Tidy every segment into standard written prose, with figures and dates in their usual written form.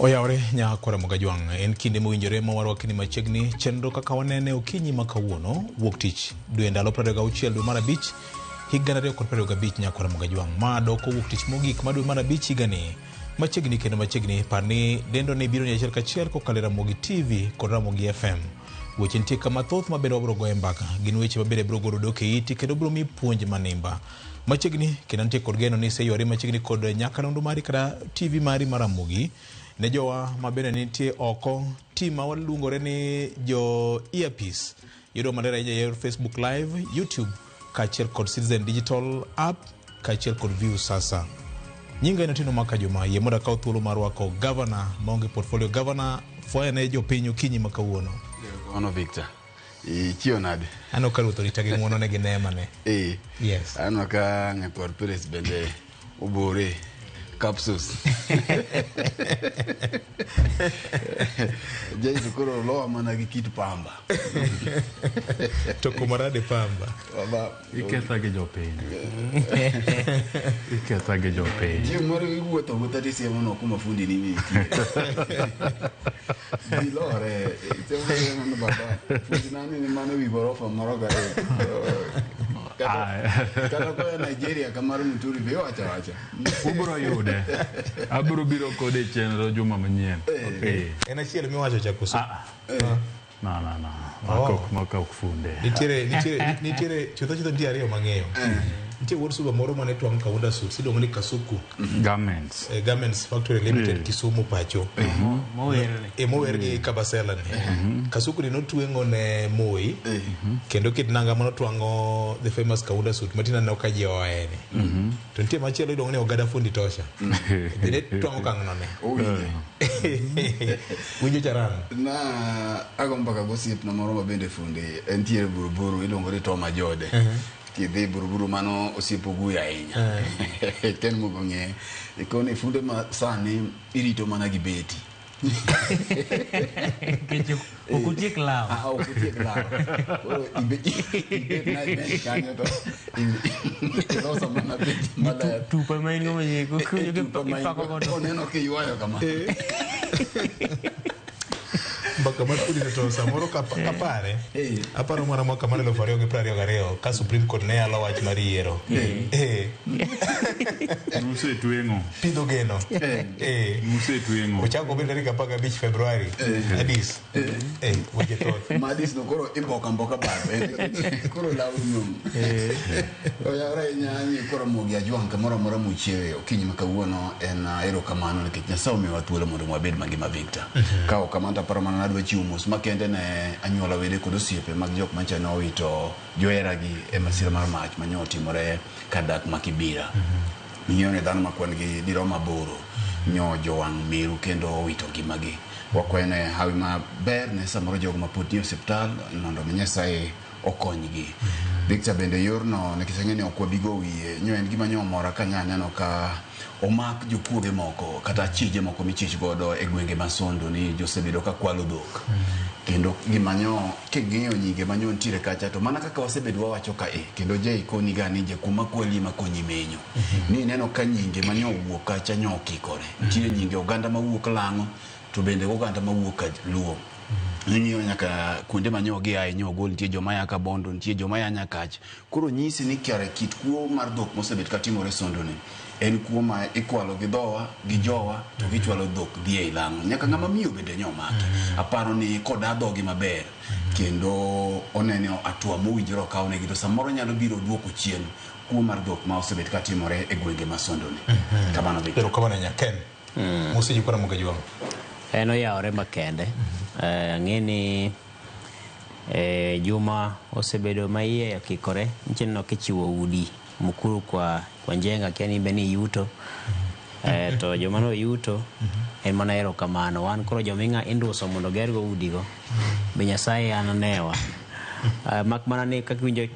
Oyawre nya kora Mogajwang', en kinde mowinjore ma warwakni machiegni chenro kaka wanene okinyi ma kawuono wuok tich dwe ndalo 26 dwe mar 5 higa 2025 nya kora Mogajwang'. Ma doko wuok tich mogik ma dwe mar 5 higani machiegni kendo machiegni par ni dendo ni biro ni achiel kachiel kokalo e Ramogi TV kod Ramogi FM. Weche nitie ka mathoth ma bende wabiro goye mbaka, gin weche ma bende biro golo dok e iti kendo biro miyi puonj manimba. Machiegni kendo nitie kod geno ni iseywari machiegni kod nyakalondo mari kata TV mari mar Ramogi. Ne jowa ma bende nitie oko, team ma waluongore ni jo earpiece yudo maler ahinya e yor Facebook Live, YouTube kaachiel kod Citizen Digital app kaachiel kod View Sasa. Nyinga en Otieno Maka Juma, yie mondo akaw thuolo mar rwako gavana maonge portfolio. Gavana, fwaya ne jopiny okinyi ma kawuono. Erokamano Victor. Ichiew nade? Aneno ka ruoth orita gi ng'wonone gi neema ne. Eh. Yes. Aneno ka nyakwar Perez bende obore capsules. Jaito koro lowa mana gi kit pamba. To kumarade pamba. Baba, Iketha gi jopiny. Iketha gi jopiny. Chieng' moro iwuotho awuotha tisiemo no kuma fundi ni nitie. Ji lore. Isiemo ni baba, fundi nani ni mano wi gorofa moro ka. Kata koya Nigeria kamar Muturi be iwacho awacha. Ubro yude. Abro biro kode e chenro juma manyien. Eh. En achiel miwacho cha koso? No, no, no. Maka ok maka ok funde. Nitiere nitiere nitiere chutho chutho nitie ariyo mang'eyo. Nitie wuod suba moro mane twang'o Kaunda suits iluongo ni Kasuku. Garments. Garments Factory Limited Kisumu pacho. Mowerne. E mower gi Kabasela ni. Kasuku ni notweng'o ne Moi. Kendo kit nanga manotwang'o the famous Kaunda suit matin aneno ka ji oae ni. To nitie machielo iluongo ni Ogada Fundi Tosha. Bende twang'o kang'no ne. Owinje. Winjo charan. Na ago mbaka gosiepna moro ma bende fundi entiere Buruburu iluongo ni Tom Ajode. Kidhi Buruburu mano osiep Oguyo ahinya. Ken mogo ng'eye. Ikoni funde ma sani irito mana gi beti. Nikech ok otiek law. Ah, ok otiek law. Koro ibet na ibet kanyo to iloso mana beti maler. Tupa ma in go machiegni. Eh, tupa ma in Ipako go. godo. Oneno kiywayo kama. Mbaka mar fundi to samoro kapare aparo mana mwaka mar 2022 ka Supreme Court ne yalo wach mar yiero. Eh. Nusetweng'o. Pidho geno. Eh. Nusetweng'o. Ochako obed tarik 15 Februari. Adis. Eh, weche thoth. Madis no koro imboka mboka bathe. Koro law nyum. Oyawre ahinya ni koro Ramogi Ajwang' kamoro amora muchiewe okinyi ma kawuono en erokamano nikech Nyasaye omiyowa thuolo mondo wabed mangima Victor. Ka ok kamano to aparo mana nadwa chiwo mos makende ne anyuola wede kod osiepe mag jok mancha ne owito joheragi e masira mar mach mane otimore kar dak ma Kibira. Ing'eyo ni dhano ma kwan gi dirom aboro nyo jowang' meru kendo owito ngimagi. Wakwayo ne hawi maber ne samoro jogo mapod nie osiptal mondo mi Nyasaye okonygi. Victor bende yorno nikech ang'e ni ok wabi go wiye nyo en gima nyo omora ka nya aneno ka omak jokuoge moko kata achije moko michich godo e gwenge ma Sondu ni josebedo ka kwalo dhok. Kendo gima nyo king'iyo nyinge ma nyo nitiere kacha to mana kaka wasebedo wawacho ka e kendo Jay koni ga ni jakuo makwali ema konyi menyo. Ni ineno ka nyinge ma nyo owuok kacha nyo okikore. Nitie nyinge oganda mawuok Lang'o to bende oganda mawuok ka Luo. Ing'iyo nyaka kuonde ma nyo giaye nyo ogol nitie joma ya Kabondo nitie joma ya Nyakach. Koro nyisi ni kare kit kuo mar dhok mosebet katimore Sondo ni en kuo ma ikwalo gi dhowa gi jowa to gichwalo dhok dhi ei Lang'o. Nyaka ng'ama miyo bende nyo omaki. Aparo ni koda dhogi maber kendo oneno hatua mowinjore okawnegi to samoro nyalo biro duoko chien kuo mar dhok ma osebet katimore e gwenge ma Sondo ni. Kamano Victor. Erokamano ahinya Ken. Mosiji kora Mogajwang'. En oyawore makende. Ang'e ni juma osebedo ma iye okikore. Nyiche neno kichiwo udi Mukuru kwa Njenga kia ni be ni yuto. To joma noyuto en mana erokamano. Wan koro joma induso mondo gergo udigo be Nyasaye an onewa. Mak mana ni kaka iwinjo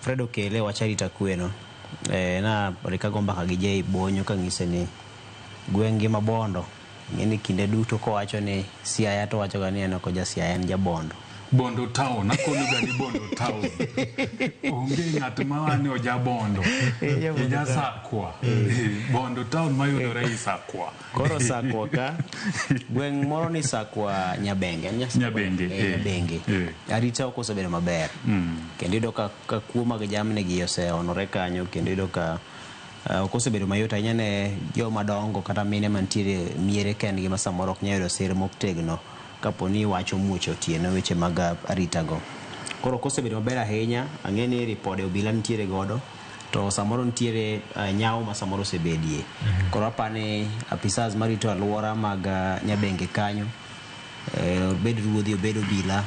Fred Okele wach arita kweno. Na rikago mbaka gi Jay Bonyo kang'ise ni gweng' gi Mabondo ng'e ni kinde duto kowacho ni Siaya to owacho ga ni en ok oja Siaya en ja Bondo. Bondo town, akono ga ni Bondo town. Onge ng'at ma wane oja Bondo. Ija Sakwa. Bondo town mayudore i Sakwa. Koro Sakwa ka gweng' moro ni Sakwa Nyabenge. En Nyabenge, Nyabenge. Arita ok osebedo maber. Kendo iyudo ka kuo mag jamni gi oseonore kanyo, kendo iyudo ka ok osebedo mayot ahinya ne joma dongo kata mine mantiere miere kendgi ma samoro ok nyal yudo sir motegno kapo ni wach omuoch otieno weche mag arita go. Koro ok osebedo maber ahinya, ang'e ni ripode obila nitiere godo, to samoro nitiere nyawo ma samoro osebedie. Koro apani apisas marito alwora mag Nyabenge kanyo, obed ruodhi, obed obila,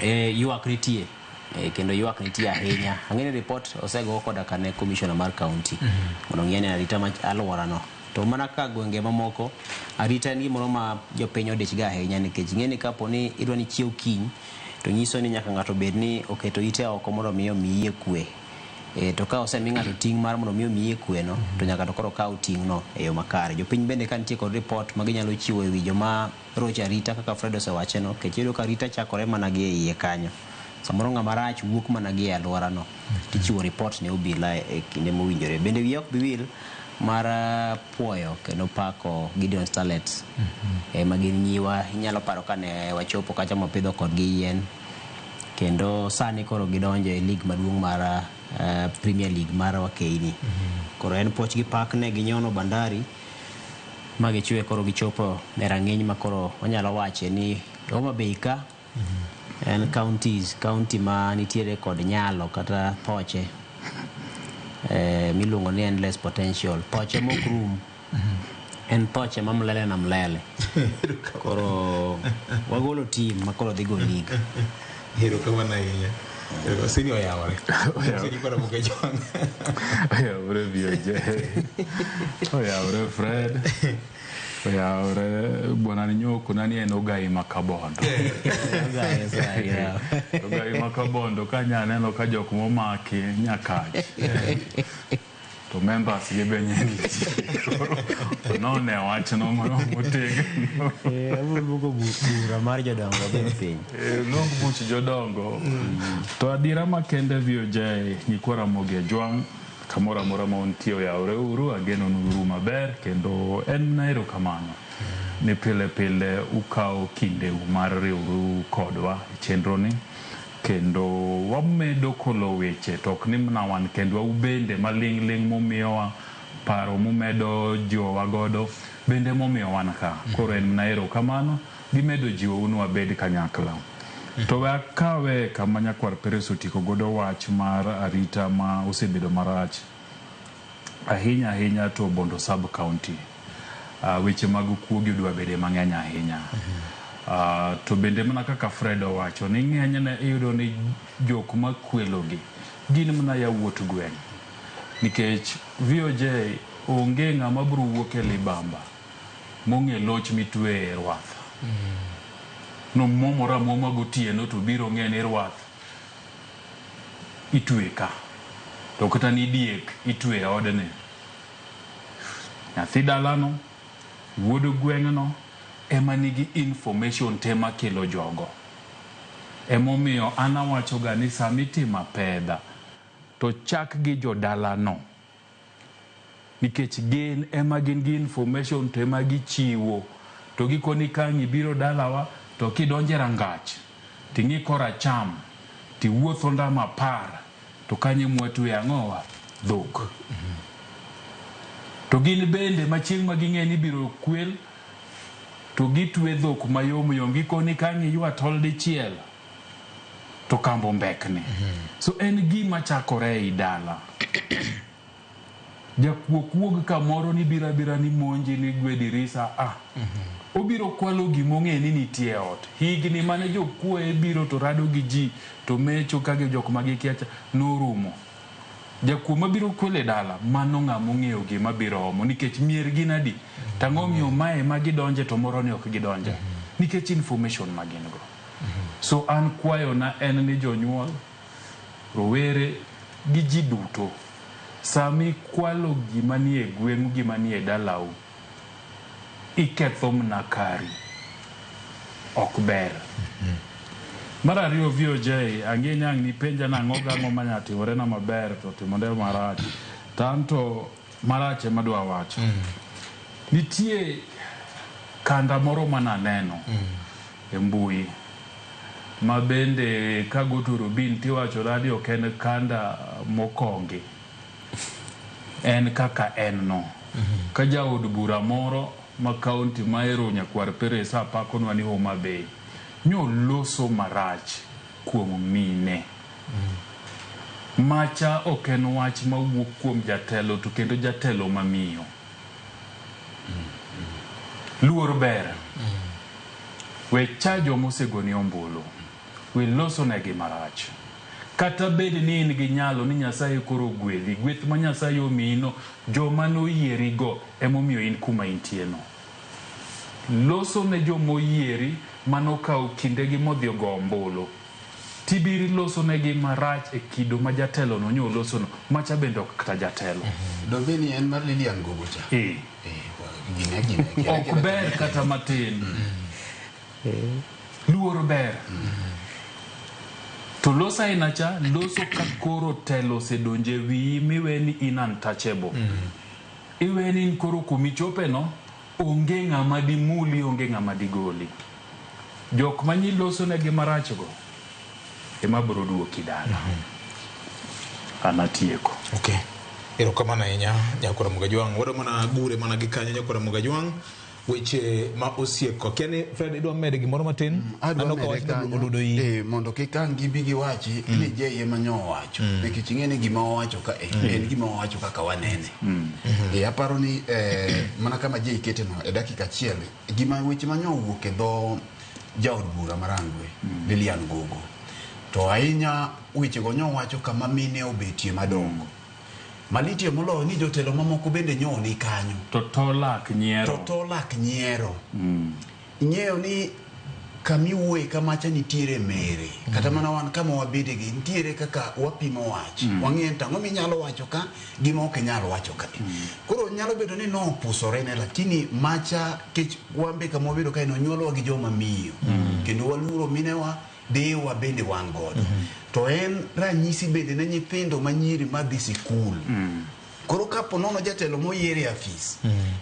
ywak nitie. Kendo ywak nitie ahinya. Ang'e ni report osego koda ka ne commissioner mar county mondo ong'e ni arita ma alworano. To mana ka gwenge mamoko, arita en gimoro ma jopiny odich ga ahinya, nikech ing'e ni kapo ni idwa ni chiew kiny, to nyiso ni nyaka ng'ato bed ni oketo ite oko mondo mi omiye kwe. To ka osemi ng'ato ting' mar mondo mi omiye kwe no, to nyaka to koro kaw ting' no e yo makare. Jopiny bende ka nitie kod report ma ginyalo chiwo e wi joma rocho arita kaka Fred osewache no, nikech iyudo ka arita chakore mana gi e iye kanyo. Samoro ng'ama rach wuok mana gi e alworano, tichiwo report ne obila e kinde mowinjore. Bende wiya ok bi wil mar puoyo kendo pako Gideon Starlets. Ma gin nyiwa, inyalo paro kane wachopo kacha mapidho kodgi yien, kendo sani koro gidonjo e league maduong' mar Premier League mar Wakeini. Koro en puoch gi pak ne ginyono Bandari ma gichwe koro gichopo e rang'iny ma koro wanyalo wache ni Homa Bay ka en county ma nitiere kod nyalo kata poche miluongo ni endless potential, poche mok rum. En poche ma mlele na mlele. Koro wagolo team ma koro dhi go league. Erokamano ahinya. Sini oyawore. Sini koro Mukejwang'. Oyawore VOJ. Oyawore Fred. Oyawore bwana Nyoko nani en ogai ma Kabondo. Ogai ma Kabondo ka nya neno ka jok momaki Nyakach. To members gi be nye nitie. None wachno motegno. Abiro luongo bura mar jodongo bed piny. Luong buch jodongo. To adiera makende VOJ nyikwa Ramogi Ajwang' kamoro amora ma untie oyawore uru, ageno nuru maber kendo en na erokamano ni pile pile ukawo kindeu mar riwru kodwa e chenro ni kendo wamedo kolo weche to ok ni mana wan kendwa, ubende maling' ling' mumiyowa paro mumedo jiwowa godo bende momiyo wan ka. Koro en mana erokamano gimedo jiwou ni wabed kanyakla. To we akawe kama nyakwar Peres otieko godo wach mar arita ma osebedo marach ahinya ahinya to Bondo sub county. Weche mag kuo gi odwa bede mang'eny ahinya. To bende mana kaka Fred owacho ni ng'enyne iyudo ni jok makwelogi gin mana yawuot gweng'. Nikech VOJ onge ng'ama biro wuok e libamba mong'e loch mitweye e rwath. Nomwomore amwoma gotieno to biro ng'e ni rwath itwe ka. To kata ni diek itwe e odni. Nyathi dalano, wuod gweng'no ema nigi information te makelo jogo. Emomiyo an awacho ga ni sama itimo apedha to chak gi jodalano. Nikech gin ema gin gi information to ema gichiwo. To gikoni ka ang' ibiro dalawa to kidonjo e rangach ting'i koracham tiwuotho ndama 10 to kanyo ema watwe ang'owa dhok. To gin bende ma chieng' ma ging'e ni ibiro kwel to gitwe dhok mayom yom gikoni ka ang' iywa tol dichiel to kambo mbekni. So en gima chakore ei dala. Jakuo ok wuog kamoro ni biro abira ni monji ni gwe dirisa ah. Obiro kwalo gimong'e ni nitie e ot. Higni mane jokuoye biro to rado gi ji to mecho ka gi jok ma gikia cha norumo. Jakuo mabiro kwelo e dala mano ng'ama ong'eyo gima biro omo nikech mier gin adi. Tang'o miyo mae ma gidonje to moro ni ok gidonje. Nikech information ma gin go. So an kwayona en ni jonyuol, rowere gi ji duto sami kwalo gima nie gweng'u gima nie dalau iketho mna kari ok ber. Mar ariyo VOJ, ang'e ni ang' nipenja nang'o gang'o manya timore na maber to timore marach. To anto marach ema adwa wacho. Nitie kanda moro mananeno e mbui ma bende kago turubin tiwacho ni ok en kanda mokongi. En kaka en no. Ka jaod bura moro ma kaunti ma Ero Nyakwar Peresa pakonwa ni Homa Bay nyoloso marach kuom mine. Macha ok en wach mawuok kuom jatelo to kendo jatelo mamiyo. Luor ber. We cha joma osegoni ombulu. We loso negi marach. Kata bed ni in gi nyalo ni Nyasaye koro ogwedhi, gweth ma Nyasaye omiyi no, joma noyierigo emomiyo in kuma intie no. Loso ne joma oyieri manokawo kindegi modhi ogo ombulu. Tibiro loso negi marach e kido ma jatelo no nyoloso no, macha bende ok kata jatelo. Dobeni en mar Lilian Gogo cha. Eh. Gine gine. Ok ber kata matin. Luor ber. To loso aina cha, loso ka koro telo osedonjo e wiyi miwe ni in untouchable. Iwe ni in koro kumichope no, onge ng'ama dimuli, onge ng'ama digoli. Jok manyiloso negi marach go, ema biro duoki dala. An atieko. Okay. Erokamano ahinya Nyakwar Mugajwang'. Wadwa mana gure mana gi kanyo Nyakwar Mugajwang'. Weche ma osieko. Akia ni Fred idwa medo gimoro matin? Adwa Aneno ka mede wach kanyo, odudo iyi. Mondo kik ang' gibi giwachi ni Jay ema nyo owacho. Nikech ing'e ni gima owacho ka en gima owacho kaka wanene. Aparo ni mana kama Jay kete no e dakika achiel, gima weche ma nyo owuok e dho jaod bura ma Rangwe, Lilian Gogo. To ahinya wechego nyo wacho kama mine obetie madongo. Malitie moloyo ni jotelo mamoko bende nyo ni kanyo. To tolak nyiero. To tolak nyiero. Ing'eyo ni kamiwuoye kamacha nitiere mere. Kata mana wan kama wabede gi nitiere kaka wapimo wach. Wang'eyo ni tang'o minyalo wacho ka gima ok inyal wacho ka. Koro nyalo bedo ni nopusore ne lakini macha kech wan be kama wabedo kae nonyuolwa gi joma miyo. Kendo waluoro minewa dewa bende wan godo. To en ranyisi bende ne nyithindo manyiri madhi sikul. Koro kapo nono jatelo moyier e afis,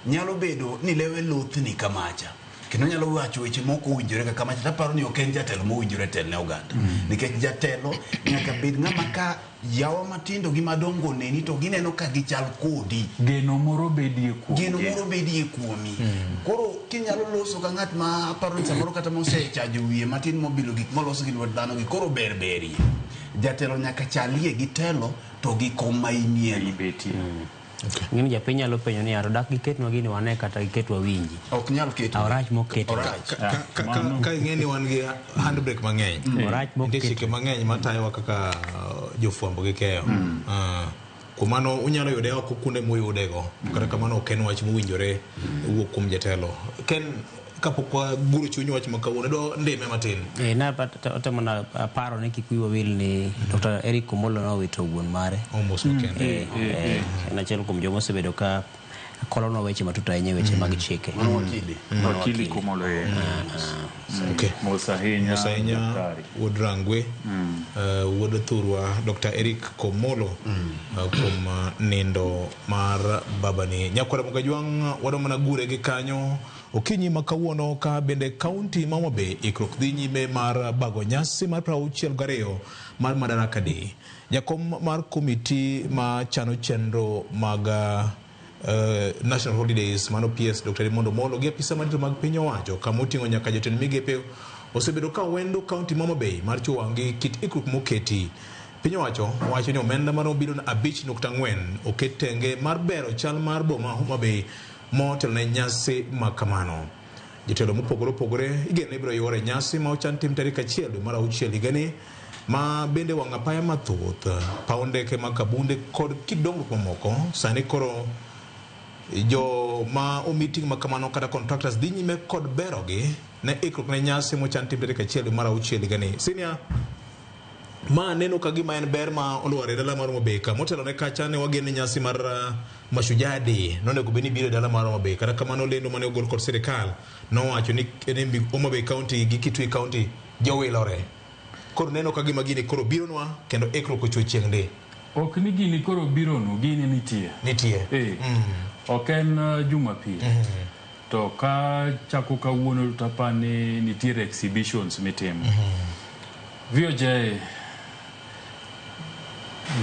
nyalo bedo ni lewe lothni kamacha. Kendo nyalo wacho weche mok owinjore kaka macha. Taparo ni ok en jatelo mowinjore tel ne oganda. Nikech jatelo nyaka bed ng'ama ka yawa matindo gi madongo neni to gineno ka gichal kodi. Geno moro bedie kuomgi. Geno moro bedie kuomi. Koro kinyalo loso ka ng'at ma aparo ni samoro kata mosechajo wiye matin mobilo gik molos gi lwet dhano gi koro ber berie. Jatelo nyaka chalie gi telo to gi kom ma inie. Ibetie. Ng'eni japiny nyalo penjo ni to dak giketnwa gini wane kata giketwa winji. Ok nyal keto. Orach moket. Orach. Ka ing'e ni wan gi handbrake mang'eny. Orach Nitie moket. chike mang'eny matayowa kaka jofwambo gi keyo. Kuom mano unyalo yude oko kuonde muyudego. Kata kamano ok en wach mowinjore wuok kuom jatelo. Ken kapok waguro chuny wach ma kawuono idwa ndime matin. Na otemo na paro ni kik wiwa wil ni Dr. Eric Omollo nowito wuon mare. Almost makende. En achiel kuom joma osebedo ka kolonwa weche matut ahinya e weche mag chike. Mano wakili. Mano Wakili wakili. Komolo. Okay. Mos ahinya. Mos ahinya daktari. wuod Rangwe, wuod Thurwa, Dr. Eric Komolo kuom nindo mar babani. Nyakwar Mugajwang' wadwa mana gure gi kanyo okinyi ma kawuono ka bende kaunti ma Homa Bay ikruok dhi nyime mar bago nyasi mar 62 mar Madaraka Day. Jakom mar komiti ma chano chenro mag National Holidays mano PS Dr. Raymond Omolo gi apisa madito mag piny owacho kama oting'o nyaka jotend migepe osebedo ka wendo kaunti ma Homa Bay mar chiwo wang' gi kit ikruok moketi. Piny owacho wacho ni omenda maromo bilion 5.4 oket tenge mar bero chal mar boma Homa Bay motelo ne nyasi ma kamano. Jotelo mopogore opogore igeno ni ibiro yuor e nyasi ma ochan tim tarik 1 dwe mar 6 higani ma bende wang' apaya mathoth, paw ndeke ma Kabunde kod kit dongruok mamoko. Sani koro jo ma omi ting' ma kamano kata contractors dhi nyime kod berogi ne ikruok ne nyasi mochan tim tarik 1 dwe mar 6 higani. Senior, ma neno ka gima en ber ma olwar e dala mar Homa Bay ka. Motelo ne kacha ne wageno nyasi mar Mashujaa Day nonego bed ni biro e dala mar Homa Bay. Kata kamano lendo mane ogol kod sirikal nowacho ni Homa Bay County gi Kitui County jowilore. Koro neno ka gima gini koro bironwa kendo ikruok ochwe chieng' ndi. Ok ni gini koro bironu, gini nitie. Nitie. Ok en Jumapil. To ka chako kawuono to apani nitiere exhibitions mitimo. VOJ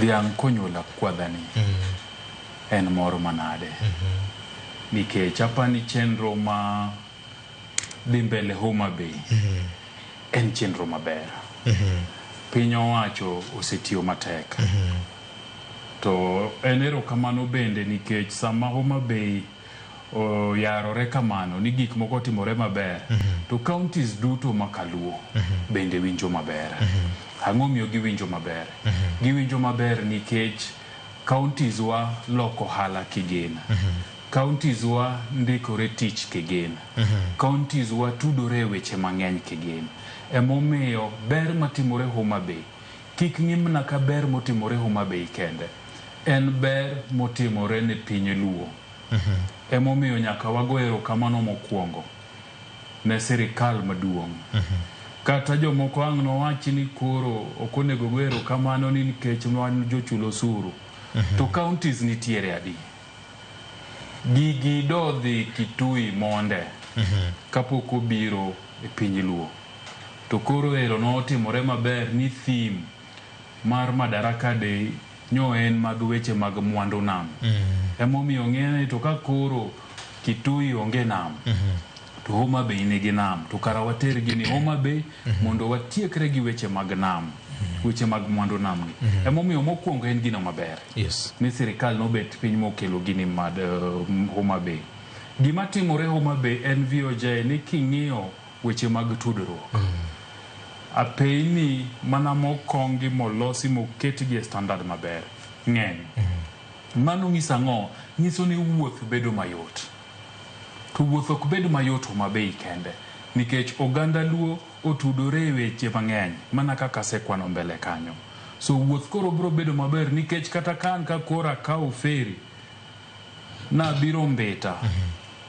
dhiang' konyuolo akwadhani en mor manade. Nikech apani chenro ma dhi mbele Homa Bay en chenro maber. Piny owacho osetiyo matek. To en erokamano bende nikech sama Homa Bay oyarore kamano ni gik moko otimore maber to counties duto ma kaluo bende winjo maber. Ang'o miyo giwinjo maber? Giwinjo maber nikech counties wa loko ohala kigin. Counties wa ndikore tich kigin. Counties wa tudore e weche mang'eny kigin. Emomiyo ber matimore Homa Bay kik ng'i mana ka ber motimore Homa Bay kende. En ber motimore ne piny Luo. Emomiyo nyaka wago erokamano mokwongo ne sirikal maduong'. Kata jomoko ang' nowachi ni koro ok onego go erokamano ni nikech wan jochul osuru. To counties nitiere adi? Gigi dodhi Kitui monde kapok obiro e piny Luo. To koro ero notimore maber ni theme mar Madaraka Day nyo en mag weche mag mwandu nam. Emomiyo ng'e to ka koro Kitui onge nam, to Homa Bay nigi nam, to kara water gini Homa Bay mondo watiekre gi weche mag nam, weche mag mwandu nam gi. Emomiyo mokwongo en gino maber. Yes. Ni sirikal nobet piny mokelo gini mad Homa Bay. Gima timore Homa Bay en VOJ ni king'iyo weche mag tudruok. Apeyni mana mokongi molosi moketgi e standard maber ng'eny. Mano nyiso ang'o? Nyiso ni wuoth bedo mayot. To wuoth ok bed mayot Homa Bay kende nikech oganda Luo otudore e weche mang'eny mana kaka asekwano mbele kanyo. So wuoth koro biro bedo maber nikech kata ka an ka koro akawo ferry nabiro Mbita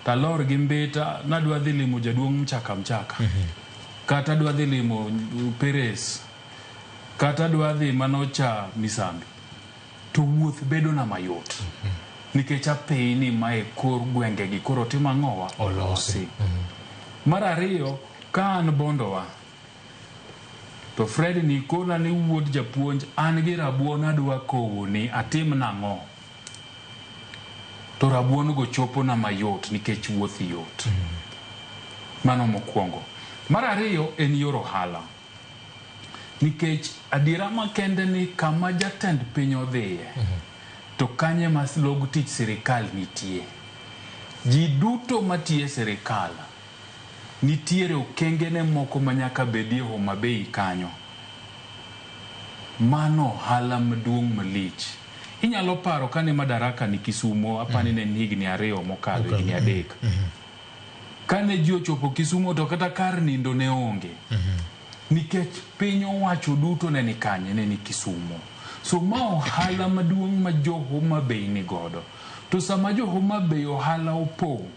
talor gi Mbita nadwa dhi limo jaduong' Mchaka Mchaka kata adwa dhi limo Peres kata adwa dhi manocha Misambi to wuoth bedo na mayot nikech apeyni mae kor gwengegi koro timo ang'owa Olosi. Mar ariyo ka an Bondowa to Fred ni kona ni wuod japuonj an gi rabuon adwa kowoni atim nang'o to rabuon go chopo na mayot nikech wuoth yot. Mano mokwongo. Mar ariyo en yor ohala. Nikech adiera makende ni kama jatend piny odhiye to kanye ma log tich sirikal nitie. Ji duto matiyo e sirikal nitiere okengene moko ma nyaka bedie Homa Bay kanyo. Mano ohala maduong' malich. Inyalo paro kane Madaraka ni Kisumo, apani ne en higni 2 mokalo, higni 3. Kane ji ochopo Kisumo to kata kar nindo ne onge. Nikech piny owacho duto ne ni kanye, ne ni Kisumo. So ma ohala maduong' ma jo Homa Bay ni godo. To sama jo Homa Bay ohala opong'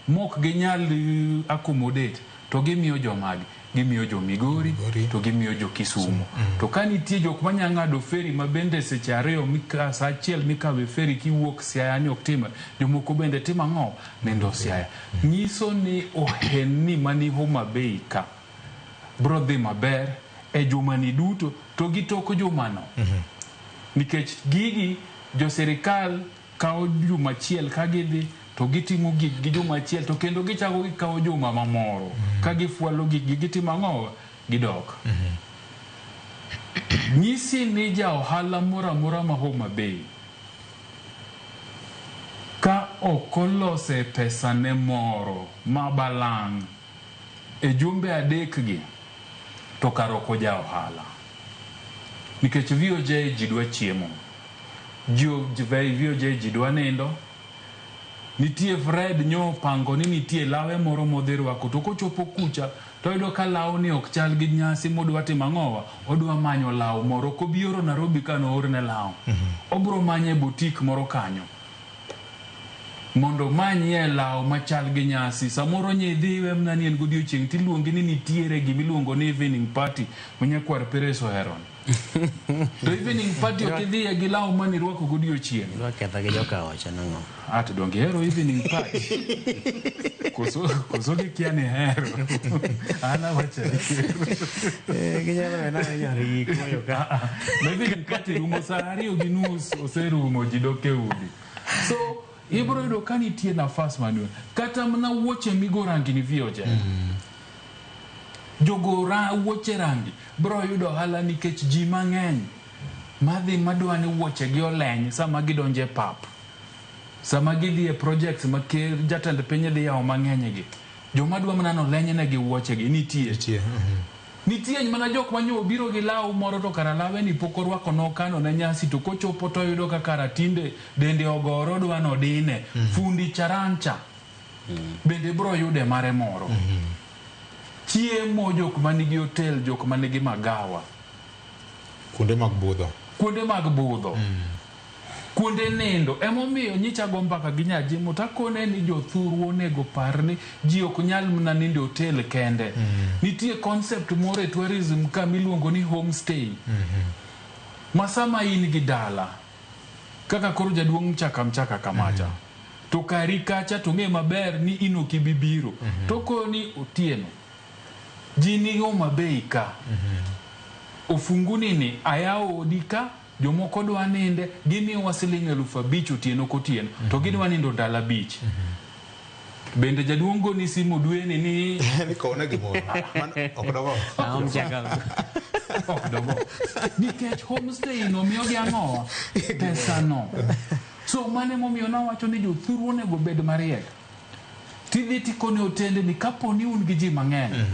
mok ginyal accommodate to gimiyo jomagi, gimiyo jo Migori to gimiyo jo Kisumo. To ka nitie jok manya ng'ado ferry ma bende seche 2 saa 1 mikawe ferry kiwuok Siaya ni ok timre, jomoko bende timo ang'o? Nindo Siaya. Nyiso ni ohelni mani Homa Bay ka bro dhi maber e jumani duto to gi tok jumano. Nikech gigi jo sirikal kawo juma achiel ka gidhi to gitimo gik gi juma achiel to kendo gichako gikawo juma mamoro ka gifwalo gik gi gitimo ang'o? Gidok. Nyisi ni ja ohala moro amora ma Homa Bay ka ok olose pesane moro ma balang' e jumbe 3 gi to kar ok oja ohala. Nikech VOJ ji dwa chiemo, VOJ ji dwa nindo, nitie Fred nyo opango ni nitie lawe moro modhi rwako to kochopo kucha to oyudo ka lawni ok chal gi nyasi modwa timo ang'owa, odwa manyo law moro. Ok obi oro Nairobi ka noorne law. Obro manye e boutique moro kanyo. Mondo omanyie law machal gi nyasi. Samoro nyidhiwe mana ni en godiochieng' tiluongi ni nitiere gimiluongo ni evening party ma nyakwar Peres oheroni. To evening party ok idhiye gi law manirwako godiochieng'. Idwa ketha gi joka ocha nang'o? Ah, to donge ihero evening party? Koso, koso gikia ni ihero. An awacho adier. Ginyalo wena nyar gi koyo ka. Ma evening party rumo saa 2:30 oserumo ji dok e udi. So ibiro yudo ka nitie nafas maduong'. Kata mana wuoche migo rangi ni VOJ. Jogo wuoche rangi biro yudo ohala nikech ji mang'eny madhi madwa ni wuoche gi oleny sama gidonjo e pap. Sama gidhi e projects ma ker jatend piny dhi yawo mang'eny gi. Joma dwa mana noleny negi wuoche gi nitie. Nitie. Nitie mana jok manyo obiro gi law moro to kara lawe ni pok orwako nokano ne nyasi to kochopo to oyudo ka kara tinde dende ogore odwa nodine. Fundi charancha bende bro yude mare moro. Chiemo jok manigi hotel, jok manigi magawa. Kuonde mag budho. Kuonde mag budho. Kuonde nindo. Emomiyo nyicha go mbaka gi Nyajimo takone ni jothurwa onego par ni ji ok nyal mana nindo e hotel kende. Nitie concept moro e tourism ka miluongo ni homestay. Ma sama in gi dala, kaka koro jaduong' mchaka mchaka kamacha, to kari kacha to ng'e maber ni in ok ibi biro. To koni Otieno, ji ni Homa Bay ka. Ofunguni ni ayawo odi ka, jomoko dwa ninde, gimiyowa siling 5,000 otieno kotieno, to gidwa nindo ndalo 5. Bende jaduong' goni simu dweni ni Ni kowne gimoro. Mano ok dogo. Ang'o mchaka? Ok dogo. Nikech homestay no miyogi ang'owa? Pesa no. So mano emomiyo nawacho ni jothuru onego bed mariek. Tidhi tikone otende ni kapo ni un gi ji mang'eny,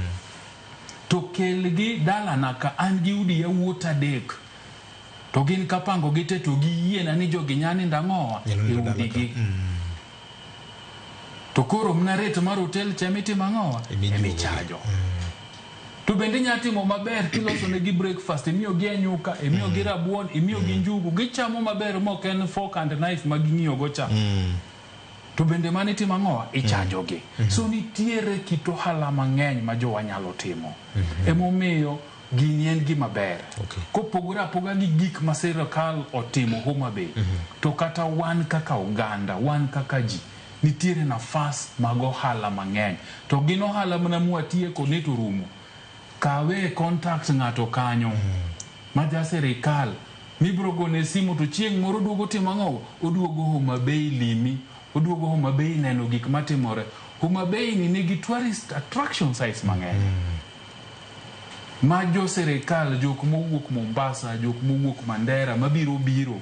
to kelgi dalana ka an gi udi yawuot 3. To gin kapango gi te to giyiena ni jogi nya nindo ang'owa Nyalo e nindo dala ka. udigi. To koro mna rate mar hotel cha mitimo ang'owa? Emijuogo. Emichajo. To bende inya timo maber kiloso negi breakfast, imiyogi anyuka, imiyogi rabuon, imiyogi njugu, gichamo maber mok en fork and knife ma ging'iyo go cha. To bende mano itimo ang'owa? Ichajogi. So nitiere kit ohala mang'eny ma jowa nyalo timo. Emomiyo gini en gima ber. Kopogore apoga gi gik ma sirikal otimo Homa Bay, to kata wan kaka oganda, wan kaka ji, nitiere nafas mag ohala mang'eny. To gin ohala mana mwatieko ni to rumo. Kawe contact ng'ato kanyo ma ja sirikal mibro gone simu to chieng' moro oduogo timo ang'o? Oduogo Homa Bay limi, oduogo Homa Bay neno gik matimore. Homa Bay ni nigi tourist attraction sites mang'eny. Ma jo sirikal, jok mowuok Mombasa, jok mowuok Mandera mabiro biro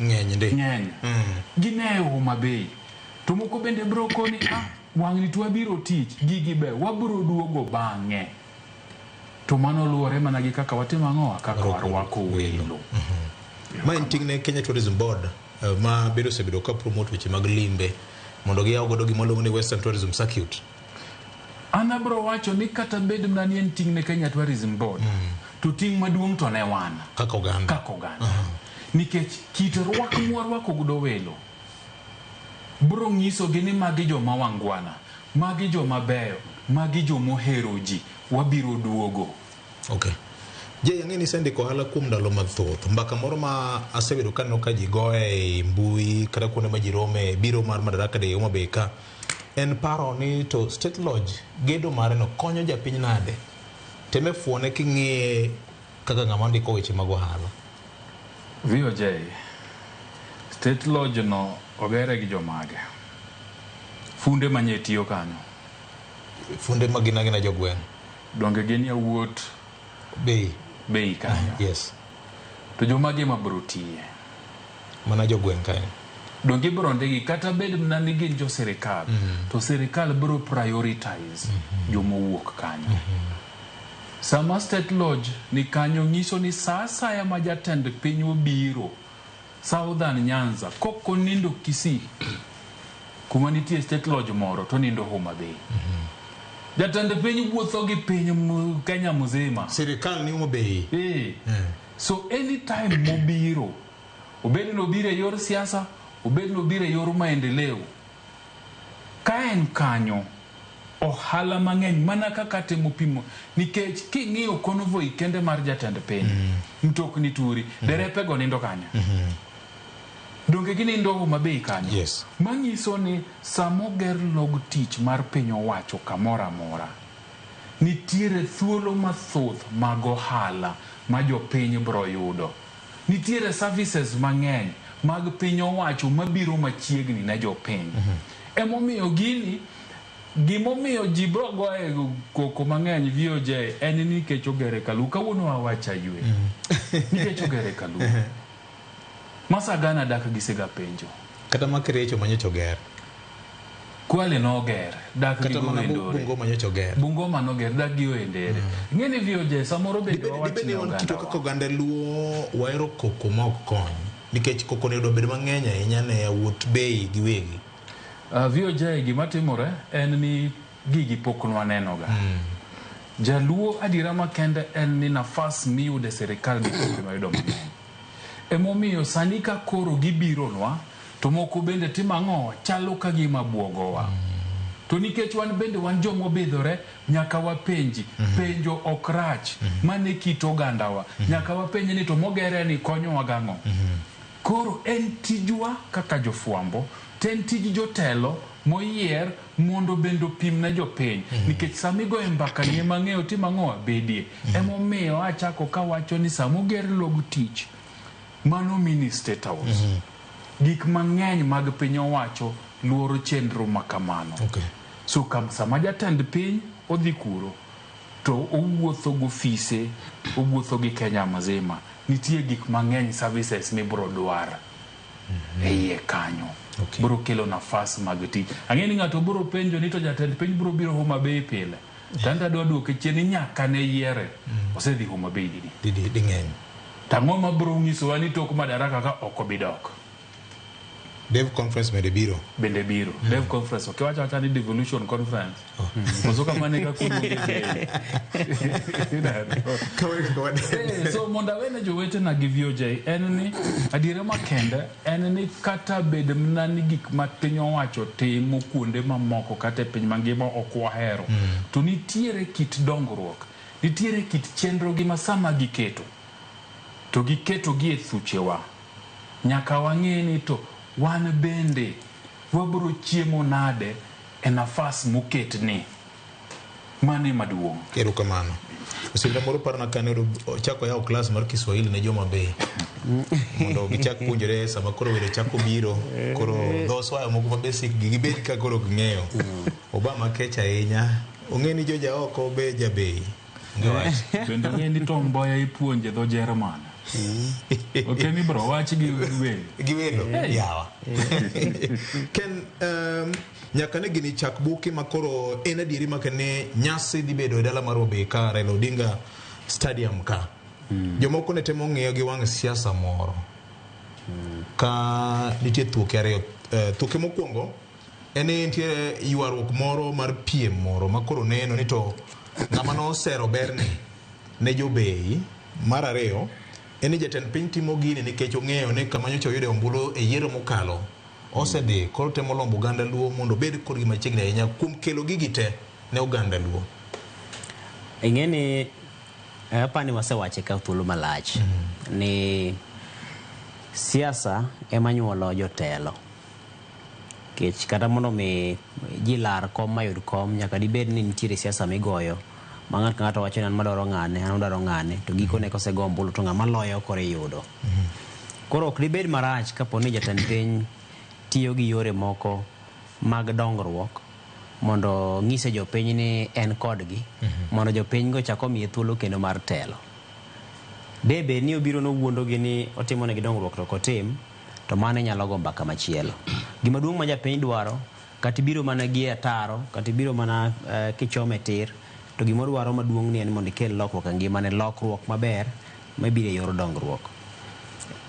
Ng'eny ndi. Ng'eny. Gineyo Homa Bay. To moko bende bro koni, wang'ni to wabiro tich, gigi be wabro duogo bang'e. To mano luwore mana gi kaka watimo ang'owa, kaka warwako welo. Ma en ting' ne Kenya Tourism Board ma bende osebedo ka promote weche mag limbe mondo giyaw godo gima luongo ni Western Tourism Circuit. An abro wacho ni kata bed mana ni en ting' ne Kenya Tourism Board, to ting' maduong' to ne wan. Kaka oganda. Kaka oganda. Nikech kit rwak mwarwako godo welo bro nyisogi ni magi joma wangwana, magi joma beyo, magi jomohero ji, wabiro duogo. Okay. Je, ang'e ni isendiko ohala kuom ndalo mathoth. Mbaka moro ma asebedo kaneno ka ji goye e mbui kata kuonde ma ji rome biro mar Madaraka Day Homa Bay ka en paro ni to State Lodge gedo mare no konyo japiny nade? Teme fuone king'iye kaka ng'ama ndiko weche mag ohala. VOJ, State Lodge no ogere gi jomage? Funde manye tiyo kanyo? Funde ma gin agina jogweng'. Donge gin yawuot Bei. Bei kanyo. Yes. To jomage ma bro tiye? Mana jogweng' kanyo. Donge ibro ndigi kata bed mana ni gin jo sirikal, to sirikal bro prioritize jomowuok kanyo. Sama State Lodge ni kanyo nyiso ni sa asaya ma jatend piny obiro Southern Nyanza kok onindo Kisii kuma nitie State Lodge moro to onindo Homa Bay. Jatend piny wuotho gi piny Kenya mzima. Sirikal ni Homa Bay. So anytime mobiro, obed ni obiro e yor siasa, Obed ni obiro e yor maendeleo. Ka en kanyo, ohala mang'eny mana kaka temo pimo nikech king'iyo convoy kende mar jatend piny, mtokni turi, derepe go nindo kanye? Donge ginindo Homa Bay kanyo? Yes. Manyiso ni samoger log tich mar piny owacho kamoro amora, nitiere thuolo mathoth mag ohala ma jopiny bro yudo. Nitiere services mang'eny mag piny owacho mabiro machiegni ne jopiny. Emomiyo gini, gimomiyo ji bro goye koko mang'eny VOJ en ni nikech ogere Kaluo. Kawuono awacho aywe. Nikech ogere Kaluo. Masagana dak gisega penjo. Kata ma Kericho manyocha oger. Kwale noger, dak gi Kata mana Oendore. Bungoma nyocha oger. Bungoma noger, dak gi Oendere. Ing'e ni VOJ samoro bende wawach Dibed ni ne wan kitwa ogandawa. kaka oganda Luo wahero koko ma ok kony. Nikech koko ne obedo mang'eny ahinya ne yawuot Bay giwegi. VOJ gima timore en ni gigi pok nwanenoga. Jaluo adiera makende en ni nafas miyudo e sirikal gi pok nwayudo mang'eny. Emomiyo sani ka koro gibironwa to moko bende timo ang'o chalo ka gima buogowa. To nikech wan bende wan jomobidhore nyaka wapenji. Penjo ok rach. Mano e kit ogandawa. Nyaka wapenj ni to mogere ni konyowa gang'o. Koro en tijwa kaka jofwambo, to en tij jotelo moyier mondo bende opim ne jopiny. Nikech sama igoyo mbaka ni ema ng'eyo timo ang'o bedie. Emomiyo achako kawacho ni sama oger log tich, mano mini state house. Gik mang'eny mag piny owacho luoro chenro ma kamano. Okay. So sama jatend piny odhi kuro, to owuotho gofise, owuotho gi Kenya mzima. Nitie gik mang'eny services mibro dwar e iye kanyo. Okay. Bro kelo nafas mag tich. Ang'e ni ng'ato bro penjo ni to jatend piny bro biro Homa Bay pile. To anto adwa duoke chien ni nyaka ne yiere. Osedhi Homa Bay didi. Didi ding'eny. To ang'o ma bro nyisowa ni tok Madaraka ka ok obi dok? Dev conference bende biro. Bende biro. Dev conference. Ok iwacho awacha ni devolution conference. Koso kamano e kaka oluonge bei. So mondo awene jowetena gi VOJ en ni adiera makende en ni kata bed mana ni gik ma piny owacho timo kuonde mamoko kata e piny mangima ok wahero, to nitiere kit dongruok, nitiere kit chenro gi ma sama giketo to giketo gi e thuchewa, nyaka wang'e ni to wan bende wabro chiemo nade e nafas moketni. Mano ema duong'. Erokamano. Osiepna moro parona kane ochako yawo klas mar Kiswahili ne joma Bay. Mondo gichak puonjore sama koro welo chako biro. Koro dho swayo moko ma basic gi gibed ka koro ging'eyo. Obama kech ahinya. Ong'e ni joja oko be jabei. Onge wach. Bende ong'e ni Tom Mboya ipuonje dho Jerman. Ok ni bro wach gi welo. Gi welo yawa. Ken nyaka ne gini chak buki ma koro en adieri ma kene nyasi dhi bedo e dala mar Homa Bay ka Raila Odinga Stadium ka. Jomoko ne temo ng'iyo gi wang' siasa moro. Ka nitie thuoke ariyo. Thuoke mokwongo en ni nitie ywaruok moro mar piem moro ma koro neno ni to ng'ama nosero berni ne jobei. Mar ariyo en ni jatend piny timo gini nikech ong'eyo ni kama nyocha oyude ombulu e yiero mokalo osedhi, koro temo lombo oganda Luo mondo obed kodgi machiegni ahinya kuom kelo gigi te ne oganda Luo. Ing'e ni apani wasewache ka thuolo malach ni siasa ema nyuolo jotelo. Kech kata mondo mi ji lar kom mayud kom nyaka dibed ni nitiere siasa migoyo ma ng'ato ka ng'ato wacho ni an madwaro ng'ane, an adwaro ng'ane, to gikone kosego ombulu to ng'ama loyo koro iyudo. Koro ok dibed marach kapo ni jatend piny tiyo gi yore moko mag dongruok mondo ng'ise jopiny ni en kodgi, mondo jopiny go chak omiye thuolo kendo mar telo. De bed ni obiro nowuondogi ni otimo negi dongruok to ok otim, to mano inyalo go mbaka machielo. Gima duong' ma japiny dwaro, kata ibiro mana gi ataro, kata ibiro mana kichome tir, to gima odwaro maduong' ni en mondo ikel lokruok e ngimane, lokruok maber mabiro e yor dongruok.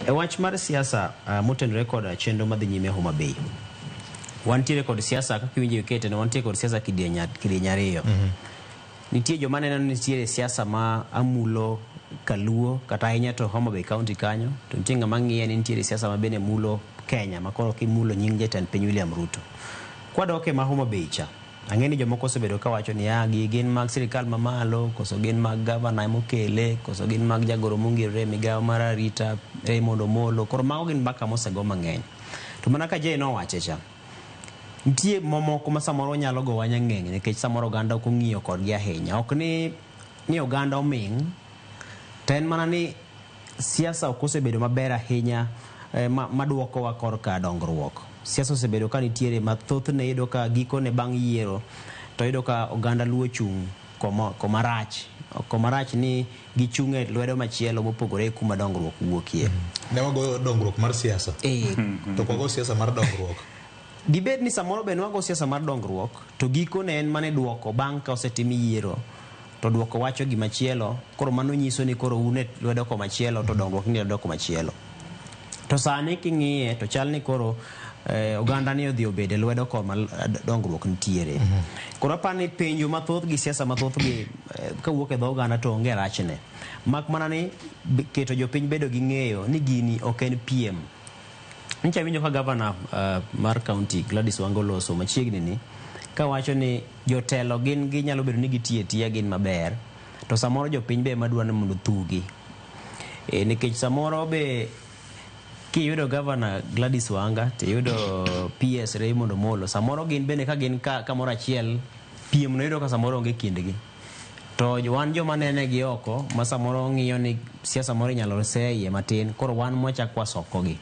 E wach mar siasa motenore kod chenro madhi nyime Homa Bay, wantiere kod siasa kaka iwinjo ikete, wantiere kod siasa kidieny ariyo. Nitie joma neno ni nitiere siasa ma amulo Kaluo kata ahinya to Homa Bay County kanyo, to nitie ng'ama ng'iye ni nitiere siasa ma bende mulo Kenya ma koro kimulo nying jatend piny William Ruto. Kwadok e ma Homa Bay cha, ang'e ni jomoko osebedo kawacho ni ah, gi gin mag sirikal mamalo, koso gin mag gavana emokele, koso gin mag jagoro mongirore e migawo mar arita Raymond Omolo. Koro mago gin mbaka mosego mang'eny. To mana ka Jay nowache cha, nitie mamoko ma samoro nyalo gowa nyang'eng' nikech samoro oganda ok ong'iyo kodgi ahinya. Ok ni oganda oming', to en mana ni siasa ok osebedo maber ahinya maduokowa korka dongruok. Siasa osebedo ka nitiere ma thothne iyudo ka gikone bang' yiero to iyudo ka oganda luo chung' koma rach. Koma rach ni gichung' e lwedo machielo mopogore kuma dongruok wuokie. Ne wagoyo dongruok mar siasa. To kwago siasa mar dongruok. Dibed ni samoro be nwago siasa mar dongruok to gikone en mane duoko bang' ka osetim yiero to duoko wacho gimachielo, koro mano nyiso ni koro un e lwedo komachielo to dongruok ni e lwedo komachielo. To sani king'iye to chal ni koro oganda ni odhi obedo e lwedo koma dongruok nitiere. Koro aparo ni penjo mathoth gi siasa mathoth gi kawuok e dho oganda to onge rachne. Mak mana ni keto jopiny bedo gi ng'eyo ni gini ok en piem. Nyicha awinjo ka gavana mar county Gladys Wanga oloso machiegni ni kawacho ni jotelo gin ginyalo bedo ni gitiyo atiya gin maber to samoro jopiny be ema dwa ni mondo othugi. Nikech samoro be kiyudo gavana Gladys Wanga tiyudo PS Raymond Omolo, samoro gin bende ka gin kamoro achiel piem no iyudo ka samoro onge kindgi. To wan joma nene gi oko ma samoro ng'iyo ni siasa moro inyalo se iye matin, koro wan mwachak wasokogi.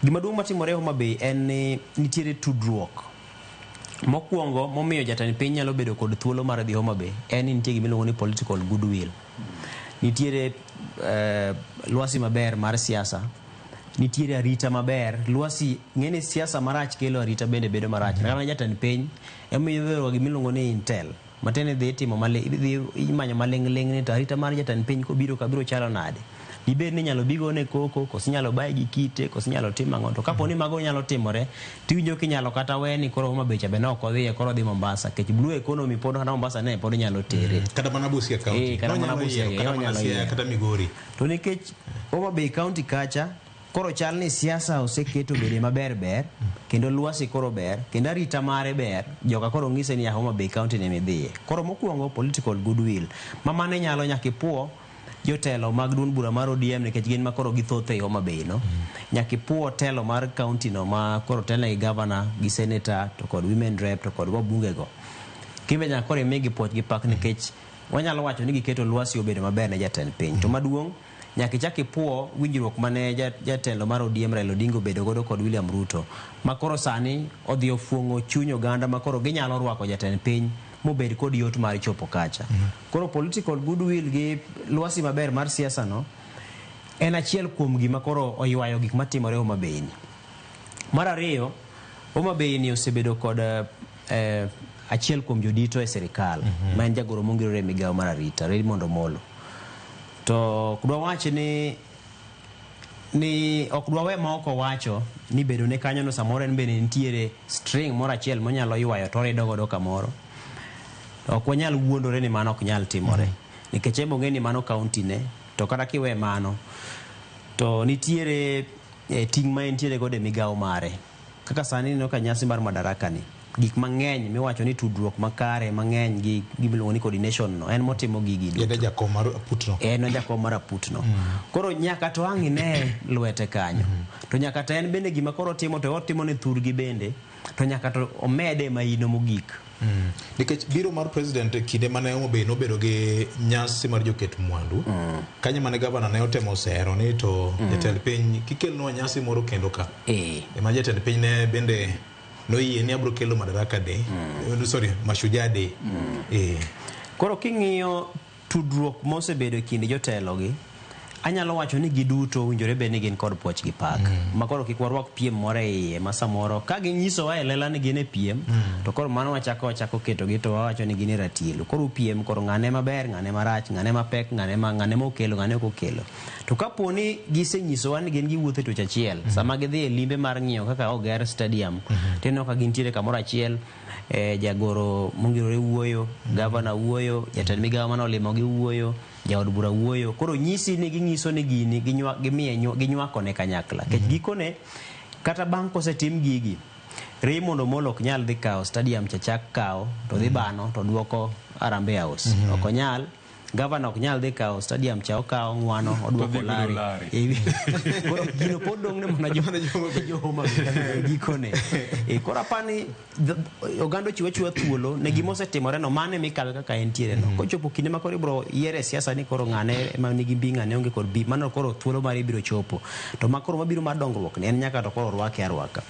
Gima duong' matimore Homa Bay en ni nitiere tudruok. Mokwongo momiyo jatend piny nyalo bedo kod thuolo mar dhi Homa Bay en ni nitie gima iluongo ni political goodwill. Nitiere lwasi maber mar siasa, nitiere arita maber. Lwasi, ng'eni siasa marach kelo arita bende bedo marach. Kata jatend piny emomiyo ibedo gima iluongo ni intel. Matiende idhi timo idhi imanyo maling'ling' ni to arita mar jatend piny kobiro ka biro chalo nade. Dibed ni inyalo bi gone koko, koso inyalo baye gi kite, koso inyalo tim ang'o. To kapo ni mago nyalo timore, tiwinjo kinyalo kata we ni koro Homa Bay cha be ne ok odhiye, koro odhi Mombasa. Nikech blue economy pod kata Mombasa ne pod inyalo tere. Kata mana Busia County. Kata mana Nonyalo Busia, yiero, kata mana onyalo Siaya, yiero. kata Migori. To nikech Homa Bay County kacha, koro chal ni siasa oseketo bede maber ber, kendo lwasi koro ber, kendo arita mare ber, joka koro ng'ise ni Homa Bay County ne midhiye. Koro mokwongo political goodwill. Ma mano inyalo nyaka ipuo jotelo mag duond bura mar ODM nikech gin ma koro githoth ei Homa Bay no. Nyaka ipuo telo mar county no ma koro telne gi governor, gi senator, to kod women rep, to kod wabunge go. Kimbe nyaka koro imigi puoch gi pak nikech wanyalo wacho ni giketo lwasi obedo maber ne jatend piny. To maduong', nyaka ichak ipuo winjruok mane jatelo mar ODM Raila Odinga obedo godo kod William Ruto, ma koro sani odhi ofuong'o chuny oganda ma koro ginyalo rwako jatend piny mobed kod yot mar chopo kacha. Koro political goodwill gi lwasi maber mar siasa no en achiel kuom gima koro oywayo gik matimore Homa Bay ni. Mar ariyo, Homa Bay ni osebedo kod achiel kuom jodito e sirikal ma en jagoro mongirore e migawo mar arita Raymond Omolo. To ok dwa wach ni ok dwa we ma ok owacho ni bedo ne kanyo no samoro en bende nitiere string moro achiel monyalo ywayo to orido godo kamoro. Ok wanyal wuondore ni mano ok nyal timore. Nikech en ong'e ni mano county ne, to kata kiwe mano to nitiere ting' ma entiere godo e migawo mare. Kaka sani ineno ka nyasi mar Madaraka ni, gik mang'eny miwacho ni tudruok makare mang'eny gi gimiluongo ni coordination no, en motimo gigi duto. En e jakom mar aputno. En e jakom mar aputno. Koro nyaka to ang' ine lwete kanyo. To nyaka to en bende gima koro otimo to otimo ne thurgi bende, to nyaka to omede maino mogik. Nikech biro mar president e kinde mane Homa Bay nobedo gi nyasi mar joket mwandu, kanyo mane gavana ne otemo sero ni to jatend piny kikelnwa nyasi moro kendo ka. Ema jatend piny ne bende noyie ni abro kelo Madaraka Day. Sorry, Mashujaa Day. Koro king'iyo tudruok mosebedo e kind jotelo gi, anyalo wacho ni giduto owinjore bed ni gin kod puoch gi pak. Ma koro kik warwak piem moro e iye ma samoro ka ginyisowa e lela ni gin e piem, to koro mano wachako ketogi to wawacho ni gin e ratielo. Koro piem, koro ng'ane maber, ng'ane marach, ng'ane mapek, ng'ane mokelo, ng'ane ok okelo. To kapo ni gisenyisowa ni gin giwuotho e tuoch achiel, sama gidhi e limbe mar ng'iyo kaka oger stadium, tineno ka gintiere kamoro achiel, jagoro mongirore wuoyo, gavana wuoyo, jatend migawo mane olimogi wuoyo, Jaod bura wuoyo. Koro nyisi ni ging'iso ni gini gimiye ginywako ne kanyakla. Nikech gikone kata bang' kosetim gigi, Raymond Omolo ok nyal dhi kawo stadium cha chak kawo to dhi bano to duoko Harambee House. Ok onyal. Gavana ok nyal dhi kawo stadium cha okawo ng'wano oduoko Lari. Lari. Koro gino pod dong' ne mana jo Homa Bay gikone. Koro apani oganda ochiwo achiwa thuolo ne gima osetimore no, mano ema ikawe kaka entiere no. Kochopo kinde ma koro ibiro yier e siasa ni koro ng'ane ema nigi mbi, ng'ane onge kod mbi, mano koro thuolo mare ibiro chopo. To ma koro mabiro mar dongruok ni en nyaka to koro rwake arwaka.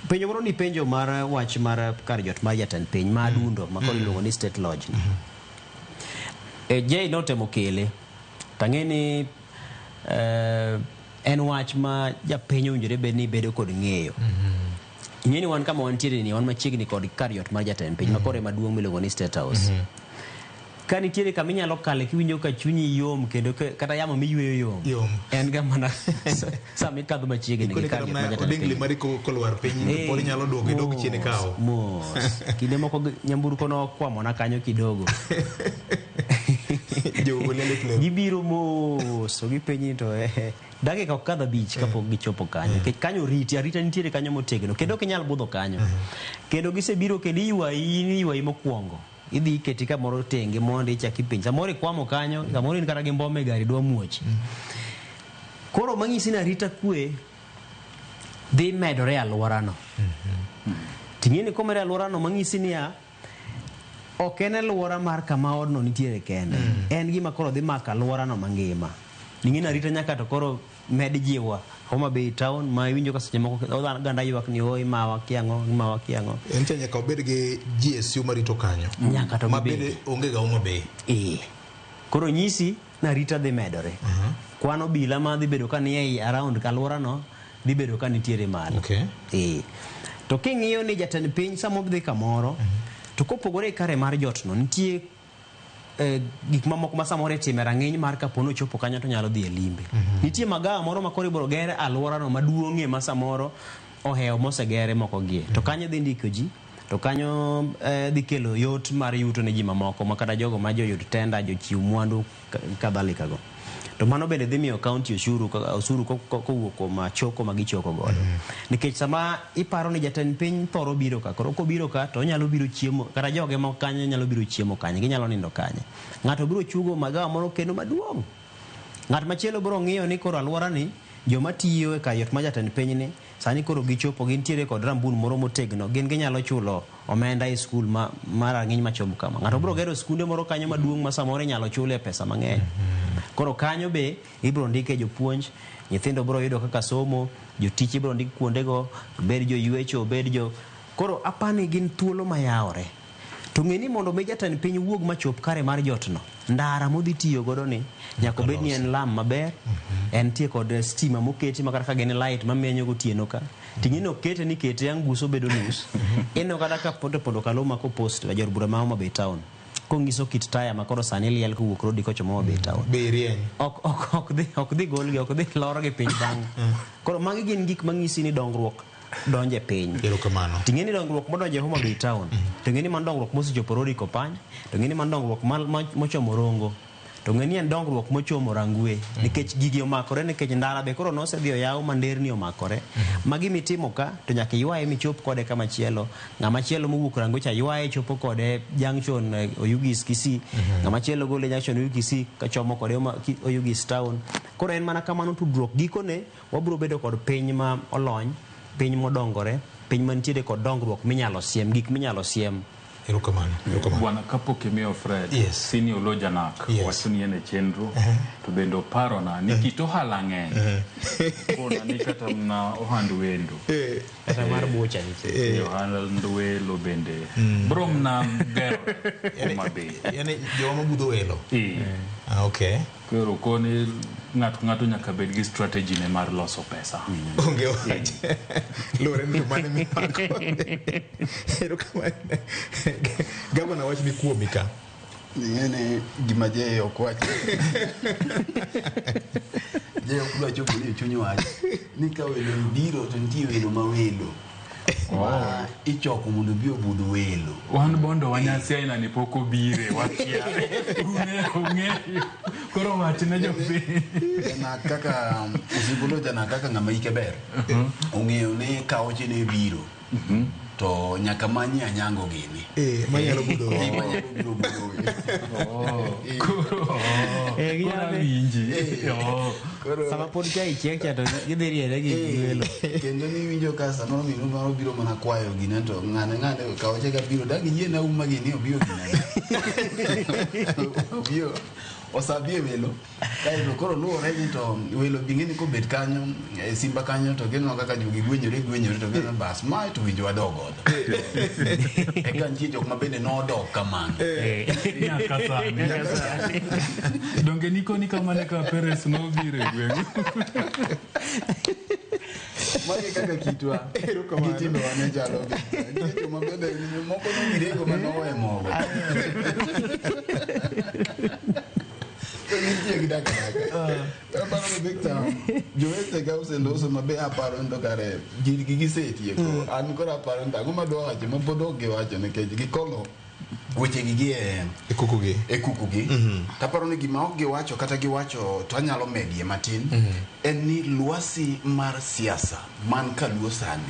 Penjo moro ni penjo mar wach mar kar jot mar jatend piny ma Adundo ma koro iluongo ni State Lodge. Jay notemo kele tang'e ni en wach ma japiny owinjore bed ni bedo kod ng'eyo. Ing'e ni wan kama wantiere ni wan machiegni kod kar jot mar jatend piny ma koro ema duong' miluongo ni State House. Ka nitiere kama inyalo kale kiwinjo ka chunyi yom kendo kata yamo miyweyo yom. En ga mana sama ikadho machiegni gi kar jot mar jatend odingli piny. mari kolwar piny pod inyalo duogo idog chien ikaw. Mos. Kinde moko nyamburko nokwamona kanyo kidogo. Gibiro mos to gipenji to dakika ok kadh 5 kapok gichopo kanyo. Nikech kanyo oriti, arita nitiere kanyo motegno kendo ok inyal budho kanyo. Kendo gisebiro kendo iywayi, iywayi mokwongo. Idhi iketi kamoro tenge mondo ichak ipenji. Samoro ikwamo kanyo, samoro in kata gi mbom e gari dwa muoch. Koro mang'isi ni arita kwe dhi medore e alworano. Ting'e ni komedore e alworano mang'isi niya, ok en alwora mar kama odno nitiere kende. En gima koro dhi mako alworano mangima. Ing'e ni arita nyaka to koro med jiwa Homa Bay town ma iwinjo ka seche moko oganda ywak ni oi mawa kiang'o mawa kiang'o. En cha nyaka obed gi GSU marito kanyo. Nyaka to ma gibed. bende onge ga Homa Bay. Koro nyisi ni arita dhi medore. Kwan obila ma dhi bedo ka ni ei around alworano dhi bedo ka nitiere malo. To king'iyo ni jatend piny sama odhi kamoro, to kopogore gi kare mar jotno, nitie gik mamoko ma samoro itime rang'iny mar kapo ni ochopo kanyo to nyalo dhi e limbe. Nitie magawa moro ma koro ibiro ger alworano maduong'ie ma samoro ohewo mosegere moko gie. To kanyo dhi ndiko ji, to kanyo dhi kelo yot mar yuto ne ji mamoko ma kata jogo ma joyud tenda, jochiw mwandu kadhalika go. To mano bende dhi miyo county osuru osuru kowuok kuom choko ma gichoko godo. Nikech sama iparo ni jatend piny thoro biro ka, koro kobiro ka to onyalo biro chiemo, kata joge moko kanyo nyalo biro chiemo kanye, ginyalo nindo kanye. Ng'ato biro chugo magawa moro kendo maduong'. Ng'at machielo biro ng'iyo ni koro alworani joma tiyo e kar jot mar jatend piny ni sani koro gichopo gintiere kod rambun moro motegno, gin ginyalo chulo omenda e skul ma rang'iny machom kama. Ng'ato biro gero skunde moro kanyo maduong' ma samoro inyalo chule pesa mang'eny. Koro kanyo be ibiro ndike jopuonj, nyithindo biro yudo kaka somo, jotich ibiro ndik kuondego, obed joywecho, obed jo... Koro apani gin thuolo mayawore. To ng'e ni mondo mi jatend piny wuog machop kare mar jotno, ndara modhi tiyo godo ni nyaka obed ni en lam maber, en tie kod stima moketi ma kata ka gin light mamenyo gotieno ka. Ting'e ni okete ni kete ang' buso bedo nus. Ineno kata ka Pondo Pondo Kaluma kopost jaod bura ma Homa Bay town, kong'iso kit taya ma koro sani liel kowuok Rodi kochomo Homa Bay town. Be rieny. Ok dhi golgi, ok dhi lorgi piny bang'. Koro magi gin gik mang'isi ni dongruok donjo e piny. Erokamano. Ting'e ni dongruok modonjo e Homa Bay town, to ng'e ni mano dongruok mosechopo Rodi Kopany, to ng'e ni mano dongruok mochomo Rongo, to ng'e ni en dongruok mochomo Rangwe, nikech gigi omakore, nikech ndara be koro nosedhi oyaw ma nderni omakore. Magi mitimo ka, to nyaka iywaye michop kode kama chielo. Ng'ama chielo mowuok Rangwe cha ywaye chopo kode junction Oyugis Kisii, ng'ama chielo gole junction Oyugis Kisii kachomo kode Oyugis town. Koro en mana kamano tudruok. Gikone wabiro bedo kod piny ma olony, piny modongore, piny mantiere kod dongruok minyalo siem, gik minyalo siem. Erokamano, erokamano. Bwana, kapok imiyo Fred, Yes. Senior Olojanak wacho ni en e chenro, to bende oparona ni kit ohala ng'eny. Kona ni kata mana ohand wendo. Kata mar bucha nitie. Ohand welo bende. Bro mna gero Homa Bay. Yani joma budho welo. Okay. Koro koni ng'ato nyaka bed gi strategy ne mar loso pesa. Onge wach. Luwore ni to mane mipako. Erokamano. Gavana wach ni kuomi ka. Ing'e ni gima Jay ok wach. Jay ok dwa chopo ni e chuny wach. Ni ka welo biro to nitie welo ma welo. Ma ichoko mondo obi obudh welo. Wan bondo wanyasi aina ni pok obire, wakia. Ung'eyo. Koro wachne jopiny. Janak kaka Osipolo, janak kaka ng'ama ike ber. Ong'eyo ni kaoche ne biro. To nyaka manyie anyango gini. Manyalo budho. Manyalo biro budho welo. Koro Ginyalo awinji. Sama pod chai chiek cha to gidhi riere gi welo. Kendo niwinjo ka samoro minu moro biro mana kwayo gine to ng'ane ng'ane kaoche ka biro dang yie na uma gini obiro gine. Obiro osabie welo. Kaeto koro luwore ni to welo bing'e ni kobet kanyo e simba kanyo to gineno kaka jogi gwenyore gwenyore to gineno bas mae to winjo wadog godo. Eka nitie jok ma bende nodok kamano. Nyaka sani. Donge nikoni kamano ka Peres nobiro e gweng'u. Magi kaka kitwa gi timbewa ne chalo. Nitie joma bende moko nowirego manowe mogo. To gintie gi dak adaka. Aparo ni Victor, jowetega oseloso mabe aparo ni to kare gigi gisetieko. An koro aparo ni to ang'o madwa wacho ma pod ok giwacho nikech gikolo wechegi gi E kukugi. e kukugi. Taparo ni gima ok giwacho kata giwacho to anyalo medie matin en ni lwasi mar siasa man kaluo sani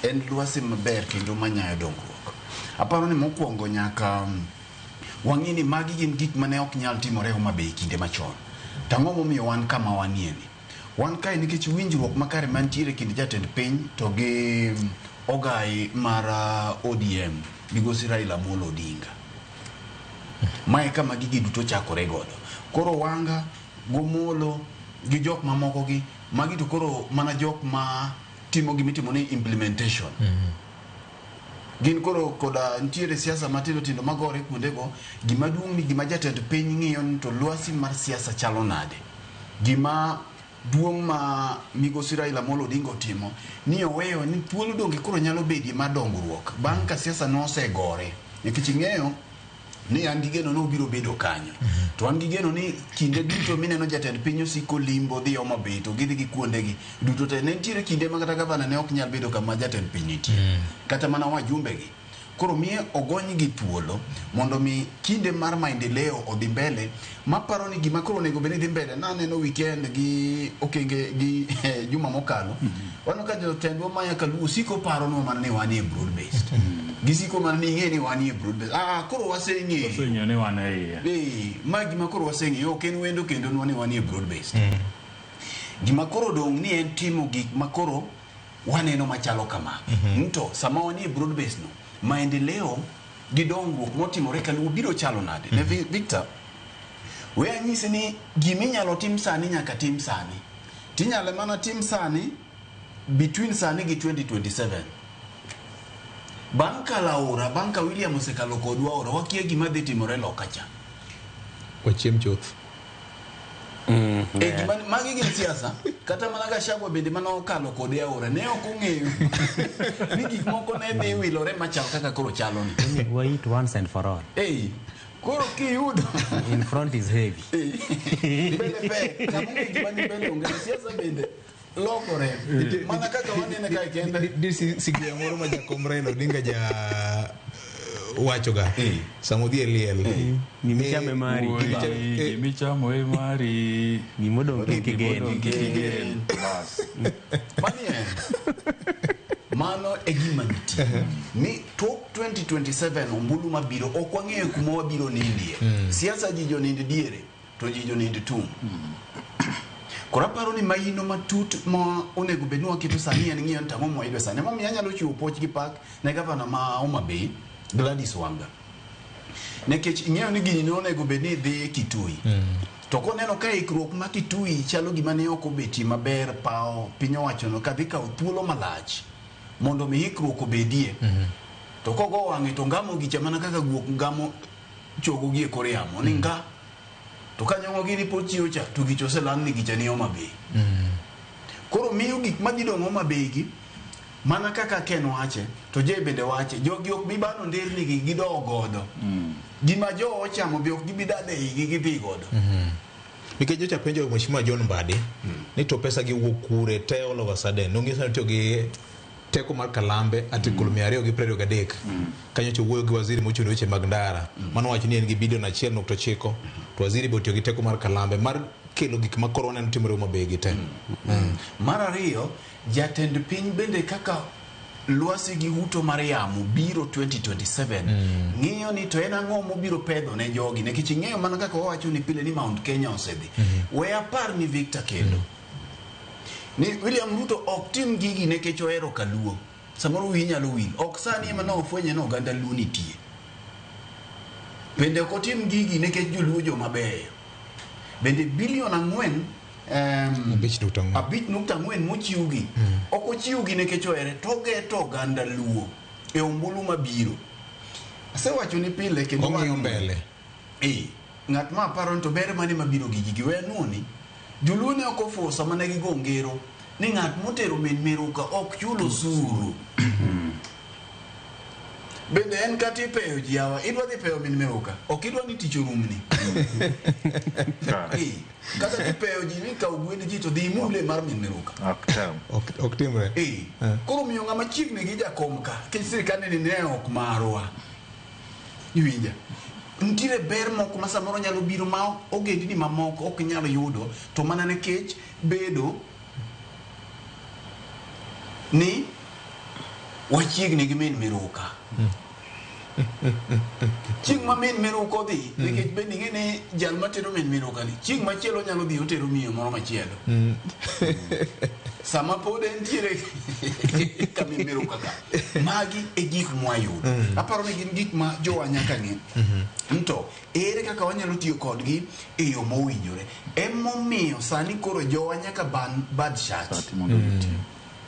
en lwasi maber kendo manyayo dongruok. Aparo ni mokwongo nyaka wang'e ni magi gin gik mane ok nyal timore Homa Bay kinde machon. To ang'o momiyo wan kama wanie ni? Wan kae nikech winjruok makare mantiere kind jatend piny to gi ogai mar ODM migosi Raila Amolo Odinga. Mae kama gigi duto chakore godo. Koro Wanga, Gomolo gi jok mamoko gi, magi to koro mana jok ma timo gimitimo ni implementation. Gin koro koda nitiere siasa matindo tindo magore kuondego. Gima duong' ni gima jatend piny ng'iyo ni to lwasi mar siasa chalo nade. Gima duong' ma migosi Raila Amolo Odinga otimo ni oweyo ni thuolo donge koro nyalo bedie mar dongruok bang' ka siasa nosegore. Nikech ing'eyo ni an gi geno ni obiro bedo kanyo. To an gi geno ni kinde duto mineno jatend piny osiko limbo dhi Homa Bay to gidhi gi kuondegi duto te. Ne nitiere kinde ma kata gavana ne ok nyal bedo kama jatend piny nitie. Kata mana wajumbe gi. Koro miye ogony gi thuolo mondo mi kinde mar maendeleo odhi mbele. Maparo ni gima koro onego bed ni dhi mbele naneno weekend gi okenge gi juma mokalo. Waneno ka jotendwa maya kaluo siko paronwa mana ni wanie broad based. Gisiko mana ni ing'e ni wanie broad based. Koro waseng'eyo. Waseng'eyo ni wan e iye. Ma gima koro waseng'eyo ok en wendo kendo nwa ni wanie broad based. Gima koro dong' ni en timo gik ma koro waneno machalo kama. To sama wanie broad based no, maendeleo gi dongruok motimore kaluo biro chalo nade? Ne Victor, we anyisi ni giminyalo tim sani nyaka tim sani. Tinyalo mana tim sani between sani gi 2027. Bang' kalo aora, bang' ka William osekalo kodwa aora, wakia gima dhi timore loka cha. Wachiem chuth. Magi gin siasa. Kata mana Gachagua bende mane okalo kode aora, ne ok ong'eyo ni gik moko ne dhi wilore machal kaka koro chalo ni. We eat once and for all. Koro kiyudo In front is heavy. Mbele pek, kama onge gima ni mbele onge. Siasa bende lokore. Mana kaka wanene kae kende. Di sigria moro ma jakom Raila Odinga ja wachoga. Sama odhi e liel. Gimichamo e mari. Gimichamo e mari. Gimodong' kik igen. Gimodong' kik igen. Bas. Mani en. Mano e gima nitie. Ni tok 2027 ombulu mabiro ok wang'eyo kuma wabiro nindie. Siasa ji jonind diere to ji jonind tung'. Koro aparo ni maino matut ma onego bed ni waketo sani en ng'iyo ni tang'o mwayudo sani. Emomiyo anyalo chiwo puoch gi pak ne gavana ma Homa Bay, Gladys Wanga. Nikech ing'eyo ni gini ne onego bed ni dhi Kitui. To koneno ka ikruok ma Kitui chalo gima ne ok obetie maber, pawo piny owacho no kadhi kawo thuolo malach mondo mi ikruok obedie. To kogo wang'e to ngamo gicha mana kaka guok ngamo chogo gi e kor yamo ni nga. To ka nyong'o gini pod chiwo cha to gicha oseland ni gicha ni Homa Bay. Koro miyo gik madhi dong' Homa Bay gi mana kaka Ken wache to Jay bende wache, jogi ok bi bano nderni gi gidog godo. Gima jo ochamo be ok gibi dade igi gidhi godo. Nikech nyocha penjo Mheshimiwa John Mbadi ni to pesa gi wuok kure te all of a sudden. Nong'isa ni otiyo gi Teko mar Kalambe article 223 kanyo wuoyo gi waziri mochung' ne weche mag ndara. Mano wacho ni en gi bilion 1.9 to waziri be otiyo gi teko mar Kalambe mar kelo gik ma koro waneno timore Homa Bay gi te. Mar ariyo, jatend piny bende kaka lwasi gi huto mar yamo biro 2027 ng'iyo ni to en ang'o mobiro pedho ne jogi, nikech ing'eyo mana kaka wawacho ni pile ni Mount Kenya osedhi. We apar ni Victor kendo ni William Ruto ok tim gigi nikech ohero Kaluo. Samoro wiyi nyalo wil, ok sani ema ne ofwenye ni oganda Luo nitie. Bende ok otim gigi nikech joluo joma beyo. Bende bilion 4 5.4. 5.4 mochiwgi ok ochiwgi nikech ohere, to ogeto oganda Luo e ombulu mabiro. Asewacho ni pile kendo Ong'iyo mbele. Ng'at ma aparo ni to ber mane mabiro gi gigi, we anuoni. Joluo ne ok ofuwo sama ne gigo ngero ni ng'at motero min miruka ok chul osuru. Bende en kata ipeyo ji yawa, idwa dhi peyo min miruka, ok idwa ni tich orumni. Kata kipeyo ji ni kaw gwend ji to dhi imule mar min miruka. Ok timre. Koro miyo ng'ama chiegni gi jakom ka, nikech sirkal ni ne ok marwa. Iwinja? Nitiere ber moko ma samoro nyalo biro ma ogendni mamoko ok nyal yudo, to mana nikech bedo ni wachiegni gi min miruka. Chieng' ma min miruka odhi, nikech bende ing'e ni jal matero min miruka ni, chieng' machielo nyalo dhi otero miyo moro machielo. Sama pod entiere ka min miruka ka. Magi e gik mwayudo. Aparo ni gin gik ma jowa nyaka ng'e. To ere kaka wanyalo tiyo kodgi e yo mowinjore. Emomiyo sani koro jowa nyaka ban bad shati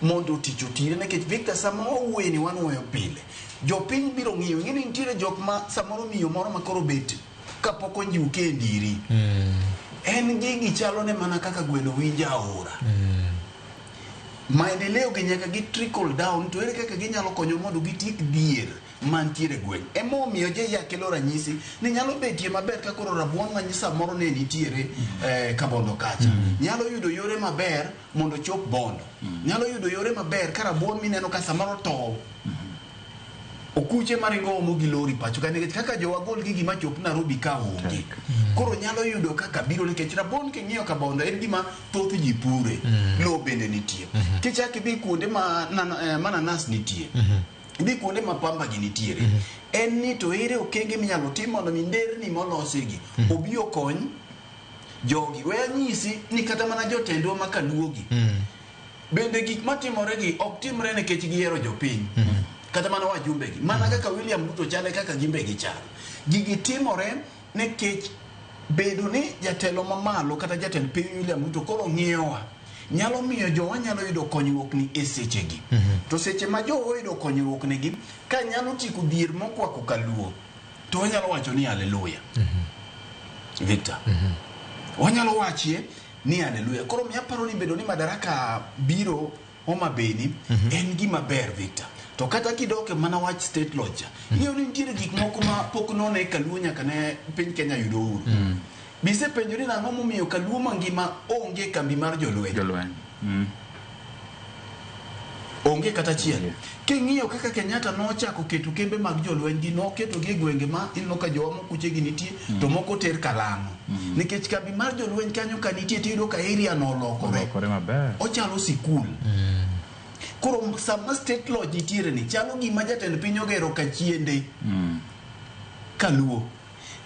mondo tich otire, nikech Victor sama wawuoye ni wanuoyo pile, jopiny biro ng'iyo. Ing'e ni nitiere jok ma samoro miyo moro ma koro bet kapok onjuke e ndiri. En gigi chalo ne mana kaka gweno winjo aora. Maendeleo gi nyaka gi trickle down, to ere kaka ginyalo konyo mondo gitiek dhier mantiere e gweng'. Emomiyo JA kelo ranyisi ni nyalo betie maber ka koro rabuon ma samoro ne nitiere Kabondo kacha. Nyalo yudo yore maber mondo chop Bondo. Nyalo yudo yore maber ka rabuon mineno ka samoro tow. Okuche maringo omo gi lori pacho ka, nikech kaka jowa gol gi gima chop Nairobi ka onge. Koro nyalo yudo kaka biro, nikech rabuon king'iyo Kabondo en gima thoth ji pure. Lowo bende nitie. Kichak idhi kuonde ma mananas nitie. Idhi kuonde ma pamba gi nitiere. En ni to ere okenge minyalo tim mondo mi nderni molosigi obi okony jogi. We anyisi ni kata mana jotendwa ma kaluogi bende gik matimore gi ok timre nikech gihero jopiny. Kata mana wajumbe gi. Mana kaka William Ruto chale kaka gimbe gichal. Gigi timore nikech bedo ni jatelo mamalo kata jatend piny William Ruto koro ng'iyowa. Nyalo miyo jowa nyalo yudo konyruok ni e sechegi. To seche ma jowa oyudo konyruok negi, ka nyalo tieko dhier mokwako Kaluo, to wanyalo wacho ni haleluya. Victor. Wanyalo wachie ni haleluya. Koro miya paro ni bedo ni madaraka biro Homa Bay ni en gima ber, Victor. To kata kidok e mana wach state lodge, ing'eyo ni nitiere gik moko ma pok none Kaluo nyaka ne piny Kenya yudo uhuru. Bisepenjori nang'o momiyo Kaluo mangima onge kambi mar jolweny? Jolweny. Onge kata achiel. King'iyo kaka Kenyatta nochako keto kembe mag jolweny gi, noketogi e gwenge ma ineno ka jowa mokuche gi nitie, to moko ter Kalang'o. Nikech kambi mar jolweny kanyo ka nitie tiyudo ka area no olokore. Olokore maber. Ochalo sikul. Koro sama state lodge nitiere ni chalo gima jatend piny ogero kachiende Kaluo.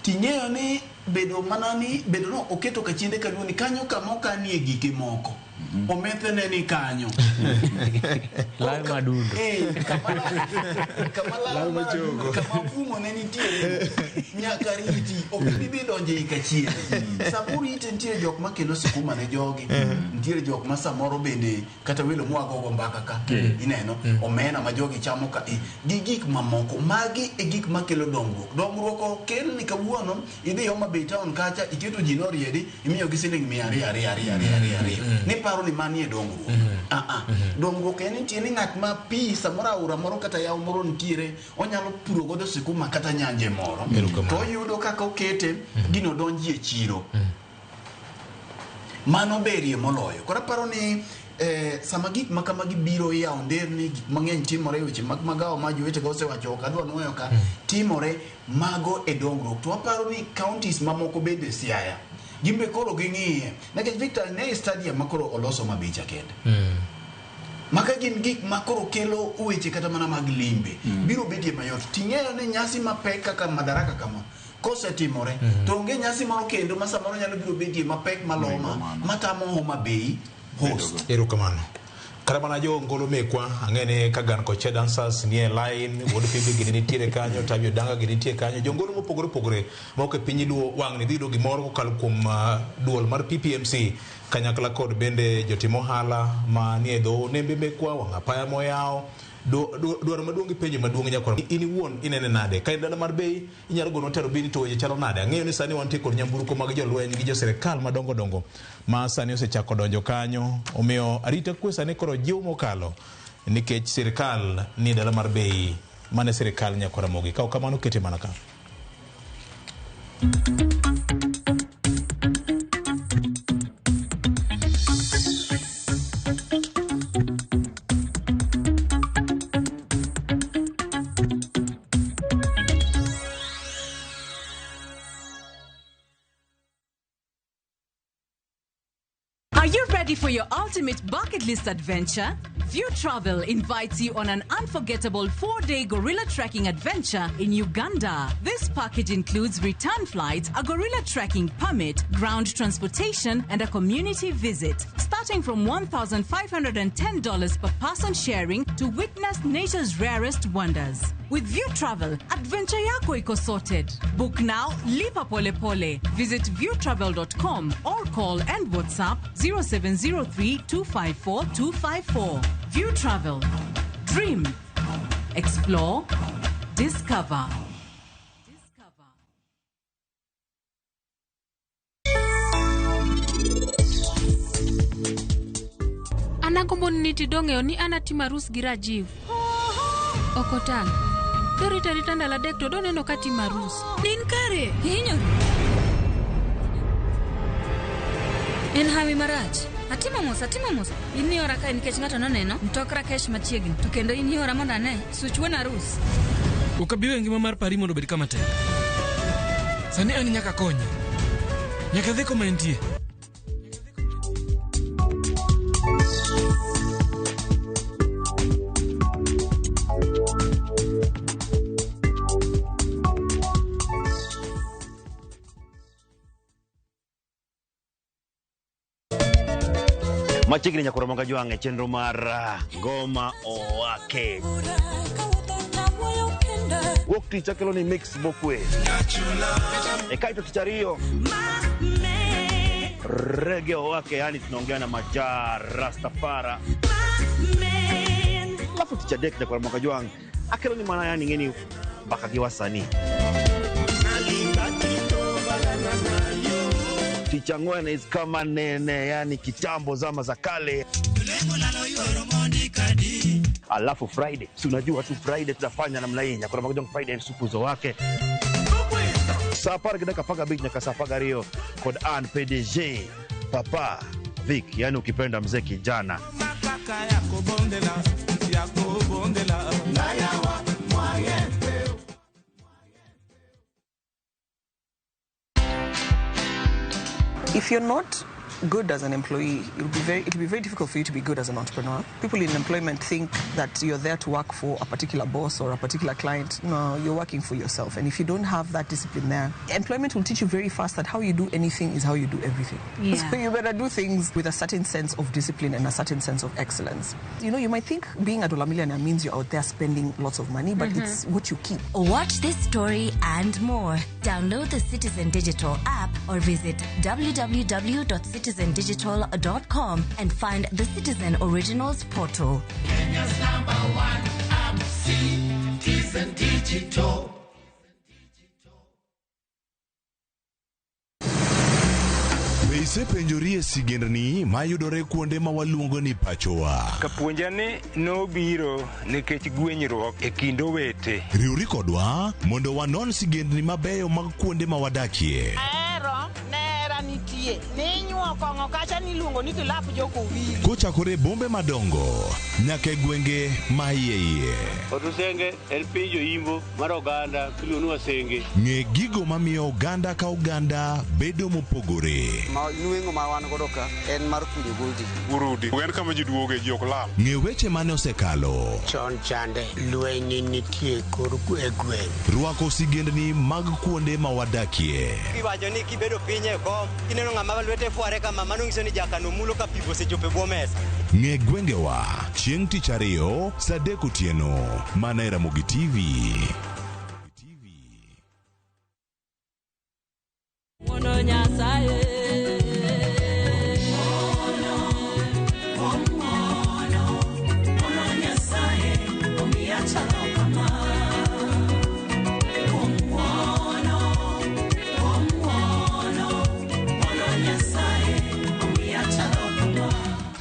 Ting'eyo ni bedo mana ni bedo no oketo kachiende Kaluo ni kanyo kama okanie gike moko. Omethe ne ni kanyo. Lawe madundo. Kama lawe madundo, kama fumo ne nitiere nyaka riti, ok ibi dhi donjo ei kachiende. Sama urite nitiere jok makelo sikuma ne jogi, nitiere jok ma samoro bende kata welo mwagogo mbaka ka, ineno, omena ma jogi chamo ka, gi gik mamoko. Magi e gik makelo dongruok. Dongruok ok kel ni kawuono idhi Homa Bay town kacha, iketo ji noriedi, imiyogi siling 200 200 200 200 200. Niparo ni mani e dongruok. Dongruok en nitie ni ng'at ma pi samoro aora moro kata yawo moro nitiere, onyalo puro godo sikuma kata nyanje moro. To oyudo kaka okete, gino donji e chiro. Mano berie moloyo. Koro aparo ni Sama gik ma kamagi biro yawo nderni, gik mang'eny timore, weche mag magawa ma jowetega osewacho, ok adwa nuoyo ka timore, mago e dongruok. To waparo ni counties mamoko bende Siaya gin be koro ging'iye, nikech Victor ne stadium ma koro oloso mabicha kende. Maka gin gik ma koro kelo weche kata mana mag limbe biro bedie mayot. Ting'eyo ni nyasi mapek kaka Madaraka kama kosetimore, to onge nyasi moro kendo ma samoro nyalo biro bedie mapek maloma matamo Homa Bay host. Erokamano. Kata mana jo ngolo mekwa, ang'e ni Kagan Koche dancers nie line, Wuod Phoebe gini nitiere kanyo, Tabio Danga gini nitie kanyo, jongolo mopogore opogore mok e piny Luo wang' ni dhi yudo gimoro kokalo kuom duol mar PPMC kanyakla kod bende jotim ohala manie dho nembe mekwa, wang' apaya moyaw. Dwaro maduong' gi penjo maduong' nyakwar in iwuon inene nade ka in dala mar Bay inyalo gono tero bini to weche chalo nade? Ang'eyo ni sani wantie kod nyamburko mag jolweny gi jo sirikal madongo dongo ma sani osechako donjo kanyo, omiyo arita kwe sani koro jiw mokalo nikech sirikal ni dala mar Bay mane sirikal nyakwar Ramogi. Ka ok kamano kete mana ka. Are you ready for your ultimate bucket list adventure? View Travel invites you on an unforgettable 4-day gorilla trekking adventure in Uganda. This package includes return flights, a gorilla trekking permit, ground transportation, and a community visit. Starting from $1,510 per person sharing to witness nature's rarest wonders. With View Travel, adventure yako iko sorted. Book now, lipa pole pole. Visit viewtravel.com or call and WhatsApp 0703 254 254. View Travel. Dream. Explore. Discover. An agombo ni tidong'eyo ni an atimo arus gi Rajiv. Ok otang'. Dorito arita ndalo 3 to doneno ka atimo arus. Nin kare, ihinyori. En hawi marach. Atimo mos, atimo mos. In niora kae nikech ng'ato noneno mtok Rakesh machiegni. To kendo in iora mondo ane such wuon arus. Ok abi weyo ngima mar Pari mondo obed kama tek. Sani an nyaka konye. Nyaka adhi koma entie. Machiegni nyakoro Ramogi Ajwang' e chenro mar Ngoma Owake. Wuok tich akelo ni mix mokwe. E kaeto tich ariyo Reggae Owake, yani tunaongea na Maja Rastafara. Alafu tich adek nyakoro Ramogi Ajwang' akelo ni mana yani ng'eni mbaka gi wasanii. Tich ang'wen is kama nene, yani kitambo zama za kale. Alafu Friday, si unajua tu Friday tutafanya namna hii. Nyakoro Ramogi Ajwang' Friday supu zo wake. Saa 10:15 nyaka saa 12 kod an PDG Papa Vic, yani ukipenda mzee kijana. If you're not good as an employee, it'll be very difficult for you to be good as an entrepreneur. People in employment think that you're there to work for a particular boss or a particular client. No, you're working for yourself. And if you don't have that discipline there, employment will teach you very fast that how you do anything is how you do everything. Yeah. So you better do things with a certain sense of discipline and a certain sense of excellence. You know, you might think being a dollar millionaire means you're out there spending lots of money, but it's what you keep. Watch this story and more. Download the Citizen Digital app or visit www.citizendigital.com and find the Citizen Originals portal. Kenya's #1 app, Citizen Digital. Be isepenjori e sigendni mayudore kuonde ma waluongo ni pachowa? Kapuonja ni nobiro nikech gwenyruok e kind owete. Riwri kodwa mondo wanon sigendni mabeyo mag kuonde ma wadakie. Ahero nera nitie ninyuomo King'o kong'o kacha niluongo ni kilap jokowili. Kochakore e bombe madongo nyaka e gwenge ma iye iye. Otusenge en piny joimbo mar oganda miluongo ni Wasenge. Ng'e gigo mamiyo oganda ka oganda bedo mopogore. Ma nweng'o ma wan godo ka en mar kunyo goldi. Urudi. En kama ji duoge, ji ok lal. Ng'e weche mane osekalo. Chon chande lweny nitie kor e gweng'. Rwako sigendni mag kuonde ma wadakie. Iwacho ni kibedo piny e kom, kineno ng'ama lwete fware kama, mano nyiso ni jakano mulo ka pigo osechopo e bwo mesa. Ng'e gwengewa chieng' tich ariyo saa adek otieno mana e Ramogi TV. Wuono Nyasaye.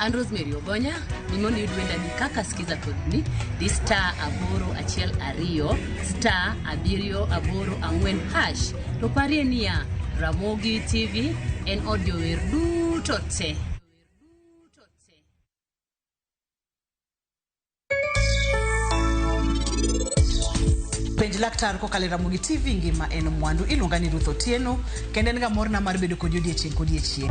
An Rosemary Ogonya, ni mondo iyud wendani kaka Skiza kodni, di star 812 star 784 hash. To parie niya, Ramogi TV en od jower duto te. Penj laktar kokalo e Ramogi TV ngima en mwandu. Iluonga ni Ruth Otieno kendo en ga morna mar bedo kodi odiechieng' kodiechieng'.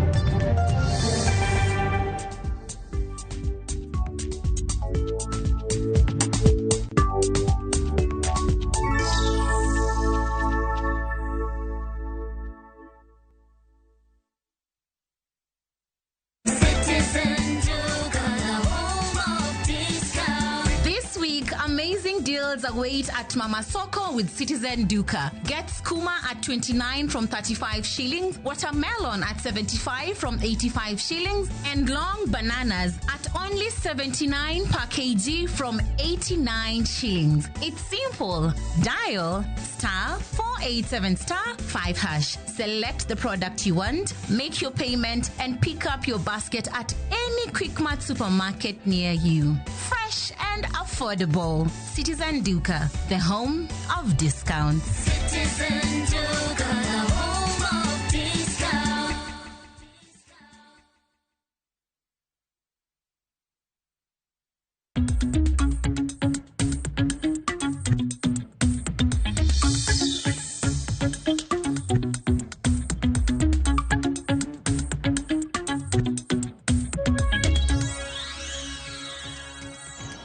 This week, amazing deals await at Mama Soko with Citizen Duka. Get skuma at 29 from 35 shillings, watermelon at 75 from 85 shillings, and long bananas at only 79 per kg from 89 shillings. It's simple. Dial star 487 star 5 hash. Select the product you want, make your payment, and pick up your basket at any Quickmart supermarket near you. Fresh and affordable. Citizen Duka, the home of discounts. Citizen Duka, the home of discount.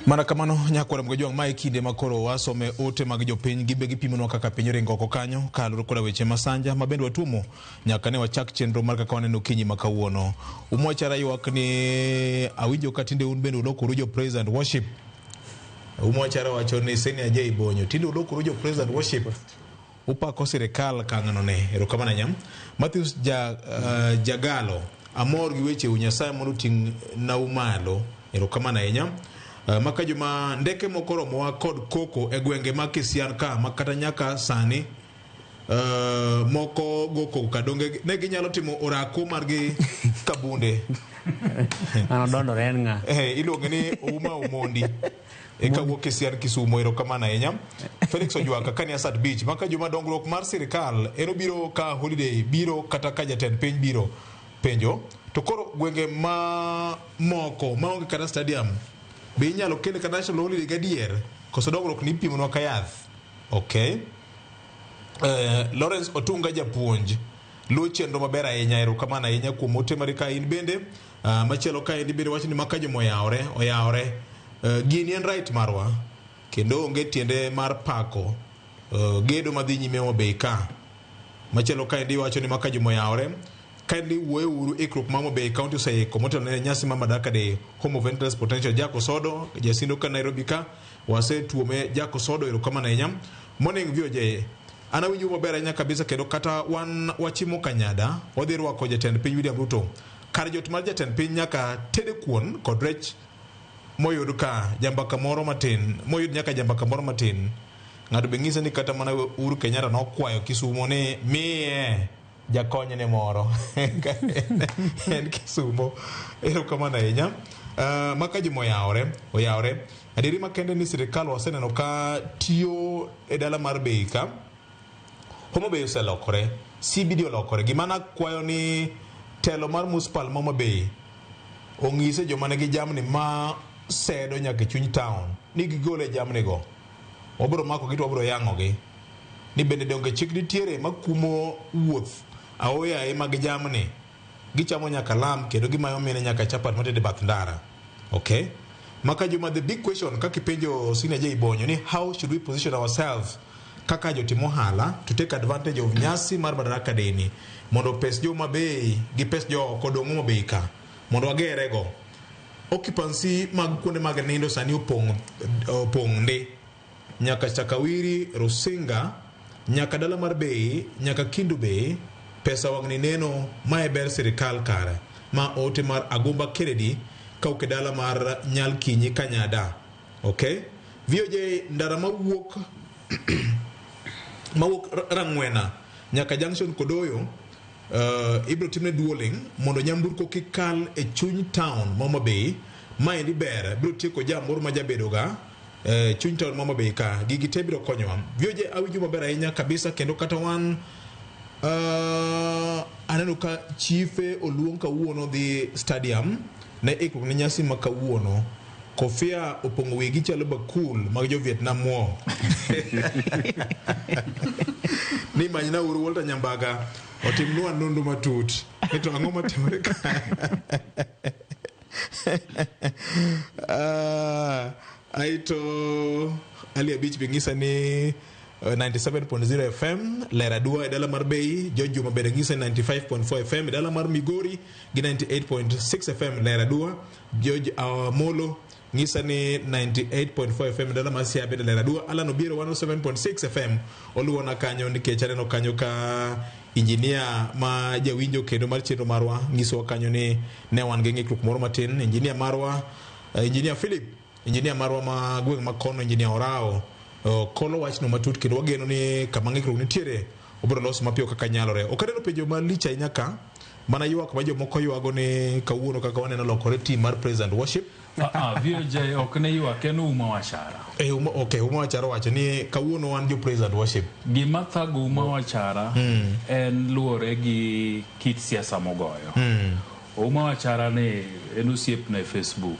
Mana kamano nyakwara Mgojwang' ma e kinde ma koro wasome ote mag jopiny gibe gipimonwa kaka piny oringo oko kanyo kaluwore koda weche masanja ma bende watuomo nyaka ne wachak chenro mar kaka waneno okinyi ma kawuono. Umwachara ywak ni awinjo ka tinde un bende ulokoru jo praise and worship. Umwachara wacho ni Senior J Bonyo tinde ulokoru jo praise and worship. Upako sirikal kang'ano ne erokamano ahinya. Matthews Jagalo amor gi wecheu Nyasaye mondo oting' nau malo erokamano ahinya. Maka juma ndeke moko oromowa kod koko e gwenge ma Kisian ka ma kata nyaka sani moko go koko kadonge ne ginyalo timo orako margi kabunde. Ng'ano dondore en ng'a? Iluonge ni Ouma Omondi. Eka wuok Kisian Kisumo erokamano ahinya. Felix Ojwaka kani Asat Beach maka juma dongruok mar sirikal en obiro ka holiday biro kata ka jatend piny biro penjo to koro gwenge ma moko maonge kata stadium be inyalo kele kata national holiday gadier koso dongruok ni ipimonwa ka yath. Okay. Lawrence Otunga japuonj luwo chenro maber ahinya erokamano ahinya kuom ote mari ka in bende. Machielo ka endi bende wacho ni maka joma oyawore gini en right marwa kendo onge tiende mar pako gedo madhi nyime Homa Bay ka. Machielo ka endi wacho ni maka joma oyawore kindly wuoyo uru ikruok ma Homa Bay County oseiko motelo ne nyasi mar Madaraka Day Home of Endless Potential. Jack Osodo jasindo ka Nairobi ka wasetuome Jack Osodo erokamano ahinya. Morning VOJ an awinjo maber ahinya kabisa kendo kata wan wachimo Kanyada wadhi rwako jatend piny William Ruto kar jot mar jatend piny nyaka tede kuon kod rech moyud ka jambaka moro matin moyud nyaka jambaka moro matin. Ng'ato be ng'ise ni kata mana Uhuru Kenyatta nokwayo Kisumo ni miye jakonyne moro en Kisumo. Erokamano ahinya. Maka juma oyawore adieri makende ni sirikal waseneno ka tiyo e dala mar Bay ka Homa Bay oselokore, CBD olokore. Gima nakwayo ni Telo mar municipal ma Homa Bay ong'ise joma nigi jamni ma sedo nyaka e chuny town ni gigole jamni go. Wabiro makogi to wabiro yang'ogi. Ni bende donge chik nitiere makumo wuoth aoyaye mag jamni. Gichamo nyaka lam kendo gimayo mine nyaka chapat matedo e bath ndara. Okay? Maka Juma, the big question kaka ipenjo Senior J Bonyo ni how should we position ourselves kaka jotim ohala to take advantage of nyasi mar Madaraka Day ni mondo pes jo Homa Bay gi pes jo oko odong' Homa Bay ka mondo wagere go. Occupancy mag kuonde mag nindo sani opong' opong' ndi nyaka Chakawiri, Rusinga, nyaka dala mar Bay, nyaka Kindu Bay, pesa wang'ni neno mae ber sirikal kare. Ma ote mar Agumba Kennedy kawuok e dala mar Nyalkinyi Kanyada. Okay? VOJ ndara mawuok mawuok Rang'wena nyaka Junction Kodoyo ibiro timne duoling mondo nyamburko kik kal e chuny town ma Homa Bay. Maendi ber biro tieko jam moro ma jabedoga chuny town ma Homa Bay ka. Gigi te biro konyowa. VOJ awinjo maber ahinya kabisa kendo kata wan aneno ka chife oluong kawuono dhi stadium ne ikruok ne nyasi ma kawuono. Kofia opong'o wigi chalo bakul mag jo Vietnam War. Ni manyna uru Walter Nyambaga otimnwa nonro matut. Ni to ang'o matimore ka? Aito Ali Abich be ng'isa ni 97.0 FM ler adua e dala mar Bay. George Juma bende ng'isa ni 95.4 FM e dala mar Migori gi 98.6 FM ler adua. George Amolo ng'isa ni 98.4 FM e dala mar Siaya bende ler adua. Alan Obiero 107.6 FM oluwona kanyo nikech aneno kanyo ka injinia ma jawinjo kendo mar chenro marwa ng'isowa kanyo ni ne wan gi ng'ikruok moro matin. Injinia marwa, injinia Philip, injinia marwa ma gweng' ma kono, injinia Orao, kolo wachno matut kendo wageno ni kama ng'ikruok nitiere obiro loso mapiyo kaka nyalore. Ok aneno penjo malich ahinya ka, mana ywak ma jomoko ywago ni kawuono kaka waneno lokore team mar praise and worship. VOJ ok ne ywak, en Uma Wachara. Okay, Uma Wachara wacho ni kawuono wan jo praise and worship. Gima thago Uma Wachara en luwore gi kit siasa mogoyo. Uma Wachara ni en osiepna e Facebook.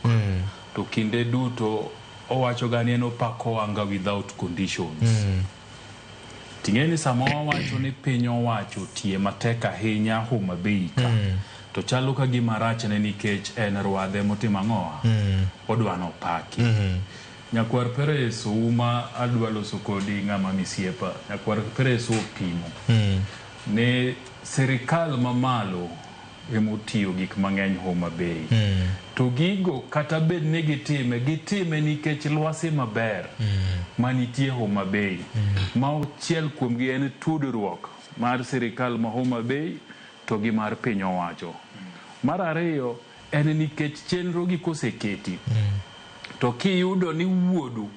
To kinde duto owacho ga ni en opako Wanga without conditions. Ting'e ni sama wawacho ni piny owacho tiye matek ahinya Homa Bay ka. To chalo ka gima rachne nikech en rwadhe motimo ang'owa. Odwa nopaki. Nyakwar Peres Ouma adwa loso kodi ng'ama misiepa. Nyakwar Peres opimo ni sirikal mamalo emotiyo gik mang'eny Homa Bay. To gigo kata bed ni gitime, gitime nikech lwasi maber manitie Homa Bay. Ma achiel kuomgi en tudruok mar sirikal ma Homa Bay to gi mar piny owacho. Mar ariyo en nikech chenro gi koseketi to kiyudo ni wuodu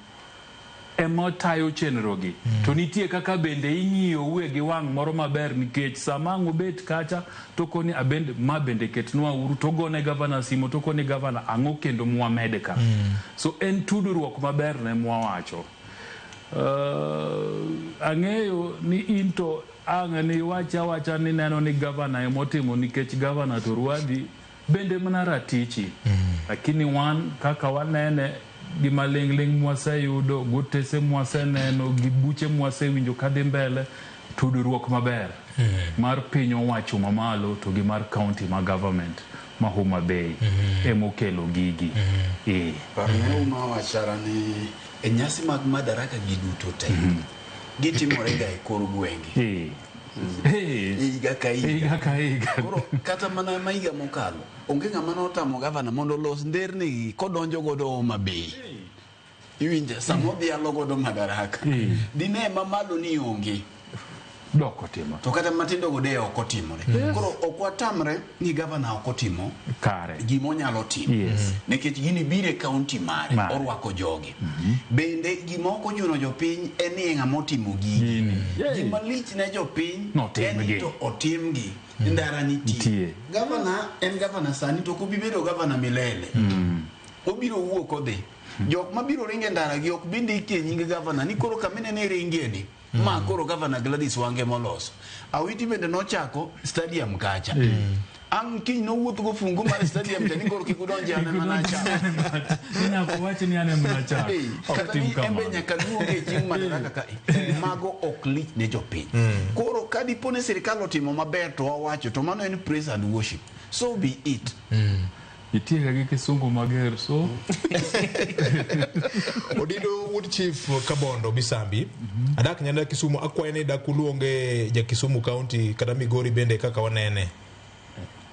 ema tayo chenro gi to nitie kaka bende ing'iyoue gi wang' moro maber nikech sama ang' obet kacha to koni abende ma bende ketnwa uru to gone gavana simo to koni gavana ang'o kendo mwamed ka. So en tudruok maber ne mwawacho. Ang'eyo ni in to ang' ni wacha wacha ni neno ni gavana emotimo nikech gavana to rwadhi bende mana ratichi. Lakini wan kaka wanene gi maling'ling' mwaseyudo, gotese mwaseneno, gi buche mwasewinjo kadhi mbele, tudruok maber mar piny owacho mamalo to gi mar county ma government ma Homa Bay emokelo gigi. Parne Uma Wachara ni e nyasi mag Madaraka gi duto te gitimore ga e kor gwenge. Higa ka higa. Higa ka higa. Koro kata mana ma higa mokalo onge ng'ama notamo gavana mondo olos nderni gi kodonjo godo Homa Bay. Iwinjo sama odhialo godo Madaraka. Dine mamalo ni onge. Dok otimo. To kata matindo go de ok otimore. Koro ok watamre ni gavana ok otimo kare gima onyalo timo. Nikech gini biro e county mare, orwako jogi. Bende gima ok ochuno jopiny en ni ng'ama otimo gigi. Gima lich ne jopiny en ni to otimgi. Ndara nitie. Gavana en gavana sani to ok obi bedo gavana milele. Obiro wuok odhi. Jok mabiro ringo e ndara gi ok bi ndikie nying gavana ni koro kaminene ringie ni. Ma koro gavana Gladys Wange moloso. Awiti bende nochako stadium kacha. Ang' kiny nowuoth go fungu mar stadium cha ni koro kik udonje an ema nachako. Nyaka wach ni an ema nachako. Ok Kata tim ni embe kamano. nyaka luonge e chieng' Madaraka ka mago ok lich ne jopiny. Koro ka dipo ni sirikal otimo maber to wawacho to mano en praise and worship. So be it. Itieka gi kisungu mager so. Odindo wuod chief Kabondo Misambi adak Nyanda Kisumu akwayo ni dak uluonge ja Kisumu County kata Migori bende kaka wanene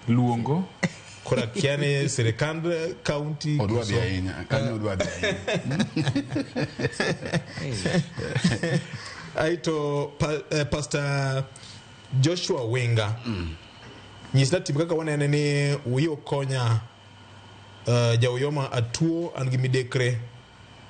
luongo koro akia ni sirikand county Odwa dhi koso- ahinya, kanyo odwa dhi ahinya. Aito Pastor Joshua Winga nyisna tim kaka wanene ni wiyo konya jauyoma atuo an gi midekre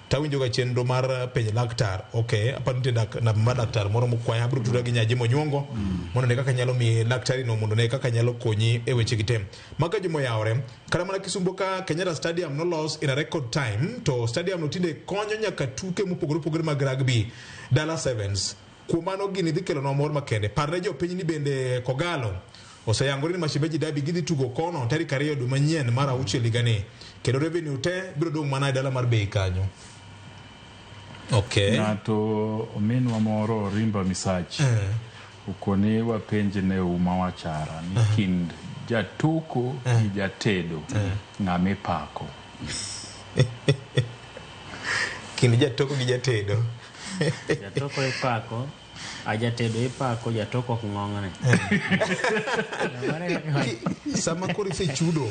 tawinjo ga chenro mar penj laktar. Ok, aparo nitie namba mar laktar moro mokwaya abiro tuda gi nyaji monyuongo mondo ne kaka nyalo miyi laktari no mondo ne kaka nyalo konyi e weche gi te. Maka juma oyawore kata mana Kisumu ka Kenyatta Stadium nolos in a record time to stadium no tinde konyo nyaka tuke mopogore opogore mag rugby Dala Sevens. Kuom mano gini dhi kelonwa mor makende. Parne jopiny ni bende Kogalo oseyangore ni Mashemeji Derby gidhi tugo kono tarik 2 dwe manyien mar auchiel higani kendo revenue te biro dong' mana e dala mar Bei kanyo. Okay. Ng'ato ominwa moro Rimba Misachi okoni wapenj ne Uma Wachara ni kind jatoko gi jatedo ng'ama ipako. Kind jatoko gi jatedo. Jatoko ipako, a jatedo ipako, jatoko ok ng'ong'ne. Sama koro isechudo,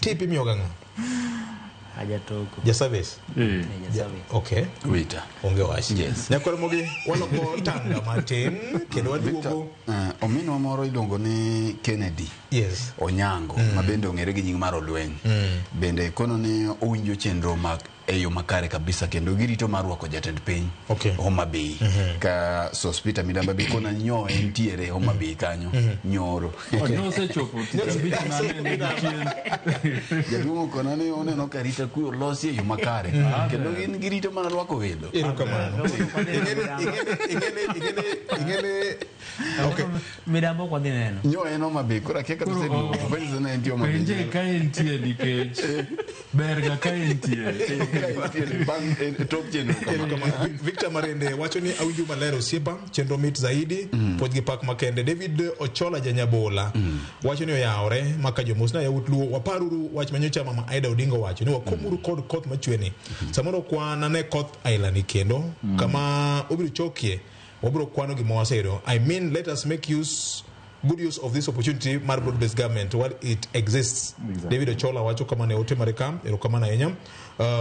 tip imiyoga ng'a? A jatoko. Ja service? Ja service. Okay. Wita. Onge wach. Yes. Nyakwar Mogi, waloko tanga matin kendo waduogo. Ominwa moro iluongo ni Kennedy. Yes. Onyango, ma bende ong'ere gi nying mar Olweny. Bende kono ni owinjo chenro mag e yo makare kabisa kendo girito mar rwako jatend piny Homa Bay. Ka Sospeter Midamba be kona nyo entiere Homa Bay kanyo nyoro. Nosechopo tich abich nanene gi chien. Jaduong' okona ni oneno ka arita kwe olosi e yo makare kendo gin girito mana rwako welo. Erokamano. Ing'eni okay. Midambo ok wadhi neno. Nyo en Homa Bay koro akia kata oseduogo. Penjo ni entie Homa Bay. Penje ka entie nikech ber ga ka entie. Tok chenro kama. Victor Marende wacho ni awinjo maler osiepa, chenro mit zaidi, puonj gi pak makende. David Ochola Janyabola wacho ni oyawore maka jomos na yawuot Luo waparuru wach manyocha mama Aida Odinga owacho ni wakomuru kod koth machweni. Samoro kwan ane koth ailani kendo kama obiro chokie wabiro kwano gima waseyudo. I mean let us make use good use of this opportunity mar broad based government while it exists. Exactly. David Ochola wacho kamano e ote mare ka, erokamano ahinya.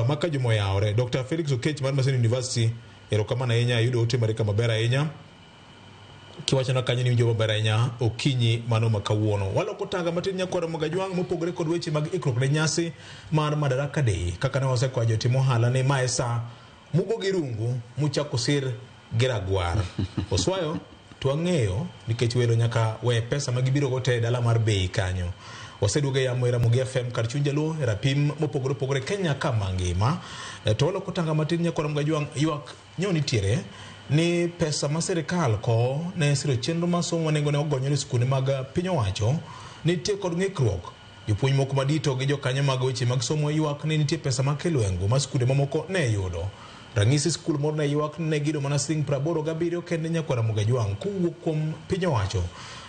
Maka juma oyawore, Dr. Felix Okech mar Maseno University, erokamano ahinya, ayudo ote mare ka maber ahinya. Kiwachona kanyo ni winjo maber ahinya okinyi mano ma kawuono. Waloko tanga matin nyakwar Mogajwang' mopogore kod weche mag ikruok ne nyasi mar Madaraka Day. Kaka ne wasekwayo jotim ohala ni mae sa mugo gi rungu muchako sir gi ragwar. Oswayo to wang'eyo nikech welo nyaka we pesa ma gibiro go te e dala mar Bei kanyo. Waseduogo e yamo e Ramogi FM kar chuny jaluo e rapim mopogore opogore Kenya ka mangima. To waloko tanga matin nyakwar Mogajwang' ywak nyo nitiere ni pesa ma sirikal kowo ne siro chenro mar somo ma nengone ogonyore e skunde mag piny owacho nitie kod ng'ikruok. Jopuonj moko madito gi jokanyo mag weche mag somo ywak ni nitie pesa ma kilwengo ma skunde mamoko ne yudo. Ranyisi skul moro ne ywak ni ne giyudo mana siling 87 kende nyakwar Mogajwang' kowuok kuom piny owacho.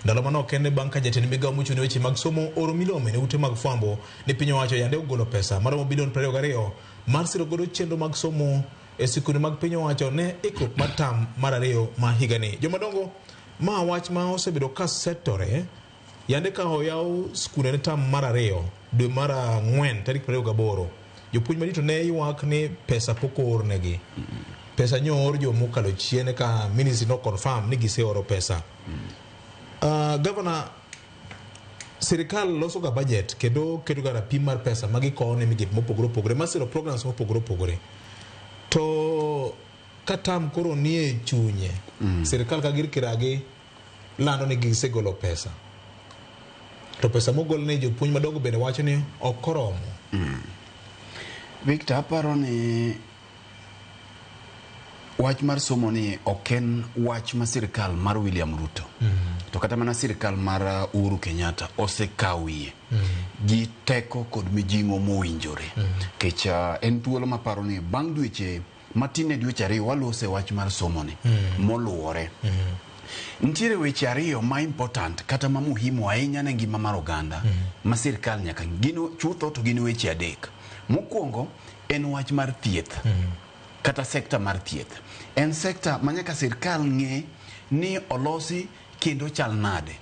Ndalo manok kende bang' ka jatend migawo mochung' ne weche mag somo oro milome ne ute mag fwambo ni piny owacho yande ogolo pesa maromo bilion 22 mar siro godo chenro mag somo e sikunde mag piny owacho ne ikruok mar tam mar 2 ma higani. Jomadongo, ma wach ma osebedo ka setore yande ka oyaw skunde ne tam mar 2 dwe mar 4 tarik 28. Jopuonj madito ne ywak ni pesa pok oornegi. Pesa nyo oor jo mokalo chien ka ministry no confirm ni giseoro pesa. Governor, sirikal loso ga budget kendo keto ga rapim mar pesa ma gikowo ne migepe mopogore opogore masiro programs mopogore opogore. To ka tam koro nie chunye, sirikal ka gir kiragi lando ni gisegolo pesa. To pesa mogol ne jopuonj madongo bende wacho ni ok oromo. Victor, aparo ni Wach mar somo ni ok en wach ma sirkal mar William Ruto to kata mana sirkal mar Uhuru Kenyatta osekawie gi teko kod mijing'o mowinjore. Nikech en thuolo maparo ni bang' dweche matin ne dweche ariyo walose wach mar somo ni moluwore. Nitiere weche ariyo ma important kata ma muhimu ahinya ne ngima mar oganda ma sirkal nyaka gin chutho to gin weche adek. Mokwongo en wach mar thieth. Kata sekta mar thieth. En sekta ma nyaka sirkal ng'e ni olosi kendo chal nade.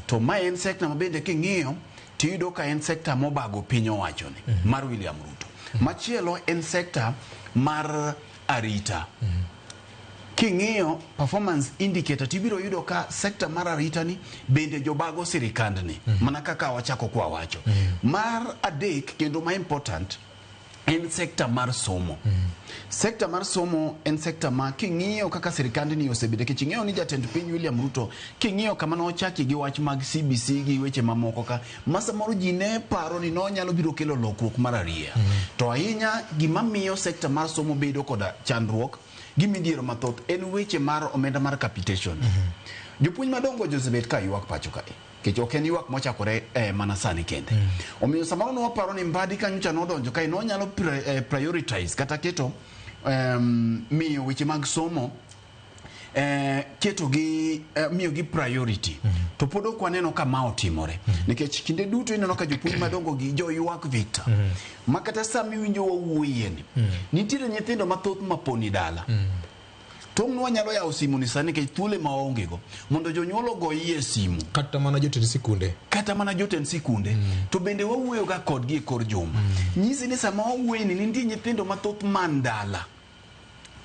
To ma en sekta ma bende king'iyo tiyudo ka en sekta mobago piny owacho ni mar William Ruto. Machielo en sekta mar arita. King'iyo performance indicator tibiro yudo ka sekta mar arita ni bende jobago sirikandni mana kaka wachako kwa wacho. Mar adek kendo ma important en sekta mar somo. Sekta mar somo en sekta ma king'iyo kaka sirikandni osebedo, nikech ing'eyo ni jatend piny William Ruto king'iyo kama nochaki gi wach mag CBC gi weche mamoko ka ma samoro ji ne paro ni nonyalo biro kelo lokruok mar ariya. To ahinya gima miyo sekta mar somo bedo koda chandruok gi midhiero mathoth en weche mar omenda mar capitation. Jopuonj madongo osebet ka ywak pacho kae. Nikech ok en ywak mochakore mana sani kende. Omiyo samoro ne waparo ni Mbadi ka nyocha nodonjo kae nonyalo prioritize kata keto miyo weche mag somo keto gi miyo gi priority. To pod ok waneno ka ma otimore. Nikech kinde duto ineno ka jopuonj madongo gi joywak Victor. Ma kata sama iwinjo wawuoyie ni, nitiere nyithindo mathoth ma poni dala. Tong' wanyalo yawo simu ni sani nikech thuolo ema waonge go mondo jonyuol ogo iye simu. Kata mana jotend sikunde. Kata mana jotend sikunde. To bende wawuoyo ga kodgi e kor juma. Nyisi ni sama wawuoyo ni nitie nyithindo mathoth man dala.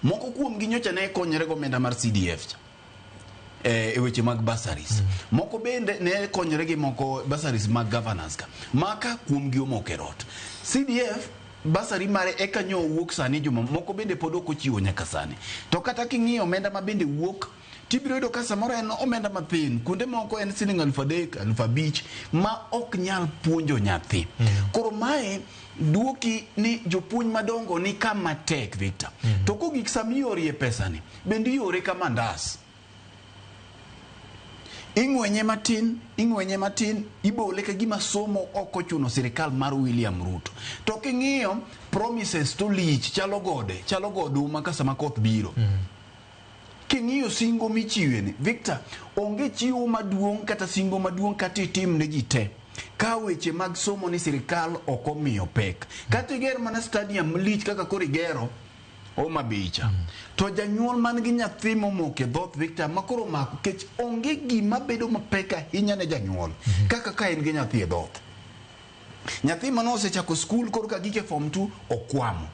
Moko kuomgi nyocha ne konyore go omenda mar CDF cha. E weche mag bursaries. Moko bende ne konyore gi moko bursaries mag governors ka. Maka kuomgi omoko e rot. CDF bursary mare eka nyo wuok sani juma moko bende pod ok ochiwo nyaka sani. To kata king'iyo omenda ma bende wuok tibiro yudo ka samoro en omenda mathin, kuonde moko en siling 3,000, 5,000 ma ok nyal puonjo nyathi. Koro mae duoki ni jopuonj madongo ni kama tek Victor. To kogik sama iorie pesani, bende iore ka mandas. Ing'wenye matin, ibole ka gima somo ok ochuno sirikal mar William Ruto. To king'iyo promises to lich chalo gode, chalo goduma ka sama koth biro. King'iyo singo michiwe ni, Victor, onge chiwo maduong' kata singo maduong' kata itim ne ji te. Ka weche mag somo ni sirikal ok omiyo pek. Kata iger mana stadium lich kaka koro igero Homa Bay cha. To janyuol man gi nyathi momoko e dhoth Victor ma koro omako kech onge gima bedo mapek ahinya ne janyuol kaka ka en gi nyathi e dhoth. Nyathi mane osechako skul koro ka gike form 2 okwamo.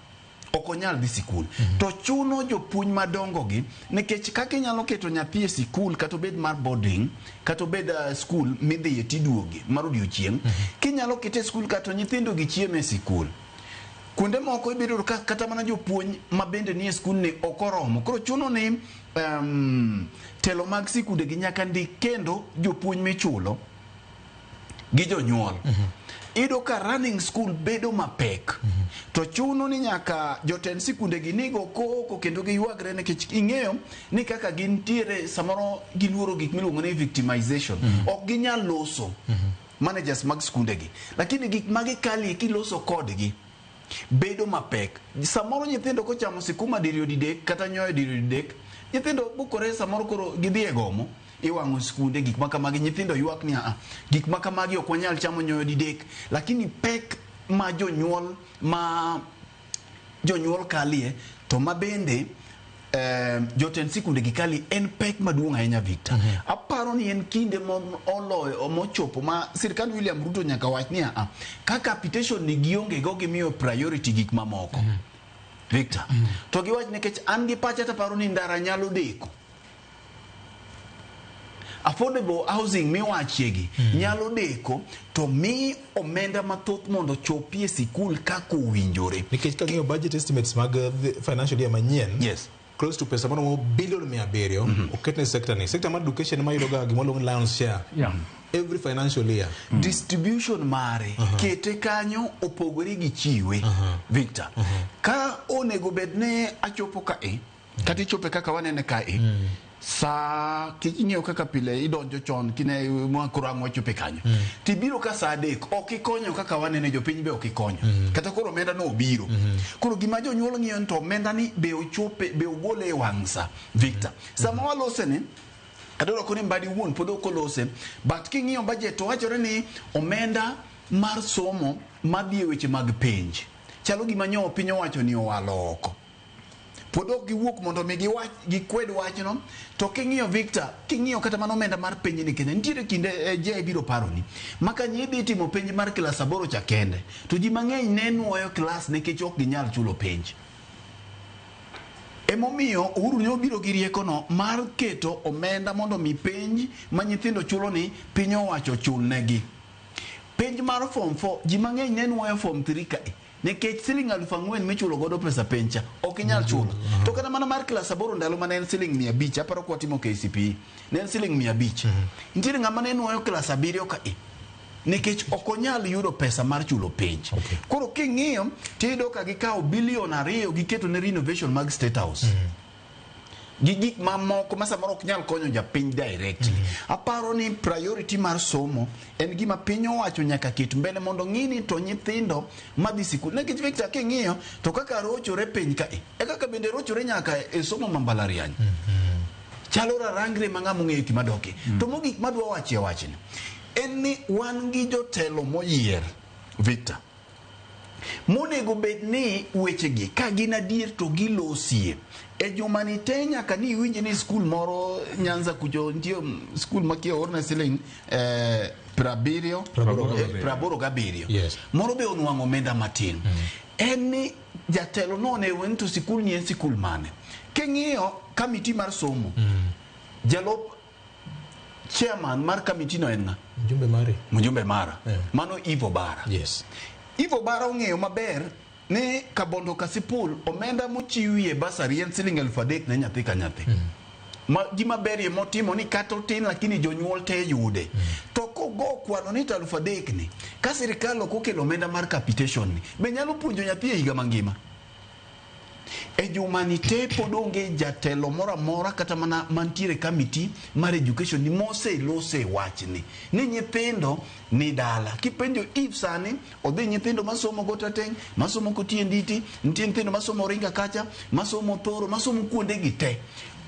Ok onyal dhi sikul. To chuno jopuonj madongo gi nikech kaka inyalo keto nyathi e sikul kata obed mar boarding kata obed skul midhiye tiduoge mar odiochieng', kinyalo kete e skul kata nyithindo gi chiemo e sikul. Kuonde moko ibiro yudo ka kata mana jopuonj ma bende nie skul ni ok oromo. Koro chuno ni telo mag sikunde gi nyaka ndik kendo jopuonj michulo gi jonyuol. Iyudo ka running school bedo mapek. To chuno ni nyaka jotend sikunde gi nigo koko kendo giywagre nikech ing'eyo ni kaka gintiere samoro giluoro gik miluongo ni victimization. Ok ginyal loso managers mag skunde gi. Lakini gik ma gikalie kiloso kodgi bedo mapek. Samoro nyithindo kochamo sikuma diriyo didek kata nyoyo diriyo didek, nyithindo bukore samoro koro gidhi e gomo, iwang'o skunde, gik ma kamagi, nyithindo ywak ni a gik ma kamagi ok wanyal chamo nyoyo didek. Lakini pek ma jonyuol kalie to ma bende jotend sikunde gi kalie en pek maduong' ahinya Victor. Aparo ni en kinde moloyo mochopo ma sirkand William Ruto nyaka wach ni a kaka capitation ni gionge go gimiyo priority gik mamoko. Victor. To giwach nikech an gi pacha taparo ni ndara nyalo deko. Affordable housing miwachiegi nyalo deko to mi omenda mathoth mondo chopi e sikul kaka owinjore. Nikech kang'iyo budget estimates mag financial year manyien, yes, close to pesa maromo billion 700 oket ne sector ni. Sector mar education ma yudo ga gima iluongo ni lion's share. Every financial year. Distribution mare kete kanyo opogore gi chiwe. Victor. Ka onego bed ne achopo ka e Kata ichope kaka wanene kae. Saa king'iyo kaka pile idonjo chon kine ma koro ang' wachope kanyo. Tibiro ka saa 3 ok ikonyo kaka wanene jopiny be ok ikonyo. Kata koro omenda no obiro. Koro gima jonyuol ng'iyo ni to omenda ni be ochope be ogole e wang' sa Victor. Sama walose ni adwaro koni Mbadi wuon pod ok olose but king'iyo budget to wachore ni omenda mar somo madhi e weche mag penj chalo gima nyo piny owacho ni owalo oko. Pod ok giwuok mondo mi giwach gikwed wachno to king'iyo Victor king'iyo kata mana omenda mar penj ni Kenya nitiere kinde je biro paroni ma ka idhi timo penj mar klas 8 cha kende to ji mang'eny ne nuoyo klas nikech ok ginyal chulo penj. Emomiyo Uhuru ne obiro gi riekono mar keto omenda mondo mi penj ma nyithindo chulo ni piny owacho chulnegi. Penj mar form 4 ji mang'eny ne nuoyo form 3 kae nikech siling 4,000 michulo godo pesa penj cha ok inyal chulo. To kata mana mar klas 8 ndalo mane en siling 500 aparo kwa timo KCPE ne en siling 500. Nitiere ng'ama ne nuoyo klas 7 kae nikech ok onyal yudo pesa mar chulo penj. Koro king'iyo tiyudo ka gikawo bilion 2 giketo ne renovation mag State House. Gi gik mamoko ma samoro ok nyal konyo japiny directly. Aparo ni priority mar somo en gima piny owacho nyaka ket mbele mondo ng'i ni to nyithindo madhi sikul. Nikech Victor king'iyo to kaka rochore piny kae e kaka bende rochore nyaka e somo ma mbalariany. Chalo rarangre ma ng'ama ong'eyo gima dokie. To mogik madwa wacho e wachni en ni wan gi jotelo moyier Victor monego bed ni wechegi ka gin adier to gilosie. E juma ni te nyaka ni iwinj ni skul moro Nyanza kucho nitie skul ma kiorne siling 87. Yes. Moro be onwang'o omenda matin. En ni jatelo no onego ni to sikul ni en sikul mane. King'iyo kamiti mar somo, jalup chairman mar kamiti no en ng'a? Mjumbe mari. Mjumbe mara. Mano Ivo Bara. Yes. Ivo Bara ong'eyo maber ni Kabondo Kasipul omenda mochiwie basari en siling 3,000 ne nyathi ka nyathi. Ma gima berie motimo ni kata otin lakini jonyuol te yude. To kogo kwano ni to 3,000 ni ka sirikal ok okelo omenda mar capitation ni be nyalo puonjo nyathi e higa mangima. E juma ni te pod onge jatelo moro amora kata mana mantiere kamiti mar education ni moselose wachni ni nyithindo ni dala. Kipenjo if sani odhi nyithindo masomo Gotateng, masomo Kotienditi, nitie nyithindo masomo Ringa kacha, masomo Thoro, masomo kuonde gi te.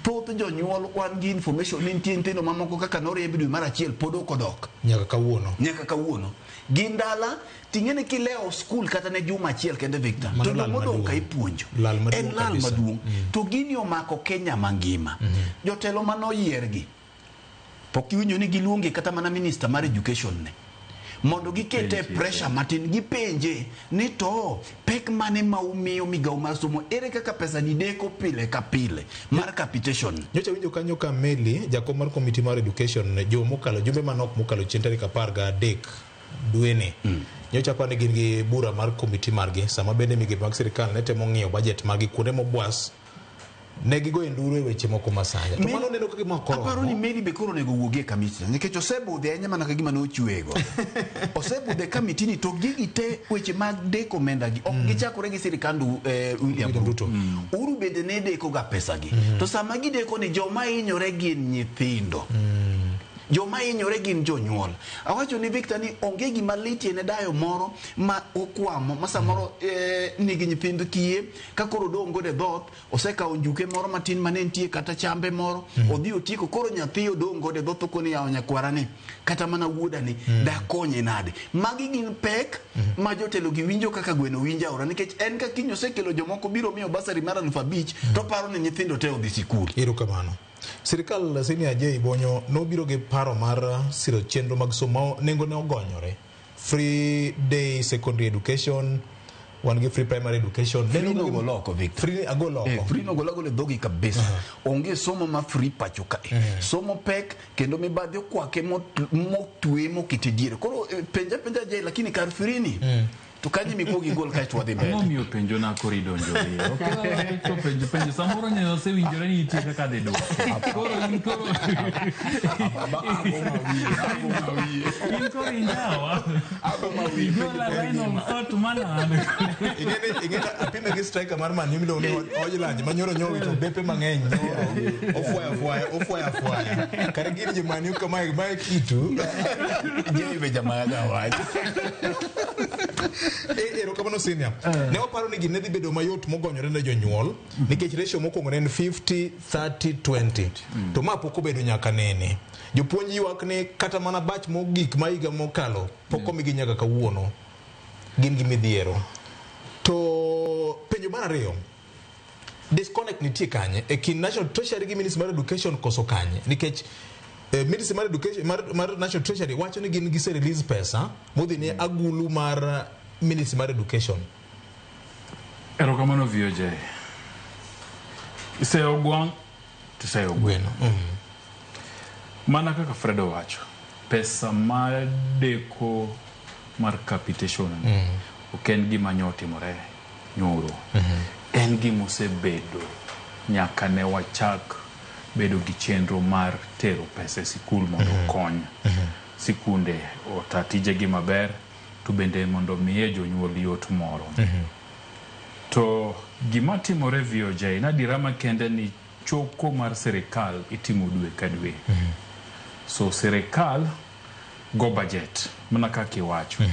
Thoth jonyuol wan gi information ni nitie nyithindo mamoko kaka noriemb dwe mar 1 pod ok odok. Nyaka kawuono. Nyaka kawuono. Gin dala ting'eni kilewo skul kata ne juma achiel kende Victor Mano to lal jomodong' ka maduong'. ipuonjo. Lal maduong' En lal kabisa. maduong'. To gini omako Kenya mangima. Jotelo manoyiergi pok iwinjo ni giluonge kata mana minister mar education ne mondo gikete pressure matin gipenje ni to pek mane ma umiyo migawo mar somo ere kaka pesa ni deko pile ka pile mar capitation. Nyocha winjo kanyo ka Meli jakom mar komiti mar education juma mokalo jumbe manok mokalo chien tarik 13 dweni. Nyocha aparo ni gin gi bura mar komiti margi sama bende migepe mag sirikal ne temo ng'iyo budget margi kuonde mobwas ne gigoyo nduru e weche moko masanya. To mano neno ka gima ok oromo. Aparo ni Meli be koro onego wuogi e kamiti nikech osebudhe ahinya mana ka gima nochwego. Osebudhe e kamiti ni to gigi te weche mag deko omenda gi ok gichakore gi sirikand William Ruto. Uhuru bende ne deko ga pesa gi. To sama gideko ni joma hinyore gin nyithindo. Joma hinyore gin jonyuol. Awacho ni Victor ni onge gima litie ne dayo moro ma okwamo ma samoro nigi nyithind kiye ka koro odong' godo e dhoth osekawo njuke moro matin mane nitie kata chambe moro odhi otieko koro nyathi odong' godo e dhoth okoni yawo nyakwara ni kata mana wuoda ni dakonye nade. Magi gin pek ma jotelo gi winjo kaka gweno winjo aora nikech en ka kiny osekelo jomoko biro miyo basari mar 5,000 to paro ni nyithindo te odhi sikul. Erokamano. Sirikal Senior J Bonyo nobiro gi paro mar siro chenro mag somo nengo ne ogonyore. Free day secondary education, wan gi free primary education. Free no go loko Victor. Free ago loko. Free no go loko le dhogi kabisa. Onge somo ma free pacho kae. Somo pek kendo mibadhi okwake motwe mokete diere. Koro penja penja je lakini kar free ni. To kanyo mikuog igol kaeto wadhi mbele. Ang'o miyo penjo na koro idonjo iye? Ok to penjo penjo samoro nyo osewinjore ni nitie kaka dhi dwoke. Koro in koro in koro injawa. Igola line of thought manade. Ing'eni apime gi striker mar Man U miluongo ni Hojlund ma nyoro nyo owito bepe mang'eny nyoro ofwaya fwaya ofwaya fwaya kare gin jo Man U kamae mae kitu Jay be jamaya ga wach. Erokamano senior. Ne waparo ni gini ne dhi bedo mayot mogonyore ne jonyuol nikech ratio mokwongo ne en 50 30 20 to ma pok obedo nyaka nene. Jopuonj ywak ni kata mana batch mogik ma higa mokalo pok omigi nyaka kawuono gin gi midhiero. To penjo mar ariyo disconnect nitie kanye e kind National Treasury gi Ministry mar Education koso kanye nikech Ministry mar Education mar National Treasury wacho ni gin gise release pesa modhi ne agulu mar Ministry mar Education. Erokamano VOJ. Iseyo gwang' to iseyo gweno. Mana kaka Fred owacho, pesa mar deko mar capitation ok en gima nyo otimore nyoro. En gima osebedo nyaka ne wachak bedo gi chenro mar tero pesa e sikul mondo okony sikunde ota tijegi maber to bende mondo miye jonyuol yot moro. To gima timore VOJ en adiera makende ni choko mar sirikal itimo dwe ka dwe. So sirikal go budget mana kaka iwacho.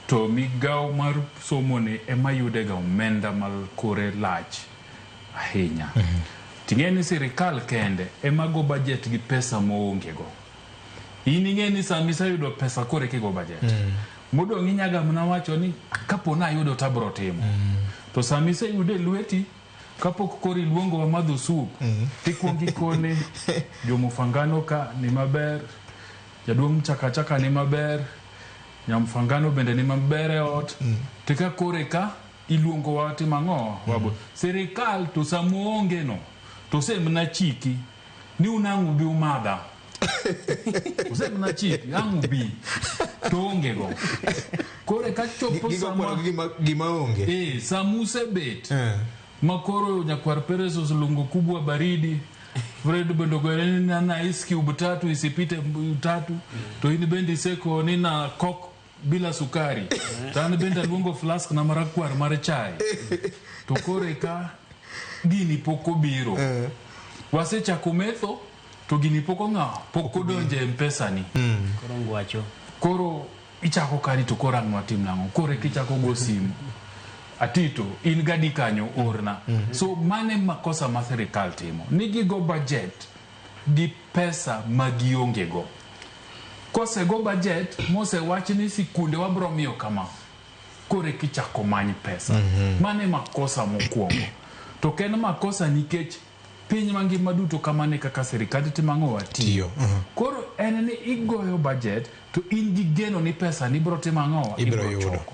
To migawo mar somo ni ema yude ga omenda ma kore lach ahinya. Ting'e ni sirikal kende ema go budget gi pesa moonge go. In ing'e ni sama iseyudo pesa koro eka igo budget. Modong' inyaga mana wacho ni kapo nayudo to abro timo. To sama iseyudo e lweti kapok koro iluongo wa madho sup tikuongo ikone jomufangano ka ni maber, jaduong' mchakachaka ni maber, nyamfangano bende ni maber e ot. To ka koro eka iluongo wa timo ang'o? Wabo. Sirikal to sama oonge no to osemna chiki ni un ang' ubi umadha. Osemna chiki ang' ubi to onge go. Koro eka chopo Gigo sama kwano gima onge. Sama usebet ma koro nyakwar Perez oselungo kubwa baridi, Fred bende ogore ni na ice cube tatu isipite tatu, to in bende iseko ni na kok bila sukari, to an bende aluongo flask na marakwar mar chai, to koro eka gini pok obiro. Wasechako metho to gini pok ong'awo, pok odonjo e M-Pesa ni. Koro ngwacho. Koro ichako kani to koro ang' watim nang'o? Koro eka ichako go simu. Atito, in gadi kanyo orna. So mane makosa ma sirikal timo. Ni gigo budget gi pesa ma gionge go. Kosego budget mosewach ni sikunde wabro miyo kama. Koro eka ichako many pesa. Mane makosa mokwongo. To ok en makosa nikech piny mangima duto kamano e kaka sirikal timo ang'o watiyo. Koro en ni igoyo budget to in gi geno ni pesa ni ibro timo ang'o? Ibro yudo. Choko.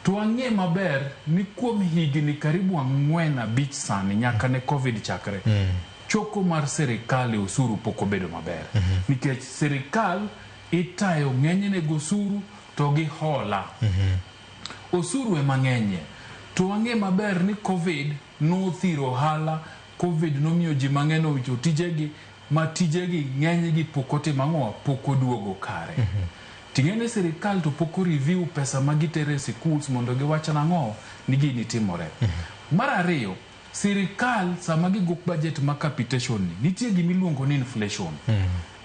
To wang'e maber ni kuom higni karibu 4-5 sani nyaka ne Covid chakre. Choko mar sirikal e osuru pok obedo maber. Nikech sirikal itayo ng'enyne gi osuru to gi hola. Osuru ema ng'enyie. To wang'e maber ni Covid nothiro ohala, Covid nomiyo ji mang'eny owito tijegi, ma tijegi ng'enygi pok otimo ang'o? Pok oduogo kare. Ting'e ni sirikal to pok o review pesa ma gitere e schools mondo giwach nang'o ni gini timore. Mar ariyo, sirikal sama gigo budget ma capitation ni, nitie gima iluongo ni inflation.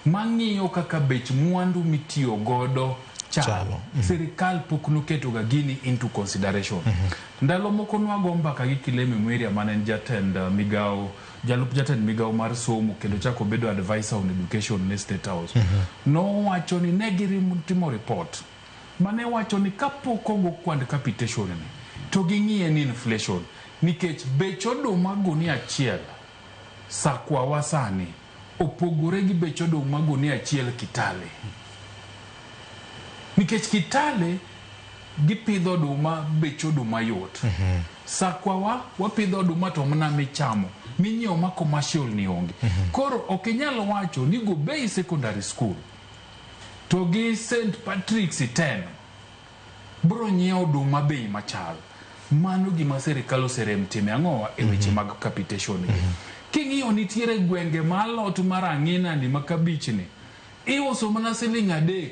Mang'iyo kaka bech mwandu mitiyo godo chalo. Sirikal pok noketo ga gini into consideration. Ndalo moko nwago mbaka gi Kilemi Mwiria mane en jatend migawo, jalup jatend migawo mar somo kendo chako bedo advisor on education ne State House. Nowacho ni ne gitimo report mane wacho ni kapok ogo kwand capitation ni to ging'iye ni inflation nikech bech oduma gunia achiel sakwawa sani opogore gi bech oduma gunia achiel Kitale. Nikech Kitale gipidho oduma, bech oduma yot. Sakwawa wapidho oduma to mana michamo, minyiewo ma commercial ni onge. Koro ok inyal wacho ni Gobei Secondary School to gi St. Patrick's 10 Bro nyiewo oduma bei machal. Mano gima sirikal oserem time ang'owa e weche mag capitation gi. King'iyo nitiere gwenge ma alot mar ang'ina ni ma kabich ni iuso mana siling 3.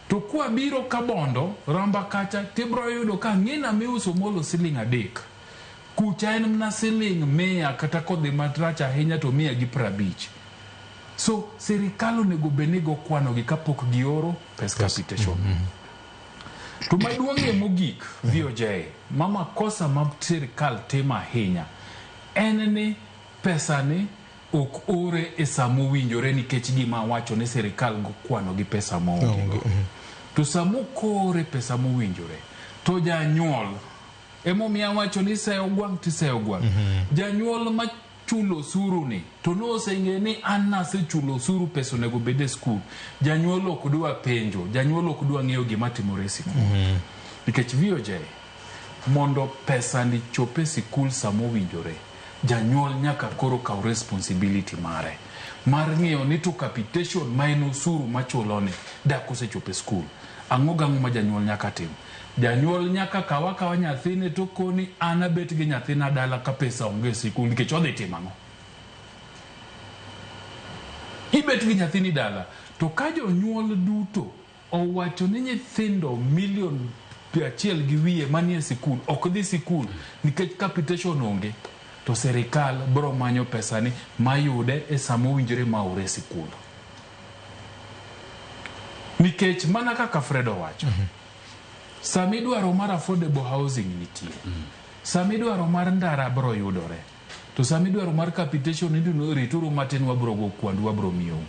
To kwa biro Kabondo, Ramba kacha, tibro yudo ka ang'ina miuso molo siling 3. Kucha en mana siling 100 kata kodhi marach ahinya to 150. So sirikal onego bed ni go kwano gi kapok gioro pes capitation. To maduong'ie mogik, VOJ, ma makosa ma sirikal timo ahinya en ni pesa ni ok ore e sama owinjore nikech gima awacho ni sirikal go kwano gi pesa maonge go. To sama ok ore pesa mowinjore to janyuol emomiyo awacho ni iseyo gwang' tiseyo gwang'. Janyuol ma chulo osuru ni to noseng'e ni an nasechulo osuru pesa onego bed e skul. Janyuol ok dwa penjo, janyuol ok dwa ng'eyo gima timore e sikul. Nikech VOJ mondo pesa ni chop e sikul sama owinjore, janyuol nyaka koro kaw responsibility mare mar ng'iyo ni to capitation ma en osuru machulo ni dak osechopo e skul. Ang'o gang'o ma janyuol nyaka tim? Janyuol nyaka kaw akawa nyathine to koni an abet gi nyathina dala ka pesa onge e sikul nikech odhi timo ang'o? Ibet gi nyathini dala to ka jonyuol duto owacho ni nyithindo milion 1.5 manie sikul ok dhi sikul nikech capitation onge to sirikal bro manyo pesa ni mayude e sama owinjore ma ore sikul. Nikech mana kaka Fred owacho, sama idwaro mar affordable housing nitie, sama idwaro mar ndara bro yudore, to sama idwaro mar capitation ni rituru matin wabro go kwandu wabro miyou.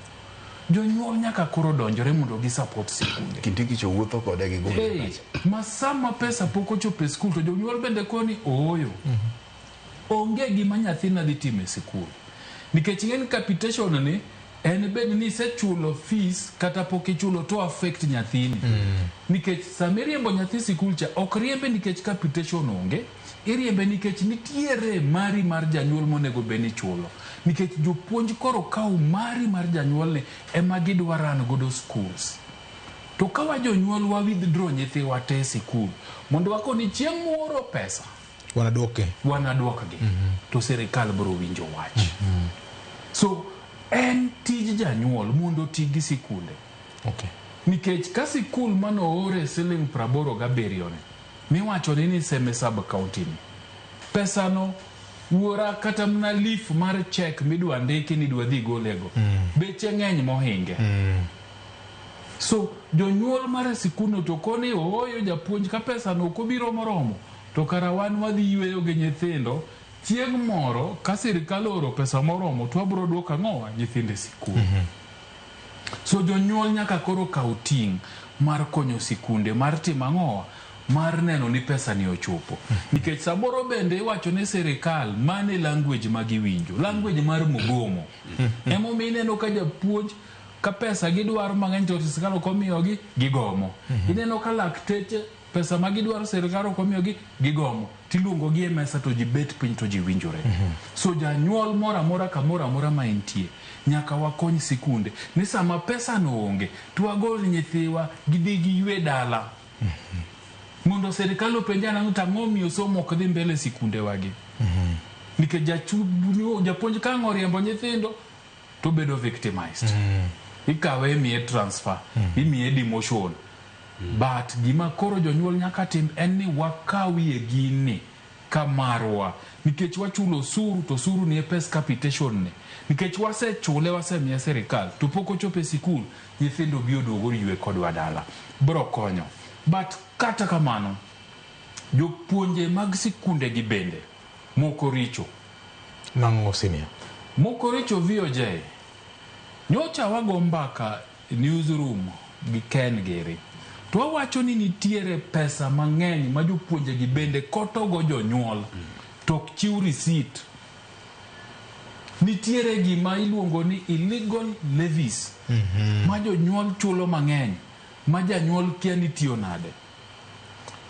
Jonyuol nyaka koro donjore mondo gi support sikunde. Kindiki wuotho kode gi gol. Hey, ma sama pesa pok ochopo e skul to jonyuol bende koni ooyo. Onge gima nyathina dhi timo e sikul. Nikech ing'e capitation ni en bed ni isechulo fees kata pok ichulo to affect nyathini. Nikech sama iriembo nyathi sikul cha ok riembe nikech capitation onge, iriembe nikech nitiere mari mar janyuol monego bed ni ichulo. Nikech jopuonj koro kawo mari mar janyuol ni ema gidwa run godo schools. To ka wa jonyuol wa withdraw nyithiwa te e sikul mondo wakoni chieng' muoro pesa Wanaduoke. wanaduokgi to sirikal biro winjo wach. So en tij janyuol mondo oti gi sikunde. Okay. Nikech ka sikul manoore siling 87 ni miwacho ni Seme sub county ni pesano wuora kata mana leaf mar check midwa ndiki ni dwa dhi golego beche ng'eny mohinge. So jonyuol mar sikundno to koni ooyo japuonj ka pesano ok obiro moromo to kara wan wadhi yweyo gi nyithindo chieng' moro ka sirikal ooro pesa moromo to wabro duoko ang'owa nyithindo e sikul. So jonyuol nyaka koro kaw ting' mar konyo sikunde mar timo ang'owa mar neno ni pesa ni ochopo. Nikech samoro bende iwacho ni sirikal mane language ma giwinjo, language mar mugomo. Emomiyo ineno ka japuonj ka pesa gidwaro mang'eny to sirikal ok omiyogi gigomo. Ineno ka lakteche pesa ma gidwaro sirikal ok omiyogi gigomo. Tiluongo gi e mesa to ji bet piny to ji winjore. So janyuol moro amora kamoro amora ma entie nyaka wakony sikunde ni sama pesa no onge to wagol nyithiwa gidhi giywe dala. Mondo sirikal openj ang'o to ang'o miyo somo ok dhi mbele e sikundewagi. Nikech japuonj ka ang' oriembo nyithindo to bedo victimized. Ikawe imiye transfer, imiye demotion. But gima koro jonyuol nyaka tim en ni wakawie gini ka marwa nikech wachulo osuru to osuru ni e pes capitation ni nikech wasechule wasemiye sirikal to pok ochopo e sikul nyithindo bi oduog oywe kodwa dala bro konyo. But kata kamano jopuonje mag sikunde gi bende moko richo. Nang'o senior? Moko richo VOJ. Nyocha wago mbaka newsroom gi Ken Gere. To wawacho ni nitiere pesa mang'eny ma jopuonje gi bende kotogo jonyuol to ok chiw receipt. Nitiere gima iluongo ni illegal levies ma jonyuol chulo mang'eny ma janyuol kia ni tiyo nade.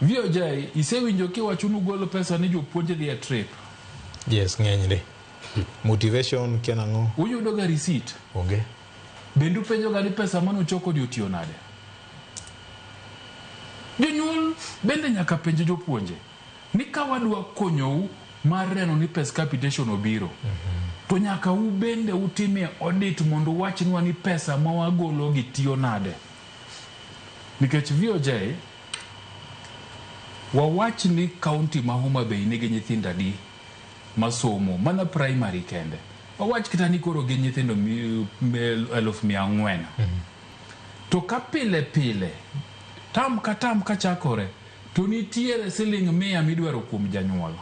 VOJ, isewinjo kiwacho ni ugolo pesa ni jopuonj dhi e trip. Yes, ng'eny ndi. Motivation kia nang'o? Uyudo ga receipt? Jonyuol bende nyaka penj jopuonje ni ka wadwa konyou mar neno ni pes capitation obiro, to nyaka u bende utimie audit mondo uwachnwa ni pesa ma wagolo gi tiyo nade. Nikech VOJ, wawach ni kaunti ma Homa Bay nigi nyithindo adi masomo mana primary kende. Wawach kata ni koro gin nyithindo 400,000. To ka pile pile, tam ka tam kachakore, to nitiere siling 100 midwaro kuom janyuol.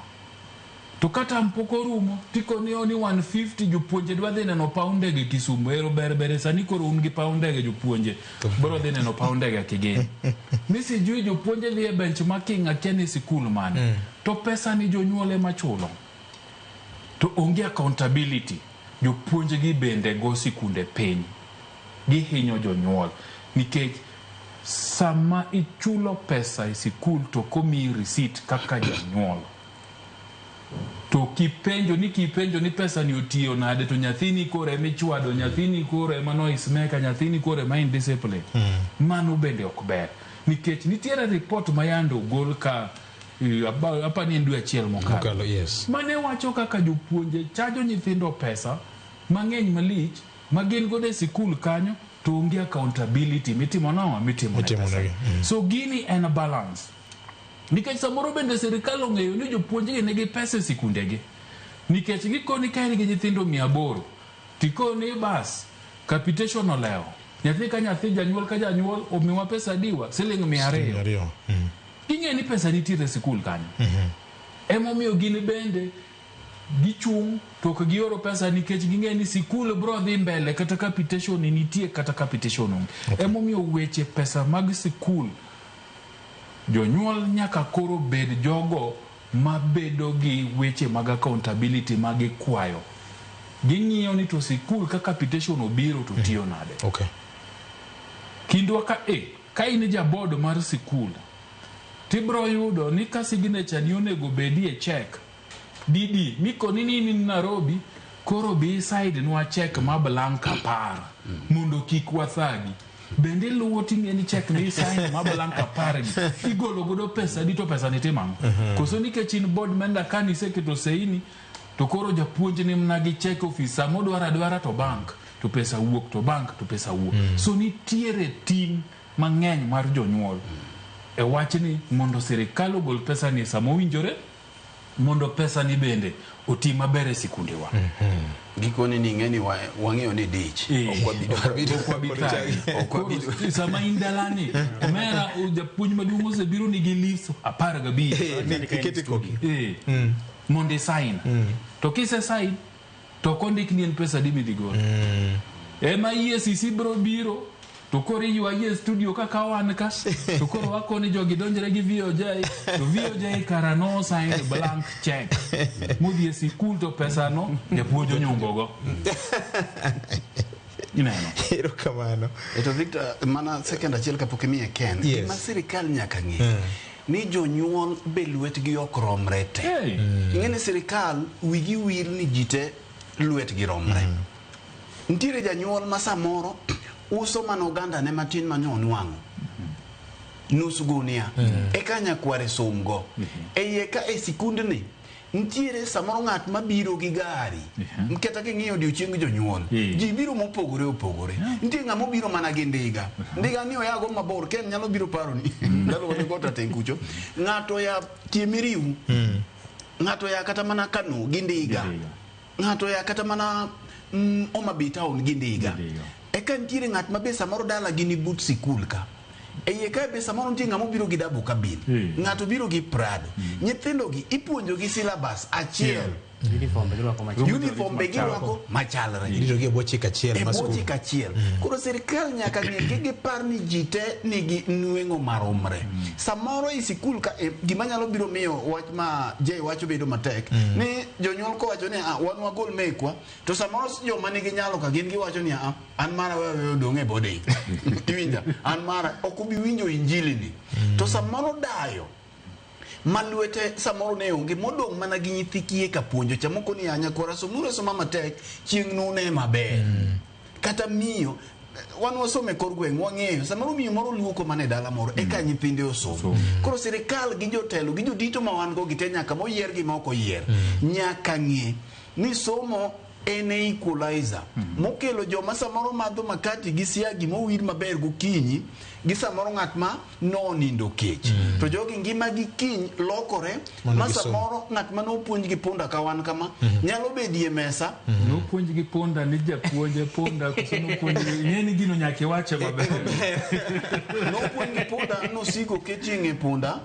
To ka tam pok orumo, tikoni ni 150 jopuonje dwa dhi neno paw ndege Kisumu. Ero ber ber sani koro un gi paw ndege jopuonje. Bro dhi neno paw ndege Kigin. Ni sijui jopuonje dhi e benchmarking akia ni sikul mane. To pesa ni jonyuol ema chulo. To onge accountability. Jopuonj gi bende go sikunde piny. Gihinyo jonyuol. Nikech sama ichulo pesa e sikul to komiyi receipt kaka janyuol. To kipenjo ni pesa ni otiyo nade to nyathini koro ema ichwado, nyathini koro ema noise maker, nyathini koro ema indiscipline. Mano bende ok ber. Nikech nitiere report ma yande ogol ka apani en dwe achiel mokalo. Yes. Mane wacho kaka jopuonje chajo nyithindo pesa mang'eny malich ma gin godo e sikul kanyo to onge accountability mitimo nang'o mitimo ne pesa. So gini en balance. Nikech samoro bende sirikal ong'eyo ni jopuonjgi nigi pesa e sikundegi. Nikech gikoni ka in gi nyithindo 800, tikoni bas, capitation olewo. Nyathi ka nyathi, janyuol ka janyuol, omiwa pesa adiwa? Siling 200. Ging'eyo ni pesa nitiere e sikul kanyo. Emomiyo gin bende gichung' to ok gioro pesa nikech ging'eyo ni sikul bro dhi mbele kata capitation nitie kata capitation onge. Emomiyo weche pesa mag sikul jonyuol nyaka koro bed jogo mabedo gi weche mag accountability ma gikwayo. Ging'iyo ni to sikul ka capitation obiro to tiyo nade. Kindwa ka ka in ja board mar sikul, tibro yudo ni ka signature ni onego bedie check DD mikoni ni in Nairobi koro bi side nwa check ma blank 10 mondo kik wathagi. Bende iluwo ting'e ni check ni sign ma blank 10 gi igolo godo pesa di to pesa ni timo ang'o? Koso nikech in board member ka niseketo seini to koro japuonj ni mana gi check office sama odwaro adwara to bank to pesa wuok to bank to pesa wuok. So nitiere ting' mang'eny mar jonyuol e wachni mondo sirikal ogol pesa ni sama owinjore mondo pesa ni bende oti maber e sikundewa. Gikone ni ing'e ni wang'eyo ni dich. Ok wabi thagi. Sama in dalani, omera japuonj maduong' osebiro nigi leaves 15. Ikete koki. Mondo isign. To kise sign, to ok ondik ni en pesa adi midhi golo. Ema EACC biro biro to koro iywagie e studio kaka wan ka to koro wakoni jogi donjre gi VOJ to VOJ kara no sign blank check modhi e sikul to pesa no japuonj onyungo go. Ineno. Erokamano. To Victor, mana second achiel kapok imiye Ken. Yes. Gima sirikal nyaka ng'e ni jonyuol be lwetgi ok romre te. Ing'e ni sirikal wigi wil ni ji te lwetgi romre. Nitiere janyuol ma samoro uso mana oganda ne matin mane onwang'o nus gunia eka nyakware somgo. E iye ka e sikundni nitiere samoro ng'at mabiro gi gari kata king'iyo odiochieng jonyuol ji biro mopogore opogore. Nitie ng'ama obiro mana gi ndiga. Ndiga ni oyago mabor Ken nyalo biro paro ni ndalo mane got ateng kucho. Ng'ato ya tie miriu. Ng'ato ya kata mana Kano gi ndiga. Ng'ato ya kata mana Homa Bay town gi ndiga. Eka nitiere ng'at ma be samoro dala gi ni but sikul ka. E iye ka be samoro nitie ng'ama obiro gi double cabin. Ng'ato biro gi Prado. Nyithindo gi ipuonjo gi syllabus achiel. Uniform be girwako machalre. Uniform be girwako machalre. Irito gi e bwo chik achiel E mar bwo skul. chik achiel. Koro sirikal nyaka ng'e kik gipar ni ji te nigi nweng'o maromre. Samoro e sikul ka gima nyalo biro miyo wach ma Jay wacho bedo matek ni jonyuol kowacho ni wan wagol mekwa to samoro joma nigi nyalo ka gin giwacho ni an mara wewe odong' e boarding. Iwinja? An mara ok ubi winjo injili ni. To samoro dayo ma lwete samoro ne onge modong' mana gi nyithi kiye ka puonjo cha moko ni nyakwara somuru asoma matek chieng' nune maber. Kata miyo wan wasomo e kor gweng' wang'eyo samoro miyo moro luoko mana e dala moro eka nyithinde osom. Koro sirikal gi jotelo gi jodito ma wan go gi te nyaka moyier gi ma ok oyier nyaka ng'e ni somo en e equalizer mokelo joma samoro madho makati gi siagi mowir maber gokinyi gi samoro ng'at ma nonindo kech to jogi ngima gi kiny lokore Mondo ma gisom. samoro ng'at ma nopuonj gi punda ka wan kama nyalo bedie mesa Nopuonj gi punda ni japuonj e punda koso nopuonj gi ing'e ni gino nyaka iwache maber. Nopuonj gi punda nosiko kechieng' e punda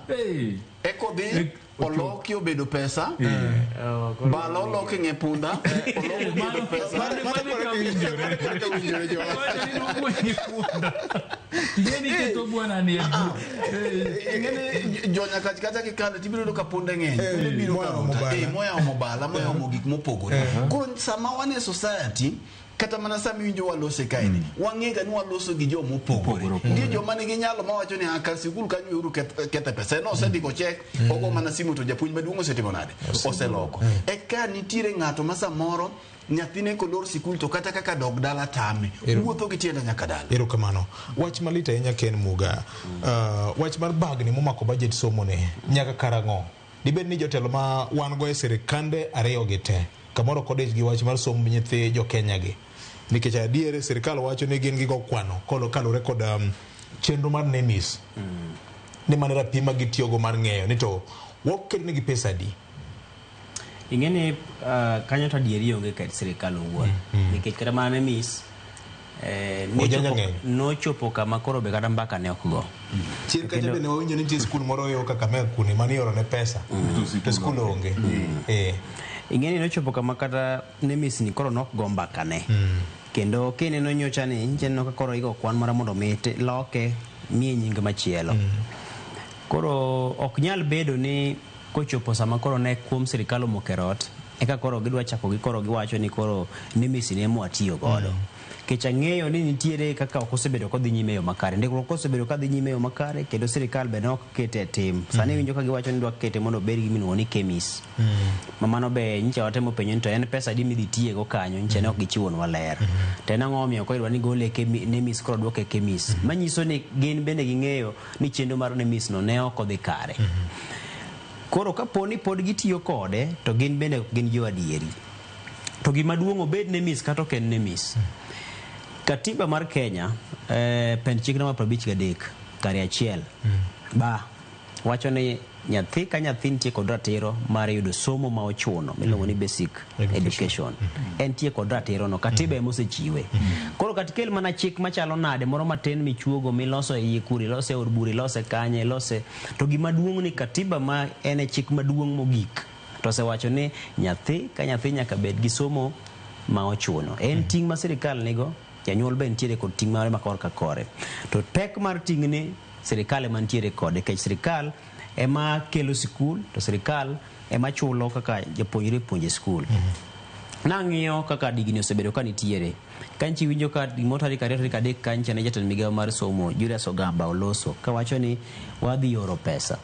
eko dhi oloki obedo pesa bala oloki ng'e punda oloki obedo pesa. Ing'e ni keto bwana ni e Ing'eni jonyakach kata kikalo tibiro yudo ka punde ng'eny. Punde biro Moya omo karuta. bala. Moya omo bala, moya omo gik mopogore. Koro sama wan e society kata mana sama iwinjo walose kaeni wang'e ga ni waloso gi joma opogore. Nitie joma nigi nyalo mawacho ni "Ah, kar sikul kanyo weuru kethe pesa en osendiko chek ogo mana simu to japuonj maduong' osetimo nade oseloko." Eka nitiere ng'ato ma samoro nyathine kolor sikul to kata kaka dog dala tame wuotho gi tiende nyaka dala. Erokamano. Wach malit ahinya Ken Muga. Wach mar bagni momako budget somo ni nyaka karang'o? Dibed ni jotelo ma wan go e sirikande ariyo gi te kamoro ok odich gi wach mar somb nyithi jo Kenya gi. Nikech adier sirikal wacho ni gin gigo kwano kaluwore kod chenro mar NEMIS. Ni mano rapim ma gitiyogo mar ng'eyo ni to wakelnegi pesa adi. Ing'e ni kanyo to adieri onge ket sirikal owuon. Nikech kata mana NEMIS Ojanja ng'eny. nochopo kama koro be kata mbaka ne ok go. Chien kacha bende wawinjo ni nitie skul moro yo Kakamega kuni mane ioro ne pesa to skul onge. Ing'e ni nochopo kama kata NEMIS ni koro nok go mbaka ne. Kendo kineno nyocha ni neno ka koro igo kwan moro mondo mi loke miye nying machielo. Koro ok nyal bedo ni kochopo sama koro ne kuom sirikal omoko e rot eka koro gidwa chako gi koro giwacho ni koro NEMIS ni ema watiyo godo. Nikech ang'eyo ni nitiere kaka ok osebedo kodhi nyime e yo makare. Ndikruok osebedo kadhi nyime e yo makare kendo sirikal be ne ok kete e tim. Sani iwinjo ka giwacho ni dwa kete mondo obed gi gimiluongo ni KEMIS. Ma mano be nyicha watemo penjo ni to en pesa adi midhi tiyego kanyo nyicha ne ok gichiwonwa ler. To en ang'o momiyo koro idwa ni gole e NEMIS koro duoke e KEMIS. Manyiso ni gin bende ging'eyo ni chenro mar NEMIS no ne ok odhi kare. Koro kapo ni pod gitiyo kode to gin bende ok gin jo adieri. To gima duong' obed NEMIS kata ok en NEMIS. Katiba mar Kenya pend chik namba 53 kare 1 ba wacho ni nyathi ka nyathi nitie kod ratiro mar yudo somo ma ochuno miluongo ni basic education. Entie kod ratiro no, katiba ema osechiwe. Koro kata ikel mana chik machalo nade moro matin michuogo miloso e iye kure, ilose e od bura, ilose kanye, ilose to gima duong' ni katiba ma en e chik maduong' mogik to osewacho ni nyathi ka nyathi nyaka bed gi somo ma ochuno. En ting' ma sirikal nigo, janyuol be nitiere kod ting' mare ma korka kore. To pek mar ting'ni sirikal ema nitiere kode nikech sirikal ema kelo sikul to sirikal ema chulo kaka japuonjre puonje skul. Nang'iyo kaka digni osebedo ka nitiere. Kanchi winjo ka gimoro tarik 2 tarik 3 kancha ne jatend migawo mar somo Julius Ogamba oloso kawacho ni wadhi oro pesa.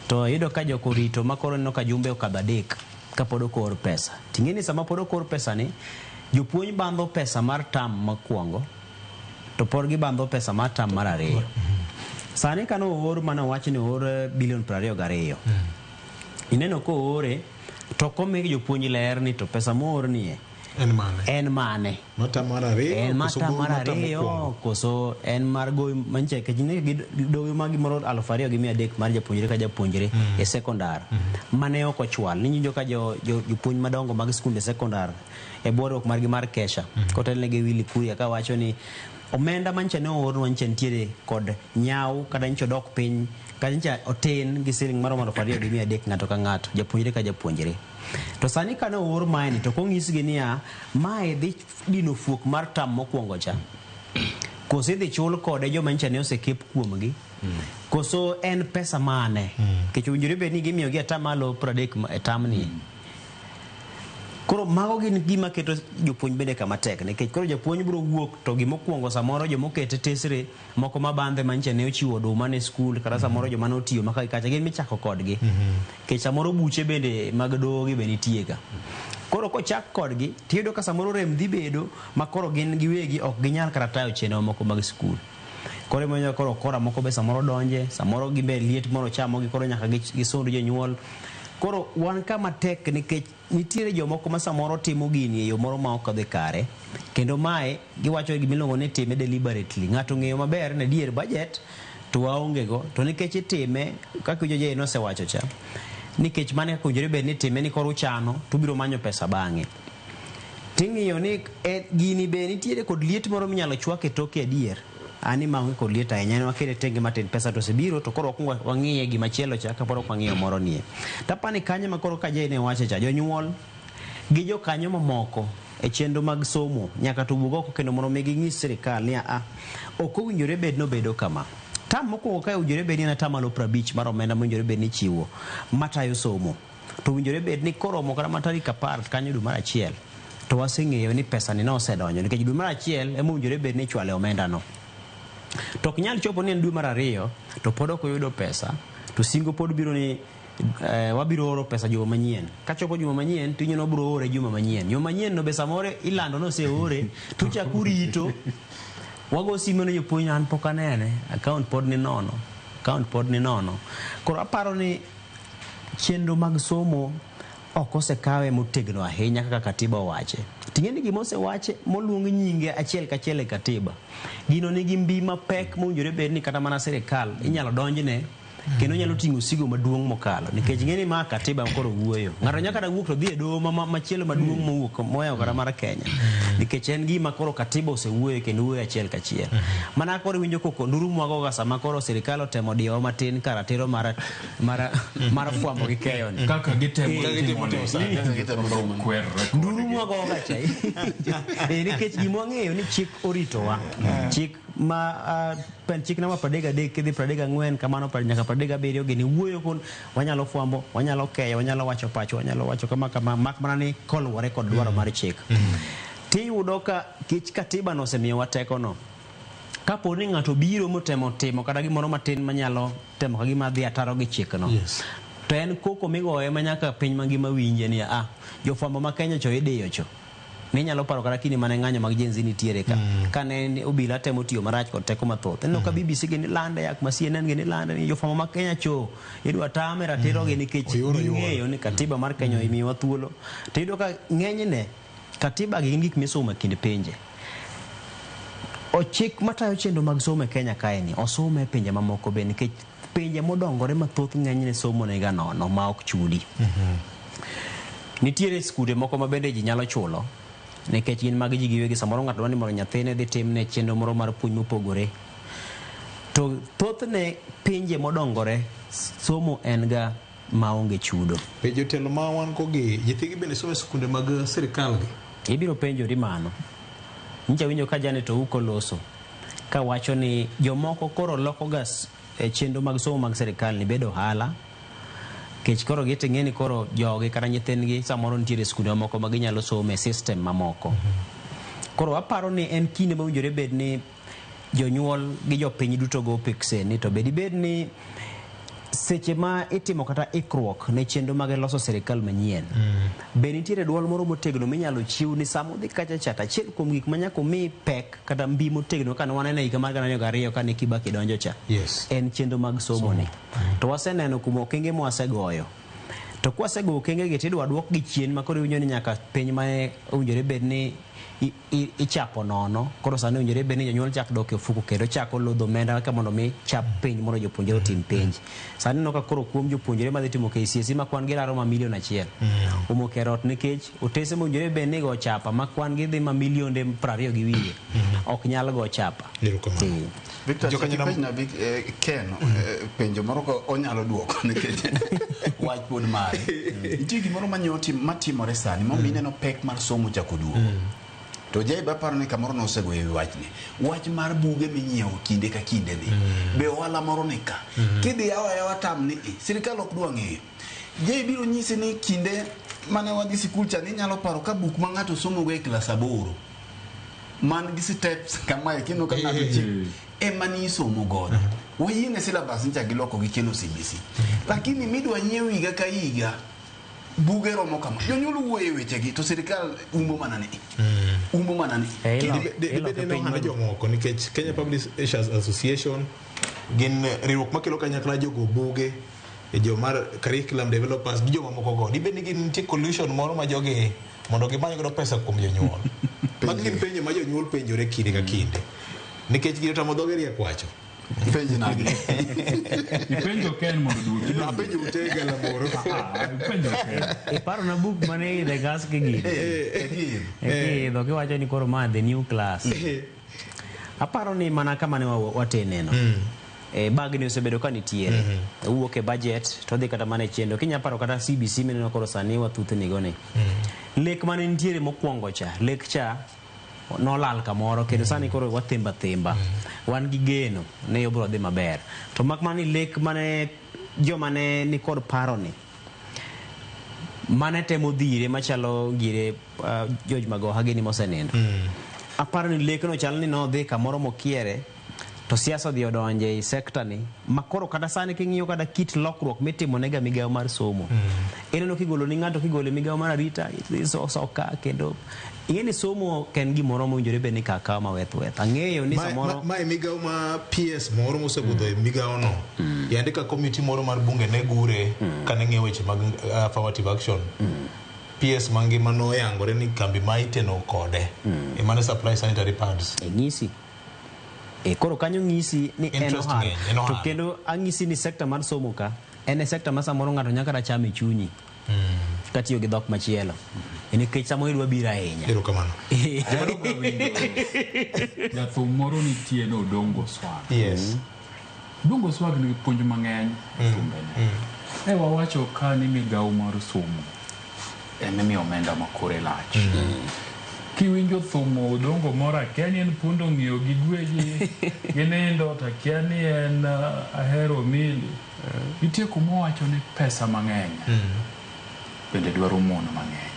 To iyudo ka jok orito ma koro ineno ka jumbe okadho 3 kapod ok oor pesa. Ting'e ni sama pod ok oor pesa ni, jopuonj bandho pesa mar tam mokwongo to pod gibandho pesa mar tam mar 2. Sani kane oor mane owach ni oor bilion 22. Ineno koore to ok omi jopuonj ler ni to pesa moor nie En mane? En mane? Mar tam mar 2 En mar koso tam gowi mar mar tam 2 mokwongo? koso en mar gowi manche nikech ne gi dowi ma gimoro 2300 mar japuonjre ka japuonjre e sekondar mane ok ochwal. Niwinjo ka jopuonj madongo mag skunde sekondar e bwo riwruok margi mar Kesha kotelnegi Willy Kuria kawacho ni omenda mancha ne oornwa nyicha nitiere kod nyaw kata nyicha odok piny kata nyicha otin gi siling maromo 2300 ng'ato ka ng'ato japuonjre ka japuonjre. To sani kane oor mae ni to konyisgi niya mae dhi dino fuok mar tam mokwongo cha koso idhi chul kode joma nyicha ne osekep kuomgi koso en pesa mane nikech owinjore bed ni gimiyogi atamalo 30 e tamni. Koro mago gin gima keto jopuonj bende kama tek nikech koro japuonj biro wuok to gimokwongo samoro jomokete tesre moko mabandhe manyicha ne ochiwo oduma ne skul kata samoro joma notiyo maka gi kacha gin michako kodgi. Nikech samoro buche bende mag doho gi be nitie ga. Koro kochak kodgi tiyudo ka samoro rem dhi bedo ma koro gin giwegi ok ginyal kata tayo chenro moko mag skul. Koro emomiyo koro kora moko be samoro donje, samoro gimbe liet moro chamogi koro nyaka gisund jonyuol. Koro wan kama tek nikech nitiere jomoko ma samoro timo gini e yo moro ma ok odhi kare, kendo mae giwacho gimiluongo ni time deliberately. Ng'ato ong'eyo maber ni adier budget to waonge go, to nikech itime kaka winjo Jay nosewacho cha, nikech mano kaka owinjore bed ni itime ni koro uchano to ubiro manyo pesa bang'e. Ting'iyo ni e, gini be nitiere kod liet moro minyalo chwak e toke adier. Ani maonge kod liet ahinya, en wakete tenge matin, pesa to osebiro to koro wakwongo wang'iye gimachielo cha kapod ok wang'iyo moro nie. Tapani kanyo ma koro ka Jay ne wacho cha, jonyuol gi jokanyo mamoko e chenro mag somo nyaka to wuog oko kendo mondo mi ging'is sirikal ni a ok owinjore bed nobedo kama. Tam mokwongo kae owinjore bed ni en atamalo 50 mar omenda mowinjore bed ni ichiwo matayo somo. To owinjore bed ni koromo kata mana tarik 10 kanyo dwe mar achiel to waseng'eyo ni pesa ni nosedonjo nikech dwe mar achiel ema owinjore bed ni ichwale omenda no. To ok nyal chopo ni en dwe mar ariyo to pod ok oyudo pesa to singo pod biro ni wabiro oro pesa juma manyien. Kachopo juma manyien to inyo wabiro ore juma manyien. Juma manyien no be samoro ilando ni oseore to uchako urito. Wago sime ne jopuonj an pok anene, account pod ni nono, account pod ni nono. Koro aparo ni chenro mag somo ok osekawe motegno ahinya kaka katiba owache. Ting'e ni gima osewache moluong nyinge achiel kachiel e katiba. Gino nigi mbi mapek mowinjore bed ni kata mana sirikal inyalo donjne kendo nyalo ting'o sigo maduong' mokalo nikech ng'e ni ma katiba koro wuoyo. Ng'ato nyaka kata wuok to dhi e doho machielo maduong' mowuok mohewo kata mar Kenya nikech en gima koro katiba osewuoyo kendo wuoyo achiel kachiel. Mana koro iwinjo koko nduru mwagoga sama koro sirikal otemo diyowa matin ka ratiro mar mar fwambo gi keyo ni. Kaka gitemo timo ni. Nduru mwagoga cha. Nikech gima wang'eyo ni chik oritowa. Chik ma pen chik namba 33 kidhi 34 kamano nyaka 37 gini wuoyo kun wanyalo fwambo, wanyalo keyo, wanyalo wacho pacho, wanyalo wacho kama kama mak mana ni koluwore kod dwaro mar chik. Tiyudo ka kich katiba no osemiyowa teko no. Kapo ni ng'ato biro motemo timo kata gimoro matin manyalo temo ka gima dhi ataro gi chikno. To en koko migoye ma nyaka piny mangima winje ni a jofwambo ma Kenya cho idiyo cho. Ninyalo paro kata kinde mane ng'anyo mag Gen Z nitiere ka. Kane obila temo tiyo marach kod teko mathoth. Ineno ka BBC gini lande, yak ma CNN gini lande ni jofwambo ma Kenya cho idwa tame ratiro gi nikech ging'eyo ni katiba mar Kenya omiyowa thuolo. To iyudo ka ng'enyne katiba gi gin gik misomo e kind pinje. Ochik matayo chenro mag somo e Kenya kae ni osome e pinje mamoko be nikech pinje modongore mathoth ng'enyne somo niga nono ma ok chudi. Nitiere skunde moko ma bende ji nyalo chulo nikech gin mag ji giwegi samoro ng'ato dwa ni mondo nyathine dhi timne chenro moro mar puonj mopogore. To thothne pinje modongore somo en ga maonge chudo. Be jotelo ma wan go gi nyithigi bende somo e skunde mag sirikal gi? Ibiro penjori mano. Nyicha winjo ka Janet Ouko loso ka wacho ni jomoko koro loko ga e chenro mag somo mag sirikal ni bedo ohala. Kech koro giting'e ni koro jogi kata nyithindgi samoro nitiere skunde mamoko ma ginyalo somo e system mamoko. Koro aparo ni en kinde mowinjore bed ni jonyuol gi jopiny duto go pikse ni to bed ibed ni seche ma itimo kata ikruok ne chenro mag loso sirikal manyien. Be nitiere duol moro motegno minyalo chiw ni sama udhi kacha cha to achiel kuom gik ma nyaka umi pek kata mbi motegno kane waneno e higa mar 2002 kane Kibaki donjo cha. En chenro mag somo ni. To waseneno kuom okenge mwasegoyo. To kwasego okenge gi tidwa duok gi chien ma koro iwinjo ni nyaka piny ma owinjore bed ni ichapo nono. Koro sani owinjore bed ni jonyuol chak dok e ofuko kendo chako lodho omenda ka mondo mi chap penj mondo jopuonjre otim penj. Sani ineno ka koro kuom jopuonjre madhi timo KCSE ma kwan gi laro ma milion 1. Omoko e rot nikech otese mowinjore bed ni go chapa ma kwan gi dhi ma milionde 20 gi wiye. Ok nyal go chapa. Victor, penjna Ken, penjo moro ka onyalo duoko nikech wach pod mare. Nitie gimoro matimore sani momiyo ineno pek mar somo chako duogo. To Jaiba aparo ni kamoro nosegoyo e wi wachni. Wach mar buge minyiewo kinde ka kinde ni. Be ohala moro ni ka. Kidhi yawo ayawa tam ni sirikal ok dwa ng'eyo. Jai biro nyisi ni kinde mane wadhi sikul cha ni inyalo paro ka buk ma ng'ato somogo e klas 8 man gi steps kamae kendo ka ng'ato chik ema ni isomo godo. Wayiene syllabus ncha giloko gikelo CBC. Lakini midwa nyiew higa ka higa Buge romo kama. Jonyuol wuoyo e wechegi to sirikal umo mana ni. Umo mana ni. Dibed ni ohand jomoko nikech Kenya Publishers Association gin riwruok makelo kanyakla jogo buge jo mar curriculum developers gi joma moko go. Dibed ni gin nitie collusion moro ma jogi mondo gimany godo pesa kuom jonyuol. Magi gin penjo ma jonyuol penjore kinde ka kinde. Nikech gino tamo dhoge riek wacho. Penj nade? Ipenjo Ken mondo oduoki. Apenjo Utega Lamoro. Ipenjo Ken. Iparona buk mane idhe gas kigini. Kiidho kiwacho ni koro ma the new class. Aparo ni mana kama ne wateneno. Bagni osebedo ka nitiere. Owuok e budget to odhi kata mana e chenro. Kinya paro kata CBC mineno koro sani wathuthni go ni. Lek mane nitiere mokwongo cha, lek cha nolal kamoro kendo sani koro wathemba themba. Wan gi geno ni obiro dhi maber. To mak mana ni lek mane joma ne nikod paro ni mane temo dhire machalo gire George Magoha gini mosenindo. Aparo ni lekno chal ni nodhi kamoro mokiere to siasa odhi odonje e sekta ni ma koro kata sani king'iyo kata kit lokruok mitimo nega migawo mar somo. Ineno kigolo ni ng'ato kigolo e migawo mar arita soka kendo ing'e ni somo ok en gimoro mowinjore bed ni kakawa ma weth weth. Ang'eyo ni samoro Ma e migawo ma PS moro mosebudho e migawo no. Yande ka komiti moro mar bunge ne gure kane ng'iyo weche mag affirmative action. PS mangima noyangore ni kambi ma iteno kode ema ne supply sanitary pads. E ng'isi. Koro kanyo ng'isi ni en Interest ohala. ng'eny, en To ohala. kendo ang'isi ni sekta mar somo ka en e sekta ma samoro ng'ato nyaka kata cham e chunyi. Katiyo gi dhok machielo. Nikech samoro idwa biro ahinya. Erokamano. Jathum moro nitie no Odongo Swag. Yes. Odongo Swag nigi puonj mang'eny e thumbene. Ne wawacho ka ni migawo mar somo ema imiyo omenda ma kore lach. Kiwinjo thum Odongo moro akia ni en pundo ng'iyo gi gweji gi nindo to akia ni en ahero mili. Nitie kuma owacho ni pesa mang'eny bende dwaro mon mang'eny.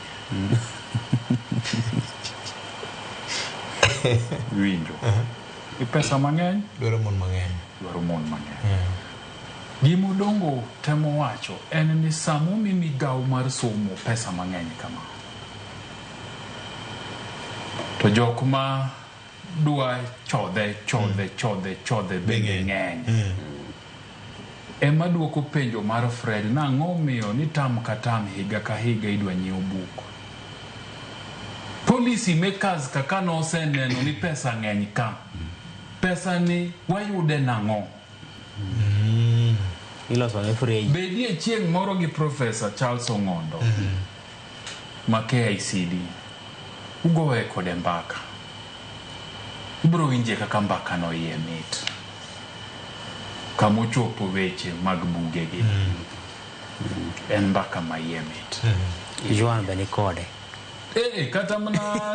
Iwinjo? Gi pesa mang'eny dwaro mon mang'eny. Dwaro mon mang'eny. Gima Odongo temo wacho en ni sama omi migawo mar somo pesa mang'eny kama, to jok ma dwa chodhe chodhe chodhe chodhe bende ng'eny. Ema duoko penjo mar Fred nang'o miyo ni tam ka tam higa ka higa idwa nyiew buk. Policy makers kaka noseneno ni pesa ng'eny ka. Pesa ni wayude nang'o? Iloso ne free. Bedie chieng' moro gi Professor Charles Ong'ondo ma KICD. Ugoye kode mbaka. Ibiro winje kaka mbaka no iye mit. Kama ochopo weche mag bugegi. En mbaka ma iye mit. Joan be ni kode. Kata mana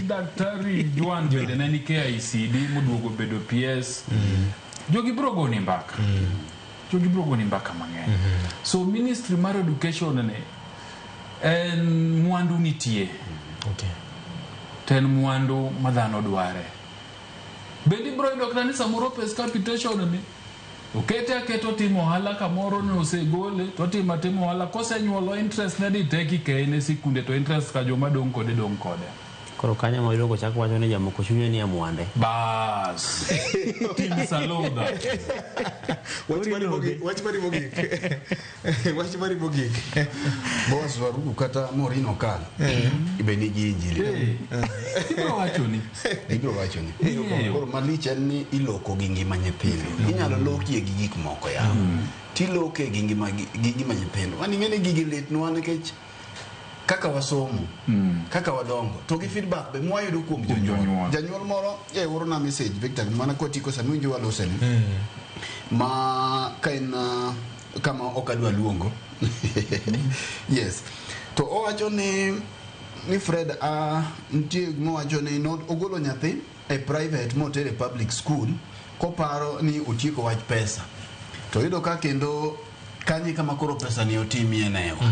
daktari Joan bende ne ni KICD moduogo bedo PS. Jogi biro goni mbaka. Jogi biro goni mbaka mang'eny. So ministry mar education ni en mwandu nitie. To en mwandu ma dhano dware. Bende ibiro yudo kata ni samoro pes capitation ni okete aketa otimo ohala kamoro ni osegole to otimo atima ohala kosenyuolo interest ne di tek ikeye ne sikunde to interest ka joma dong' kode dong' kode. Koro kanyo ma Odongo chako wacho ni jamoko chunye ni e mwande. Bas. Tim Saludha. Wach mari mogik. Wach mari mogik. Boaz Warugu kata Maureen Okal ibe nigi injili. Ibiro wacho ni. Ibiro wacho ni. Koro malich en ni iloko gi ngima nyithindo. Inyalo lokie gi gik moko ya. Tiloke gi ngima gi ngima nyithindo. Wan ing'e ni gigi litnwa nikech kaka wasomo, kaka wadongo, to gi feedback be mwayudo kuom jonyuol. Janyuol moro e orona message Victor mana kwatiko sami winjo waloseni. Ma ka en kama ok adwa luongo. Yes. To owacho ni Fred nitie gima owacho ni ogolo nyathi e private motere e public school koparo ni otieko wach pesa. To yudo ka kendo kanyo kama koro pesa ni otimie newa.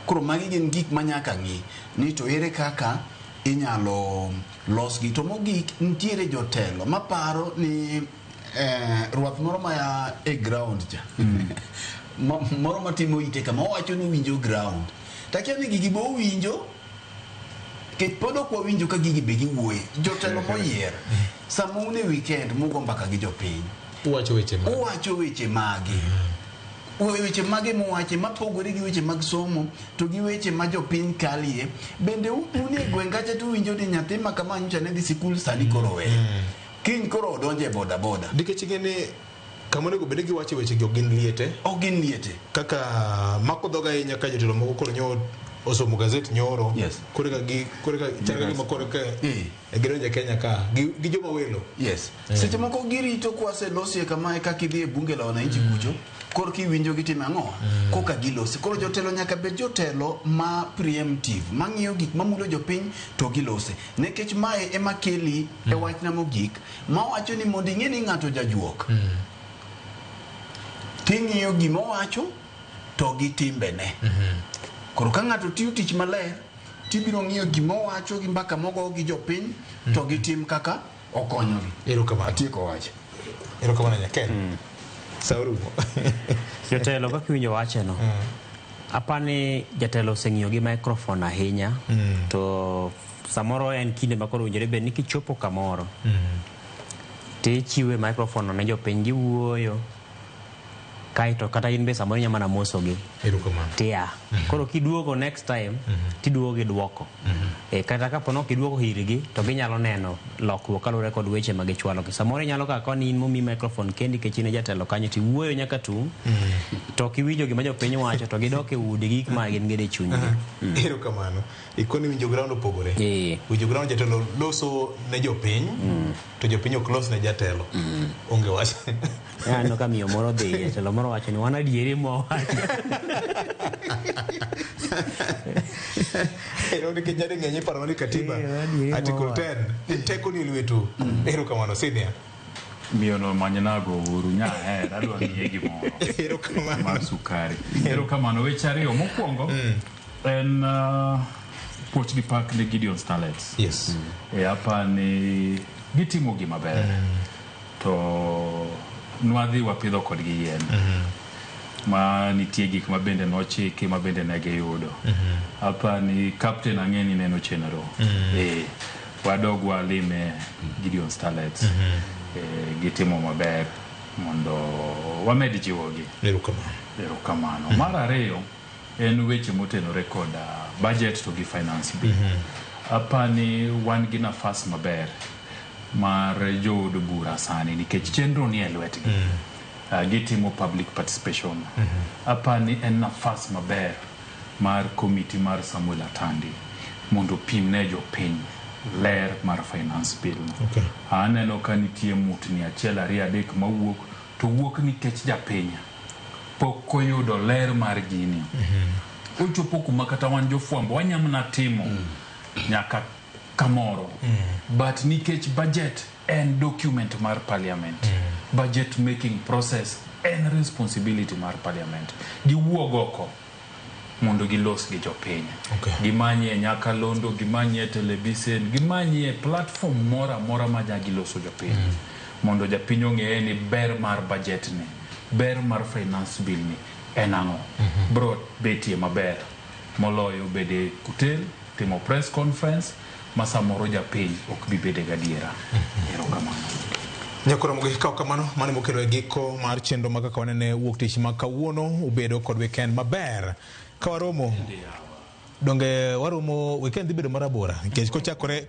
Koro magi gin gik ma nyaka ng'i ni to ere kaka inyalo losgi. To mogik nitiere jotelo maparo ni rwath moro maya e ground cha. Moro matimo ite kama owacho ni owinjo ground. Takia ni gigi be owinjo nikech pod ok wawinjo ka gigi be giwuoye. Jotelo moyier sama un e weekend mugo mbaka gi jopiny. Uwacho weche mage? Uwacho weche mage? Weche mage muwache mapogore gi weche mag somo to gi weche ma jopiny kalie. Bende un e gweng' kacha to uwinjo ni nyathi ma kama nyocha ne dhi sikul sani koro oweyo. Kiny koro odonjo e boda boda. Nikech ing'e ni kama onego bed ni giwache wechegi ok gin liete. Ok gin liete. Kaka mako dhoga ahinya ka jotelo moko koro nyo osomo gazet nyoro. Yes. Koro ka gi koro ka chal ka gima koro ka gidonjo e Kenya ka gi joma welo. Yes. Seche moko girito kwaselosie kamae kaka idhi e bunge la wananchi kucho, koro kiwinjo gitimo ang'o? Koka gilosi. Koro jotelo nyaka bed jotelo ma preemptive, mang'iyo gik mamulo jopiny to gilose. Nikech mae ema keli e wachna mogik, mawacho ni mondo ing'e ni ng'ato jajuok, ting'iyo gima owacho to gi timbene. Koro ka ng'ato tiyo tich maler, tibiro ng'iyo gima owacho gi mbaka mogo gi jopiny to gitim kaka okonyogi. Erokamano. Atieko wach. Erokamano Nyaken. Sa orumo. Jotelo kaka iwinjo wacheno. Apani jatelo oseng'iyo gi microphone ahinya to samoro en kinde ma koro owinjore bed ni kichopo kamoro tichiwe microphone no ne jopiny giwuoyo kaeto kata in be samoro inya mana mosogi Erokamano. tia koro kiduogo next time tiduogo gi duoko kata kapo ni ok iduogo irgi to ginyalo neno lokruok kaluwore kod weche ma gichwalo gi samoro inyalo ka koni in momi microphone kendi nikech in e jatelo kanyo tiwuoyo nyaka tung' to ok iwinjo gima jopiny wacho to gidok e udi gi gik ma gin godo e chunygi. Erokamano. Ikoni winjo ground opogore. Winjo ground jatelo loso ne jopiny to jopiny ok los ne jatelo. Onge wach. Aneno ka miyo moro dhi, jatelo moro wacho ni wan adieri mwawacho. Ero nikech nyadi ng'eny iparo ni katiba adieri article mwawacho. 10 teko ni e lwetu. Erokamano senior. Miyono manynago uru nyahera adwa miye gimoro Erokamano. mar sukari. Erokamano. Weche ariyo mokwongo en puoch gi pak ne Gideon Starlets. Yes. E apani gitimo gima ber. To nwadhi wapidho kodgi yien. Ma nitie gik ma bende nochiki ma bende ne giyudo. Apani captain ang'e ni neno chenro. Wadog walime Gideon Starlets. Gitimo maber mondo wamed jiwogi. Erokamano. Erokamano. Mar ariyo en weche motenore kod budget to gi finance bill. Apani wan gi nafas maber mar jood bura sani nikech chenro ni e lwetgi. Gitimo public participation. Apani en nafas maber mar komiti mar Samuel Atandi mondo opim ne jopiny ler mar finance bill. Okay. Aneno ka nitie mutni 1 2 3 mawuok to wuok nikech japiny pok oyudo ler mar gini. Ochopo kuma kata wan jofwambo wanyamna timo nyaka kamoro. But nikech budget en document mar parliament. Budget making process en responsibility mar parliament. Giwuog oko mondo gilos gi jopiny. Okay. Gimanye nyakalondo, gimanye televisen, gimanye platform moro amora ma nya giloso jopiny. Mondo japiny ong'e ni ber mar budget ni, ber mar finance bill ni en ang'o. Bro betie maber moloyo bede kutel timo press conference ma samoro japiny ok bi bede gadiera. Erokamano. Nyakoro mogi kaw kamano mano mokelo e giko mar chenro ma kaka wanene wuok tich ma kawuono ubedo kod weekend maber. Ka waromo donge waromo weekend dhi bedo marabora nikech kochakore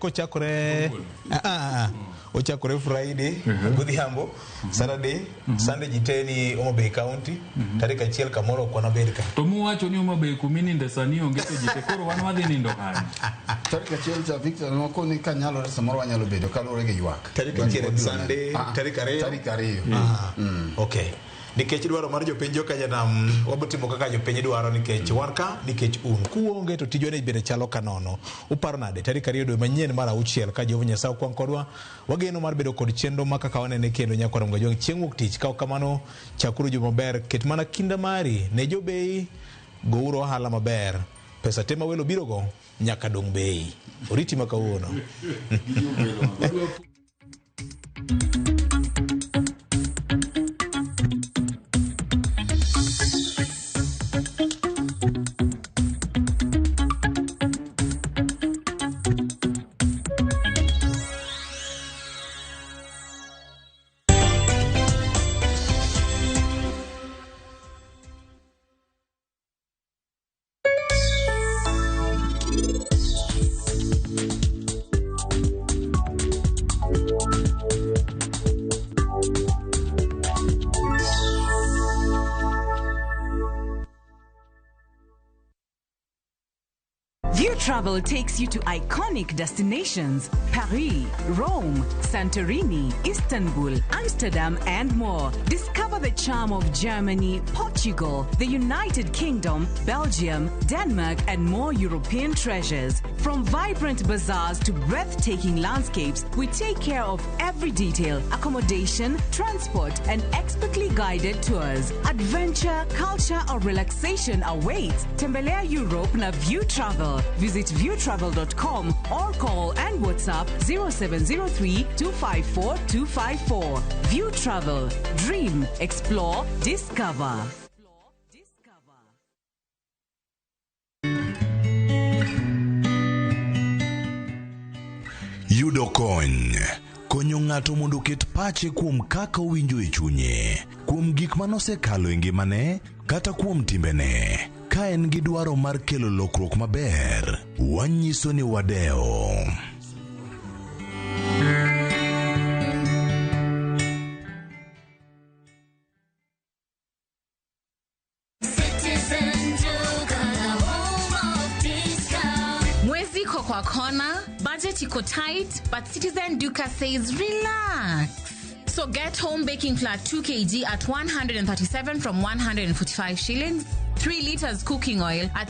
ochakore Friday godhiambo Saturday Sunday ji te ni Homa Bay County tarik 1 kamoro ok wanabed ka. To muwacho ni Homa Bay kumininde sani onge to ji te koro wan wadhi nindo kanyo. Tarik 1 cha Victor nokoni ka nyalore samoro wanyalo bedo kaluwore gi ywak. Tarik 1 en Sunday, tarik 2. Tarik 2. Okay. Nikech dwaro mar jopiny joka janam wabotimo kaka jopiny dwaro nikech wan ka nikech un kuonge to tijwa ni bende chalo kanono. Uparo nade tarik 2 dwe manyien mar 6 ka Jehova Nyasaye okwang' kodwa wageno mar bedo kod chenro ma kaka wanene kendo nyaka Ramogi Ajwang' chieng' wuok tich. Ka ok kamano chakuru juma maber, ket mana kinda mari ne jobei, gouru ohala maber, pesa te ma welo biro go nyaka dong' bei. Oriti ma kawuono. Travel takes you to iconic destinations Paris, Rome, Santorini, Istanbul, Amsterdam, and more. Discover the charm of Germany, Portugal, the United Kingdom, Belgium, Denmark, and more European treasures. From vibrant bazaars to breathtaking landscapes, we take care of every detail accommodation, transport, and expertly guided tours. Adventure, culture, or relaxation awaits. Tembelea Europe na View Travel. Visit viewtravel.com or call and WhatsApp 0703 254 254. View Travel. Dream, explore, discover. Yudo kony konyo ng'ato mondo oket pache kuom kaka owinjo e chunye, kuom gik ma nosekalo e ngimane kata kuom timbene. Ka en gi dwaro mar kelo lokruok maber, wanyiso ni wadewo. Citizen Duka, the home of discount. Mwezi iko kwa kona, budget iko tight, but Citizen Duka says relax. So get home baking flour 2 kg at 137 from 145 shillings, 3 liters cooking oil at